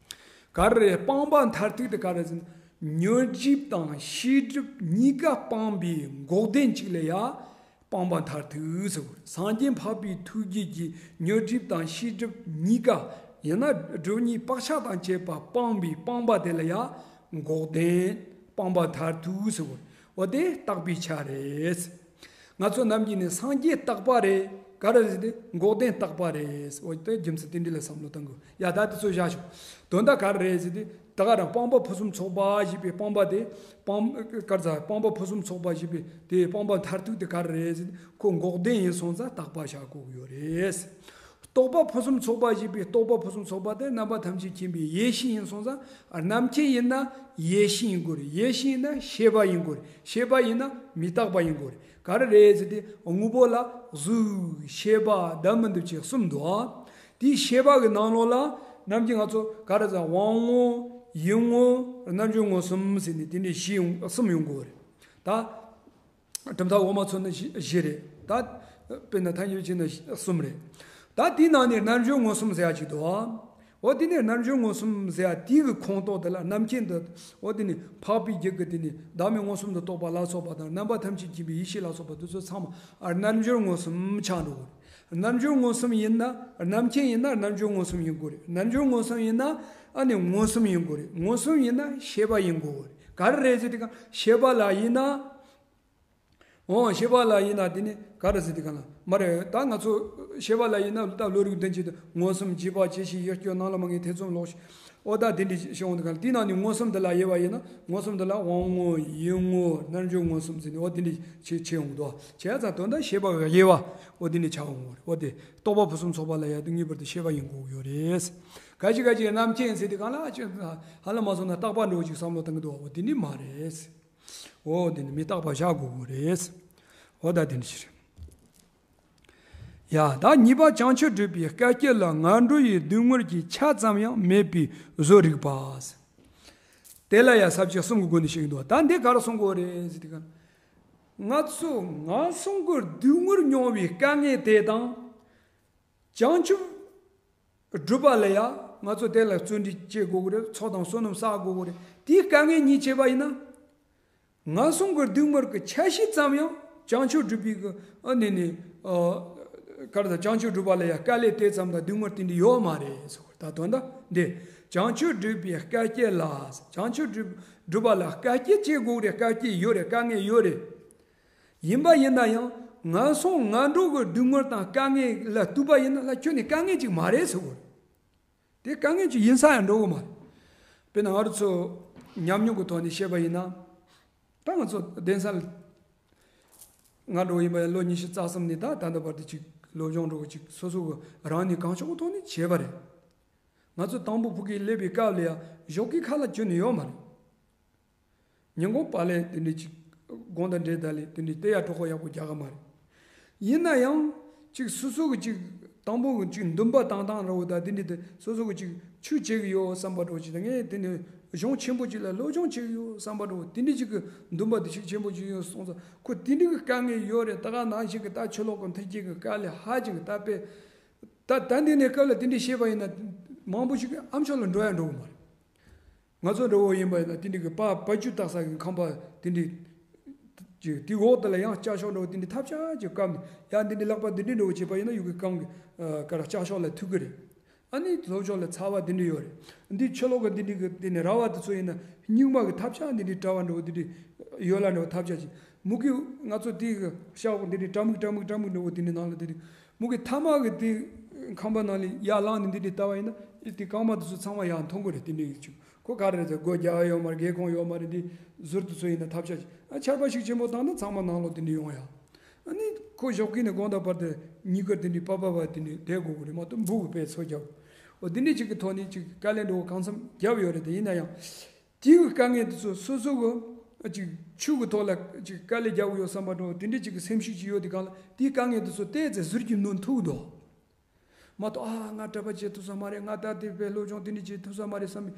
ག་རེ་རེད། སྤངས་པ་མཐར་ཐུག་དེ་ག་རེ་ཟེར་ན། ཉོན་སྒྲིབ་དང་ཤེས་སྒྲིབ་གཉིས་ཀ་སྤངས་པའི་འགོག་བདེན་གཅིག་ལ་ཡ། སྤངས་པ་མཐར་ཐུག་ཟེར་བ། སངས་རྒྱས་འཕགས་པའི་ཐུགས་རྗེ་གིས་ཉོན་སྒྲིབ་དང་ཤེས་སྒྲིབ་གཉིས་ཀ། ཡང་ན་སྒྲིབ་གཉིས་བག་ཆགས་དང་བཅས་པ་སྤངས་པའི་སྤངས་པ་དེ་ལ་ཡ། འགོག་བདེན། སྤངས་པ་མཐར་ཐུག་ཟེར་བ། འོ་དེ་རྟག་པའི་ཆ་རེད། ང་ཚོ་ནམ་རྒྱུན་ནས་སངས་རྒྱས་རྟག་པ་རེད། ག་རེ་ཟེར་དུས་འགོག་བདེན་རྟག་པ་རེད། འོ་དེ་རྒྱུ་མཚན་དེ་འདྲ་ལ་བསམ་བློ་གཏང་དགོས། ཡ་ད་དེ་ཚོ་བཞག་ཞོག་དོན་དག་ག་རེ་རེད་ཟེར་དུས། ད་ག་རང་སྤངས་པ་ཕུན་སུམ་ཚོགས་པ་ཞེས་པའི་སྤངས་པ་དེ། སྤངས་ག་རེ་ཟེར། སྤངས་པ་ཕུན་སུམ་ཚོགས་པ་ཞེས་པའི་དེ་སྤངས་པ་མཐར་ཐུག་དེ་ག་རེ་རེད་ཟེར་དུས། ཁོ་འགོག་བདེན་ཡིན་སོང་ཙང་རྟག་པ་བཞག་དགོས་ཀྱི་ཡོད་རེད། རྟོགས་པ་ཕུན་སུམ་ཚོགས་པ་ཞེས་པའི་རྟོགས་པ་ཕུན་སུམ་ཚོགས་པ་དེ་རྣམ་པ་ཐམས་ཅད་མཁྱེན་པའི་ཡེ་ཤེས་ཡིན་སོང་ཙང་། རྣམ་མཁྱེན་ཡིན་ན་ཡེ་ཤེས་ཡིན་དགོས་རེད། ཡེ་ཤེས་ཡིན་ན་ཤེས་པ་ཡིན་དགོས་རེད། ཤེས་པ་ཡིན་ན་མི་རྟག་པ་ཡིན་དགོས་རེད། ག་རེ་རེད་ཟེར་དུས། དངོས་པོ་ལ་གཟུགས་ཤེས་པ་ལྡན་མི་འདུག་ཅེས་གསུམ་འདུག་ཨ། དེའི་ཤེས་པ་གི་ནང་ལོགས་ལ་ནམ་རྒྱུན་ང་ཚོ་ག་རེ་ཟེར། དབང་ངོ་། ཡུལ་ངོ་། རྣལ་འབྱོར་མངོན་སུམ་ཟེར་ནས་དེ་འདྲའི་བཞི་ཡོང་། གསུམ་ཡོང་དགོས་རེད། ད། གྲུབ་མཐའ་འོག་མ་ཚོ་ནི་བཞི་བཞི་རེད། ད། དཔེར་ན་ཐལ་འགྱུར་བྱས་ན་བཞི་གསུམ་རེད། ད་དེའི་ནང་ནས་རྣལ་འབྱོར་མངོན་སུམ་ཟེར་ཡ་ཅིག་འདུག་ཨ། འོ་དེ་ནས་རྣལ་འབྱོར་མངོན་སུམ་ཟེར་ཡ་དེའི་གི་ཁོངས་གཏོགས་དེ་ལ་རྣམ་མཁྱེན་དུ། འོ་དེ་ནས་འཕགས་པའི་རྒྱུད་ཀྱི་དེ་ནས་བདག་མེད་མངོན་སུམ་དུ་རྟོགས་པ་ལ་སོགས་པ་དང་། རྣམ་པ་ཐམས་ཅད་མཁྱེན་པའི་ཡེ་ཤེས་ལ་སོགས་པ་དེ་ཚོ་ཚང་མ་རྣལ་འབྱོར་མངོན་སུམ་ཆགས་འགྲོ་གི་རེད། རྣལ་འབྱོར་མངོན་སུམ་ཡིན་ན། རྣམ་མཁྱེན་ཡིན་ན་རྣལ་འབྱོར་མངོན་སུམ་ཡིན་དགོས་རེད། རྣལ་འབྱོར་མངོན་སུམ་ཡིན་ན་ཨ་ནི་མངོན་སུམ་ཡིན་དགོས་རེད། མངོན་སུམ་ཡིན་ན་ཤེས་པ་ཡིན་དགོས་རེད། ག་རེ་རེད་ཟེར་དུས་སྒང་ཤེས་པ་ལ་ཡིན་ན། འོ་ཤེས་པ་ལ་ཡིན་ན་དེ་ནི་ག་རེ་ཟེར་དུས་སྒང་ལ་མ་རེད། ད་ང་ཚོ་ཤེས་པ་ལ་ཡིན་ན་ད་བློ་རིག་མདུན་གྱི་མངོན་སུམ་རྗེས་དཔག་ཇི་ཞིག་ཡིད་སྐྱོ་ནང་ལ་མ་ངེས་ཐེ་ཚོམ་ལོག་ཤིག་འོ་ད་དེ་འདྲ་ཞིག་འོང་དུས་སྒང་ལ། དེའི་ནང་ནས་མངོན་སུམ་དེ་ལ་དབྱེ་བ་ཡིན་ན། མངོན་སུམ་དེ་ལ་དབང་ངོ་། ཡུལ་ངོ་། རྣལ་འབྱོར་མངོན་སུམ་ཟེར་ནས་འོ་དེ་འདྲ་ཆེ་ཆེ་འོང་འདུག་བྱས་ཙང་དོན་དག་ཤེས་པ་གི་དབྱེ་བ་འོ་དེ་འདྲ་ཆགས་འོང་བ་རེད། འོ་དེ་རྟོགས་པ་ཕུན་སུམ་ཚོགས་པ་ལ་ཡ་དེ་ངེས་པར་དུ་ཤེས་པ་ཡིན་དགོས་ཀྱི་ཡོད་རེད། ག་ཅི་ག་ཅི་རྣམ་མཁྱེན་ཟེར་དུས་སྒང་ལ་ཅི་ཧ་ལམ་མ་སོང་ན་རྟག་པ་འདྲ་བོ་ཅིག་བསམ་བློ་གཏང་གི་འདུག་འོ་དེ་འདྲ་མ་རེད། འོ་དེ་ནི་མི་རྟག་པ་བཞག་དགོས་ཀྱི་རེད། འོ་ད་དེ་འདྲ་ཞིག་རེད། ཡ། ད་གཉིས་པ་བྱང་ཆུབ་སྒྲུབ་པའི་སྐད་ཅིག་ལ་ངན་འགྲོ་ཡི་སྡུག་བསྔལ་གྱི་ཆ་ཙམ་ཡང་མེད་པའི་བཟོ་རིག་པ། དེ་ལ་ཡང་ས་བཅད་གསུམ་གྱི་སྒོ་ནས་བཤད་ཀྱི་འདུག་ད་འདི་ག་རེ་གསུང་གི་ཡོད་རེད་ཟེར་དུས་སྒང་། ང་ཚོ་ངན་སོང་གི་སྡུག་བསྔལ་མྱོང་བའི་དཀའ་ངལ་དེ་དང་། བྱང་ཆུབ་སྒྲུབ་པ་ལ་ཡང་ང་ཚོ་དེ་ལ་བརྩོན་འགྲུས་བྱེད་དགོས་ཀྱི་རེད། ཚོགས་དང་བསོད་ནམས་བསགས་དགོས་ཀྱི་རེད། དེའི་དཀའ་ངལ་གཉིས་བྱས་པ་ཡིན་ན། ངན་སོང་གི་སྡུག་བསྔལ་གྱི་ཆ་ཤས་ཙམ་ཡང་བྱང་ཆུབ་སྒྲུབ་པའི་གི་ཨ་ནི་ནི་ཨ་ག་རེ་ཟེར། བྱང་ཆུབ་སྒྲུབ་པ་ལ་ཡང་དཀའ་ལས་དེ་ཙམ་དང་སྡུག་བསྔལ་དེ་འདྲ་ཡོད་མ་རེད་ཟེར་བ། ད་དོན་དག་འདི་བྱང་ཆུབ་སྒྲུབ་པའི་སྐད་ཅིག་ལ། བྱང་ཆུབ་སྒྲུབ་སྒྲུབ་པ་ལ་དཀའ་སྤྱད་བྱེད་དགོས་རེད། དཀའ་སྤྱད་ཡོད་རེད། དཀའ་ངལ་ཡོད་རེད། ཡིན་པ་ཡིན་ན་ཡང་ངན་སོང་ངན་འགྲོ་གི་སྡུག་བསྔལ་དང་དཀའ་ངལ་ལ་ལྟོས་པ་ཡིན་ན་ལ་ཁྱོད་ནི་དཀའ་ངལ་ཅིག་མ་རེད་ཟེར་བ་རེད། དེ་དཀའ་ངལ་ཅིག་ཡིན་ས་ཡང་འགྲོ་གི་མ་རེད། དཔེར་ན་ང་རང་ཚོ་ཉམས་མྱོང་གི་ཐོག་ནས་བཤད་པ་ཡིན་ན། ད་ང་ཚོ་གདན་ས་ལ་ང་འགྲོ་ཡིན་པ་ཡང་ལོ་ཉི་ཤུ་རྩ་གསུམ་ནས་ད་ད་ལྟ་བར་དུ་ཅིག་སློབ་སྦྱོང་འགྲོ་གི་ཅིག་སོ་སོ་གི་རང་ནས་གང་ལྕོགས་གི་ཐོག་ནས་བྱས་པ་རེད། ང་ཚོ་དང་པོ་ཕ་གིར་སླེབས་པའི་སྐབས་ལ་ཡང་ཞོགས་ཀའི་ཁ་ལག་གྱོན་ནས་ཡོད་མ་རེད། ཉིན་གུང་པ་ལས་དེ་འདྲའི་ཅིག་དགོང་དང་འདྲེས་ད་ལས་དེ་འདྲའི་དེ་ཡང་གྲོད་ཁོག་ཡག་པོ་རྒྱག་གི་མ་རེད། ཡིན་ན་ཡང་ཅིག་སོ་སོ་གི་ཅིག་དང་པོ་གི་ཅིག་འདུན་པ་བཏང་སྟངས་འདྲ་བོ་དང་། དེ་འདྲའི་དེ་སོ་སོ་གི་ཅིག་ཆོས་བྱེད་ཀྱི་ཡོད་བསམ་པ་འདྲ་བོ་ཅིག་དང་། ངས་དེ་ནས་གཞུང་ཆེན་པོ་ཅིག་ལ་སློབ་སྦྱོང་བྱེད་ཀྱི་ཡོད་བསམ་པ་འདྲ་བོ། དེ་འདྲའི་ཅིག་གི་འདུན་པ་དེ་ཅིག་ཆེན་པོ་ཅིག་ཡོད་སོང་ཙང་། ཁོ་དེ་འདྲའི་གི་དཀའ་ངལ་ཡོད་རེད། ད་ག་ནང་བཞིན་གི་ད་ཕྱི་ལོགས་གི་མཐུན་རྐྱེན་གི་དཀའ་ལས་ཧ་ཅང་གི་ད་དཔེ་ད་ད་འདི་ནས་སྐབས་ལ་དེ་འདྲའི་བཤད་པ་ཡིན་ན་མང་པོ་ཞིག་གི་ཨ་མཆོག་ལ་འགྲོ་ཡང་འགྲོ་གི་མ་རེད། ང་ཚོ་འདྲ་བོ་ཡིན་པ་ཡིན་ན་དེ་འདྲའི་གི་པ་པ་ཇུ་བཏགས་ས་གི་ཁང་པ་དེ་འདྲའི་ཅིག་དེའི་འོག་དེ་ལ་ཡང་ལྕགས་ཤོག་འདྲ་བོ་དེ་འདྲའི་ཐབས་ཆག་ཅིག་བཀབ་ནས། ཡང་འདི་འདྲའི་ལག་པ་འདི་འདྲའི་འདྲ་བོ་བྱས་པ་ཡིན་ན་ཡུལ་གི་རྐང་གི་ཨ་ག་རེ་ལྕགས་ཤོག་ལ་ཐུག་གི་རེད། ཨ་ནི་ལྷོ་ཕྱོགས་ལ་ཚ་བ་འདི་འདྲ་ཡོད་རེད། འདི་ཕྱི་ལོགས་གི་འདི་འདྲའི་གི་དེ་ནས་ར་བ་དེ་ཚོ་ཡིན་ན་སྙིགས་མ་གི་ཐབས་ཆག་འདི་འདྲའི་གྲྭ་བ་འདྲ་བོ་འདི་འདྲའི་ཡོད་ལ་འདྲ་བོ་ཐབས་ཆག་ཅིག་མུ་གེ་ང་ཚོ་དེ་གི་ཤག་འདི་འདྲའི་གྲ་མིག་གྲ་མིག་གྲ་མིག་འདྲ་བོ་དེ་འདྲའི་ནང་ལ་དེ་འདྲའི་མུ་གེ་ཐ་མ་གི་དེ་ཁང་པ་ནང་ལ་ཡར་ལངས་ནས་འདི་འདྲའི་ལྟ་བ་ཡིན་ན་དེ་རྐང་པ་དེ་ཚོ་ཚང་མ་ཡར་མཐོང་གི་རེད། དེ་འདྲའི་ཅིག་ཁོ་ག་རེ་རེད་ཟེར། སྒོ་རྒྱག་ཡོད་མ་རེད། སྒེའུ་ཁུང་ཡོད་མ་རེད། འདི་ཟུར་དེ་ཚོ་ཡིན་ན་ཐབས་ཆག་ཅིག་ཨ་ཆར་པ་ཞིག་ཆེན་པོ་བཏང་ན་ཚང་མ་ནང་ལོགས་དེ་འདྲའི་ཡོང་ཡ། ཨ་ནི་ཁོ་ཞོགས་ཀས་ནས་དགོང་དག་བར་དུ་གཉིས་ཀར་དེ་འདྲའི་པ་པ་བ་དེ་འདྲའི་བསྡད་དགོས་ཀྱི་རེད་མ་གཏོགས་འབུ་གི་དཔེ་འཚོ་རྒྱབ། འོ་དེ་འདྲའི་ཅིག་གི་ཐོག་ནས་ཅིག་དཀའ་ལས་འགྲོ་བ་གང་འཚམ་རྒྱབ་ཡོད་རེད། དེ་ཡིན་ན་ཡང་དེའི་དཀའ་ངལ་དེ་ཚོ་སོ་སོ་གི་ཅིག་ཆོས་ཀྱི་ཐོག་ལ་ཅིག་དཀའ་ལས་རྒྱག་གི་ཡོད་བསམ་པ་འདྲ་བོ་དེ་འདྲའི་ཅིག་གི་སེམས་ཤུགས་ཅིག་ཡོད་དེ་གང་ལ་དེའི་དཀའ་ངལ་དེ་ཚོ་བལྟས་ཚེ་ཟུར་གྱིས་ནོན་ཐུབ་འདུག་མ་གཏོགས། ཨ་ང་གྲྭ་པ་བྱེད་ཐུབ་ས་མ་རེད། ང་ད་དེ་བས་སློབ་སྦྱོང་དེ་འདྲ་བྱེད་ཐུབ་ས་མ་རེད་བསམ་པའི།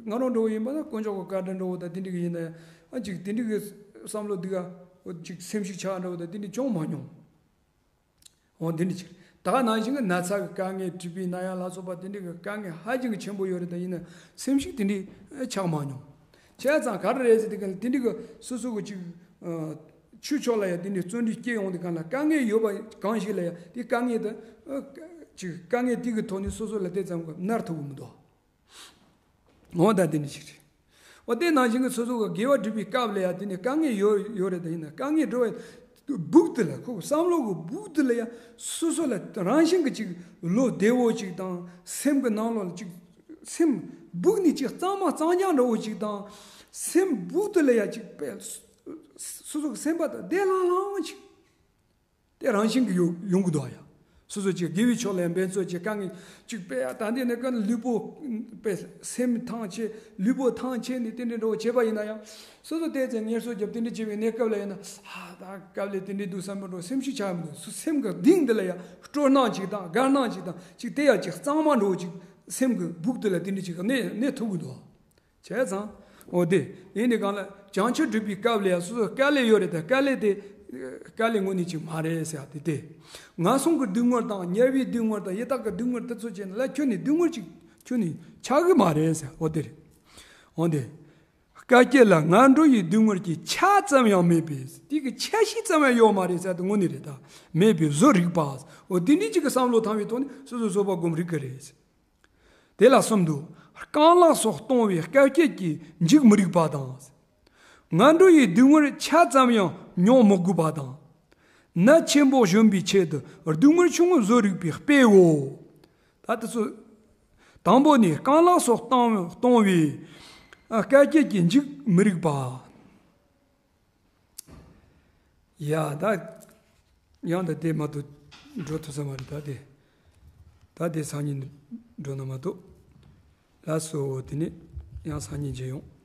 ང་རང་འདྲ་བོ་ཡིན་པ་ན་དཀོན་མཆོག་གི་བཀའ་དྲིན་འདྲ་བོ་དང་དེ་འདྲ་གི་ཡིན་ན་ཡང་ཨ་ཅིག་དེ་འདྲ་གི་བསམ་བློ་འདུག་ག་ཅིག་སེམས་ཤུགས་ཆག་འདྲ་བོ་དང་དེ་འདྲ་བྱུང་མ་མྱོང་། འོ་དེ་འདྲ་ཅིག་ད་ག་ནང་བཞིན་གི་ན་ཚ་གི་དཀའ་ངལ་མཁྲིས་པའི་ན་ཡག་ལ་སོགས་པ་དེ་འདྲ་གི་དཀའ་ངལ་ཧ་ཅང་གི་ཆེན་པོ་ཡོད་རེད། ད་ཡིན་ན་སེམས་ཤུགས་དེ་འདྲ་ཆག་མ་མྱོང་། བྱས་ཙང་ག་རེ་རེད་ཟེར་དེ་ག་ལ་དེ་འདྲ་གི་སོ་སོ་གི་ཅིག་ཆོས་ཕྱོགས་ལ་ཡང་དེ་འདྲའི་བརྩོན་འགྲུས་སྐྱེ་ཡོང་དུས་གང་ལ་དཀའ་ངལ་ཡོད་པ་གང་ཞིག་ལ་ཡང་དེ་དཀའ་ངལ་དེ་ཅིག་དཀའ་ངལ་དེ་གི་ཐོག་ནས་སོ་སོ་ལ་དེ་ཙམ་གི་མནར་ཐུབ་གི་མི་འདུག་འོ་ད་དེ་འདྲ་ཞིག་རེད། འོ་དེ་ནང་བཞིན་གི་སོ་སོ་གི་དགེ་བ་སྒྲུབ་པའི་སྐབས་ལ་ཡང་དེ་ནས་དཀའ་ངལ་ཡོད་ཡོད་རེད། ད་ཡིན་ན་དཀའ་ངལ་འགྲོ་བའི་སྦུག་དེ་ལ་ཁོ་བསམ་བློ་གི་སྦུག་དེ་ལ་ཡང་སོ་སོ་ལ་རང་བཞིན་གི་ཅིག་བློ་བདེ་བོ་ཅིག་དང་སེམས་གི་ནང་ལོགས་ལ་ཅིག་སེམས་སྦུག་ནས་ཅིག་གཙང་མ་གཙང་རྐྱང་འདྲ་བོ་ཅིག་དང་སེམས་སྦུག་དེ་ལ་ཡང་ཅིག་དཔེ་སོ་སོ་གི་སེམས་པ་དང་བདེ་ལྷང་ལྷང་ཅིག་དེ་རང་བཞིན་གྱིས་ཡོང་ཡོང་གི་འདུག་ཡ། སོ་སོ་ཅིག་དགེ་བའི་ཕྱོགས་ལ་འབད་རྩོལ་ཅིག་དཀའ་ངལ་ཅིག་དཔེ་ད་འདི་ནས་ཀ་ལུས་པོ་དཔེ་སེམས་ཐང་ཆད་ལུས་པོ་ཐང་ཆད་ནས་དེ་འདྲ་འགྲོ་བྱས་པ་ཡིན་ན་ཡང་སོ་སོ་དེ་ཚེ་ངལ་གསོ་རྒྱབ་དེ་འདྲ་བྱས་པའི་གནས་སྐབས་ལ་ཡིན་ན་ཧ་ད་སྐབས་ལས་དེ་འདྲ་འདུག་བསམ་པ་འགྲོ་སེམས་ཤུགས་ཆག་མི་འདུག་སེམས་ཀྱི་གཏིང་འདི་ལ་ཡང་སྤྲོ་སྣང་ཅིག་དང་དགའ་སྣང་ཅིག་དང་ཅིག་དེ་ཡང་ཅིག་གཙང་མ་འགྲོ་ཅིག་སེམས་ཀྱི་སྦུག་དེ་ལ་དེ་འདྲ་ཅིག་གནས་གནས་ཐུབ་ཀྱི་འདུག་བྱས་ཙང་། འོ་དེ་ཡིན་ནི་གང་ལ་བྱང་ཆུབ་སྒྲུབ་པའི་སྐབས་ལ་ཡང་སོ་སོ་དཀའ་ལས་ཡོད་རེད་དེ་དཀའ་ལས་དེ་དཀའ་ལས་དངོས་གནས་ཅིག་མ་རེད་ཟེར་ཡ་དེ་དེ། ངན་སོང་གི་སྡུག་བསྔལ་དང་དམྱལ་བའི་སྡུག་བསྔལ་དང་ཡི་དྭགས་ཀྱི་སྡུག་བསྔལ་དེ་ཚོ་བྱས་ན་ལ་ཁྱོན་ནས་སྡུག་བསྔལ་ཅིག་ཁྱོན་ནས་ཆགས་གི་མ་རེད་ཟེར། འོ་དེ་རེད། འོ་དེ། བཀའ་བརྒྱད་ལ་ངན་འགྲོ་ཡི་སྡུག་བསྔལ་གྱི་ཆ་ཙམ་ཡང་མེད་པས་དེ་གི་ཆ་ཤས་ཙམ་ཡང་ཡོད་མ་རེད་ཟེར་དེ་དངོས་གནས་རེད་ད། མེད་པས་བཟོད་རིགས་པ། འོ་དེ་འདྲའི་ཅིག་གི་བསམ་བློ་བཏང་བའི་ཐོག་ནས་སོ་སོ་བཟོད་པ་སྒོམ་རིགས་ཀྱི་རེད། དེ་ལ་གསུམ་དུ། རྐང་ལག་སོགས་གཏོང་བའི་བཀའ་བརྒྱད་ཀྱིས་འཇིགས་མི་རིགས་པ་དང་། ངན་འགྲོ་ཡི་སྡུག་བསྔལ་ཆ་ཙམ་ཡང་མྱོང་མི་དགོས་པ་དང་། ནད་ཆེན་པོ་གཞོམ་པའི་ཆེད་དུ་སྡུག་བསྔལ་ཆུང་ངུ་བཟོད་རིགས་པའི་དཔེའོ། ད་དེ་ཚོ། དང་པོ་ནི་རྐང་ལག་སོགས་གཏོང་གཏོང་བའི་བཀའ་བརྒྱད་ཀྱིས་འཇིགས་མི་རིགས་པ། ཡ་ད། ཡང་ད་དེ་མ་གཏོགས་འགྲོ་ཐུབ་ས་མ་རེད་ད་དེ། ད་དེ་སང་ཉིན་འགྲོ་ན་མ་གཏོགས། ལགས་སོ་དེ་ནས་ཡང་སང་ཉིན་མཇལ་ཡོང་།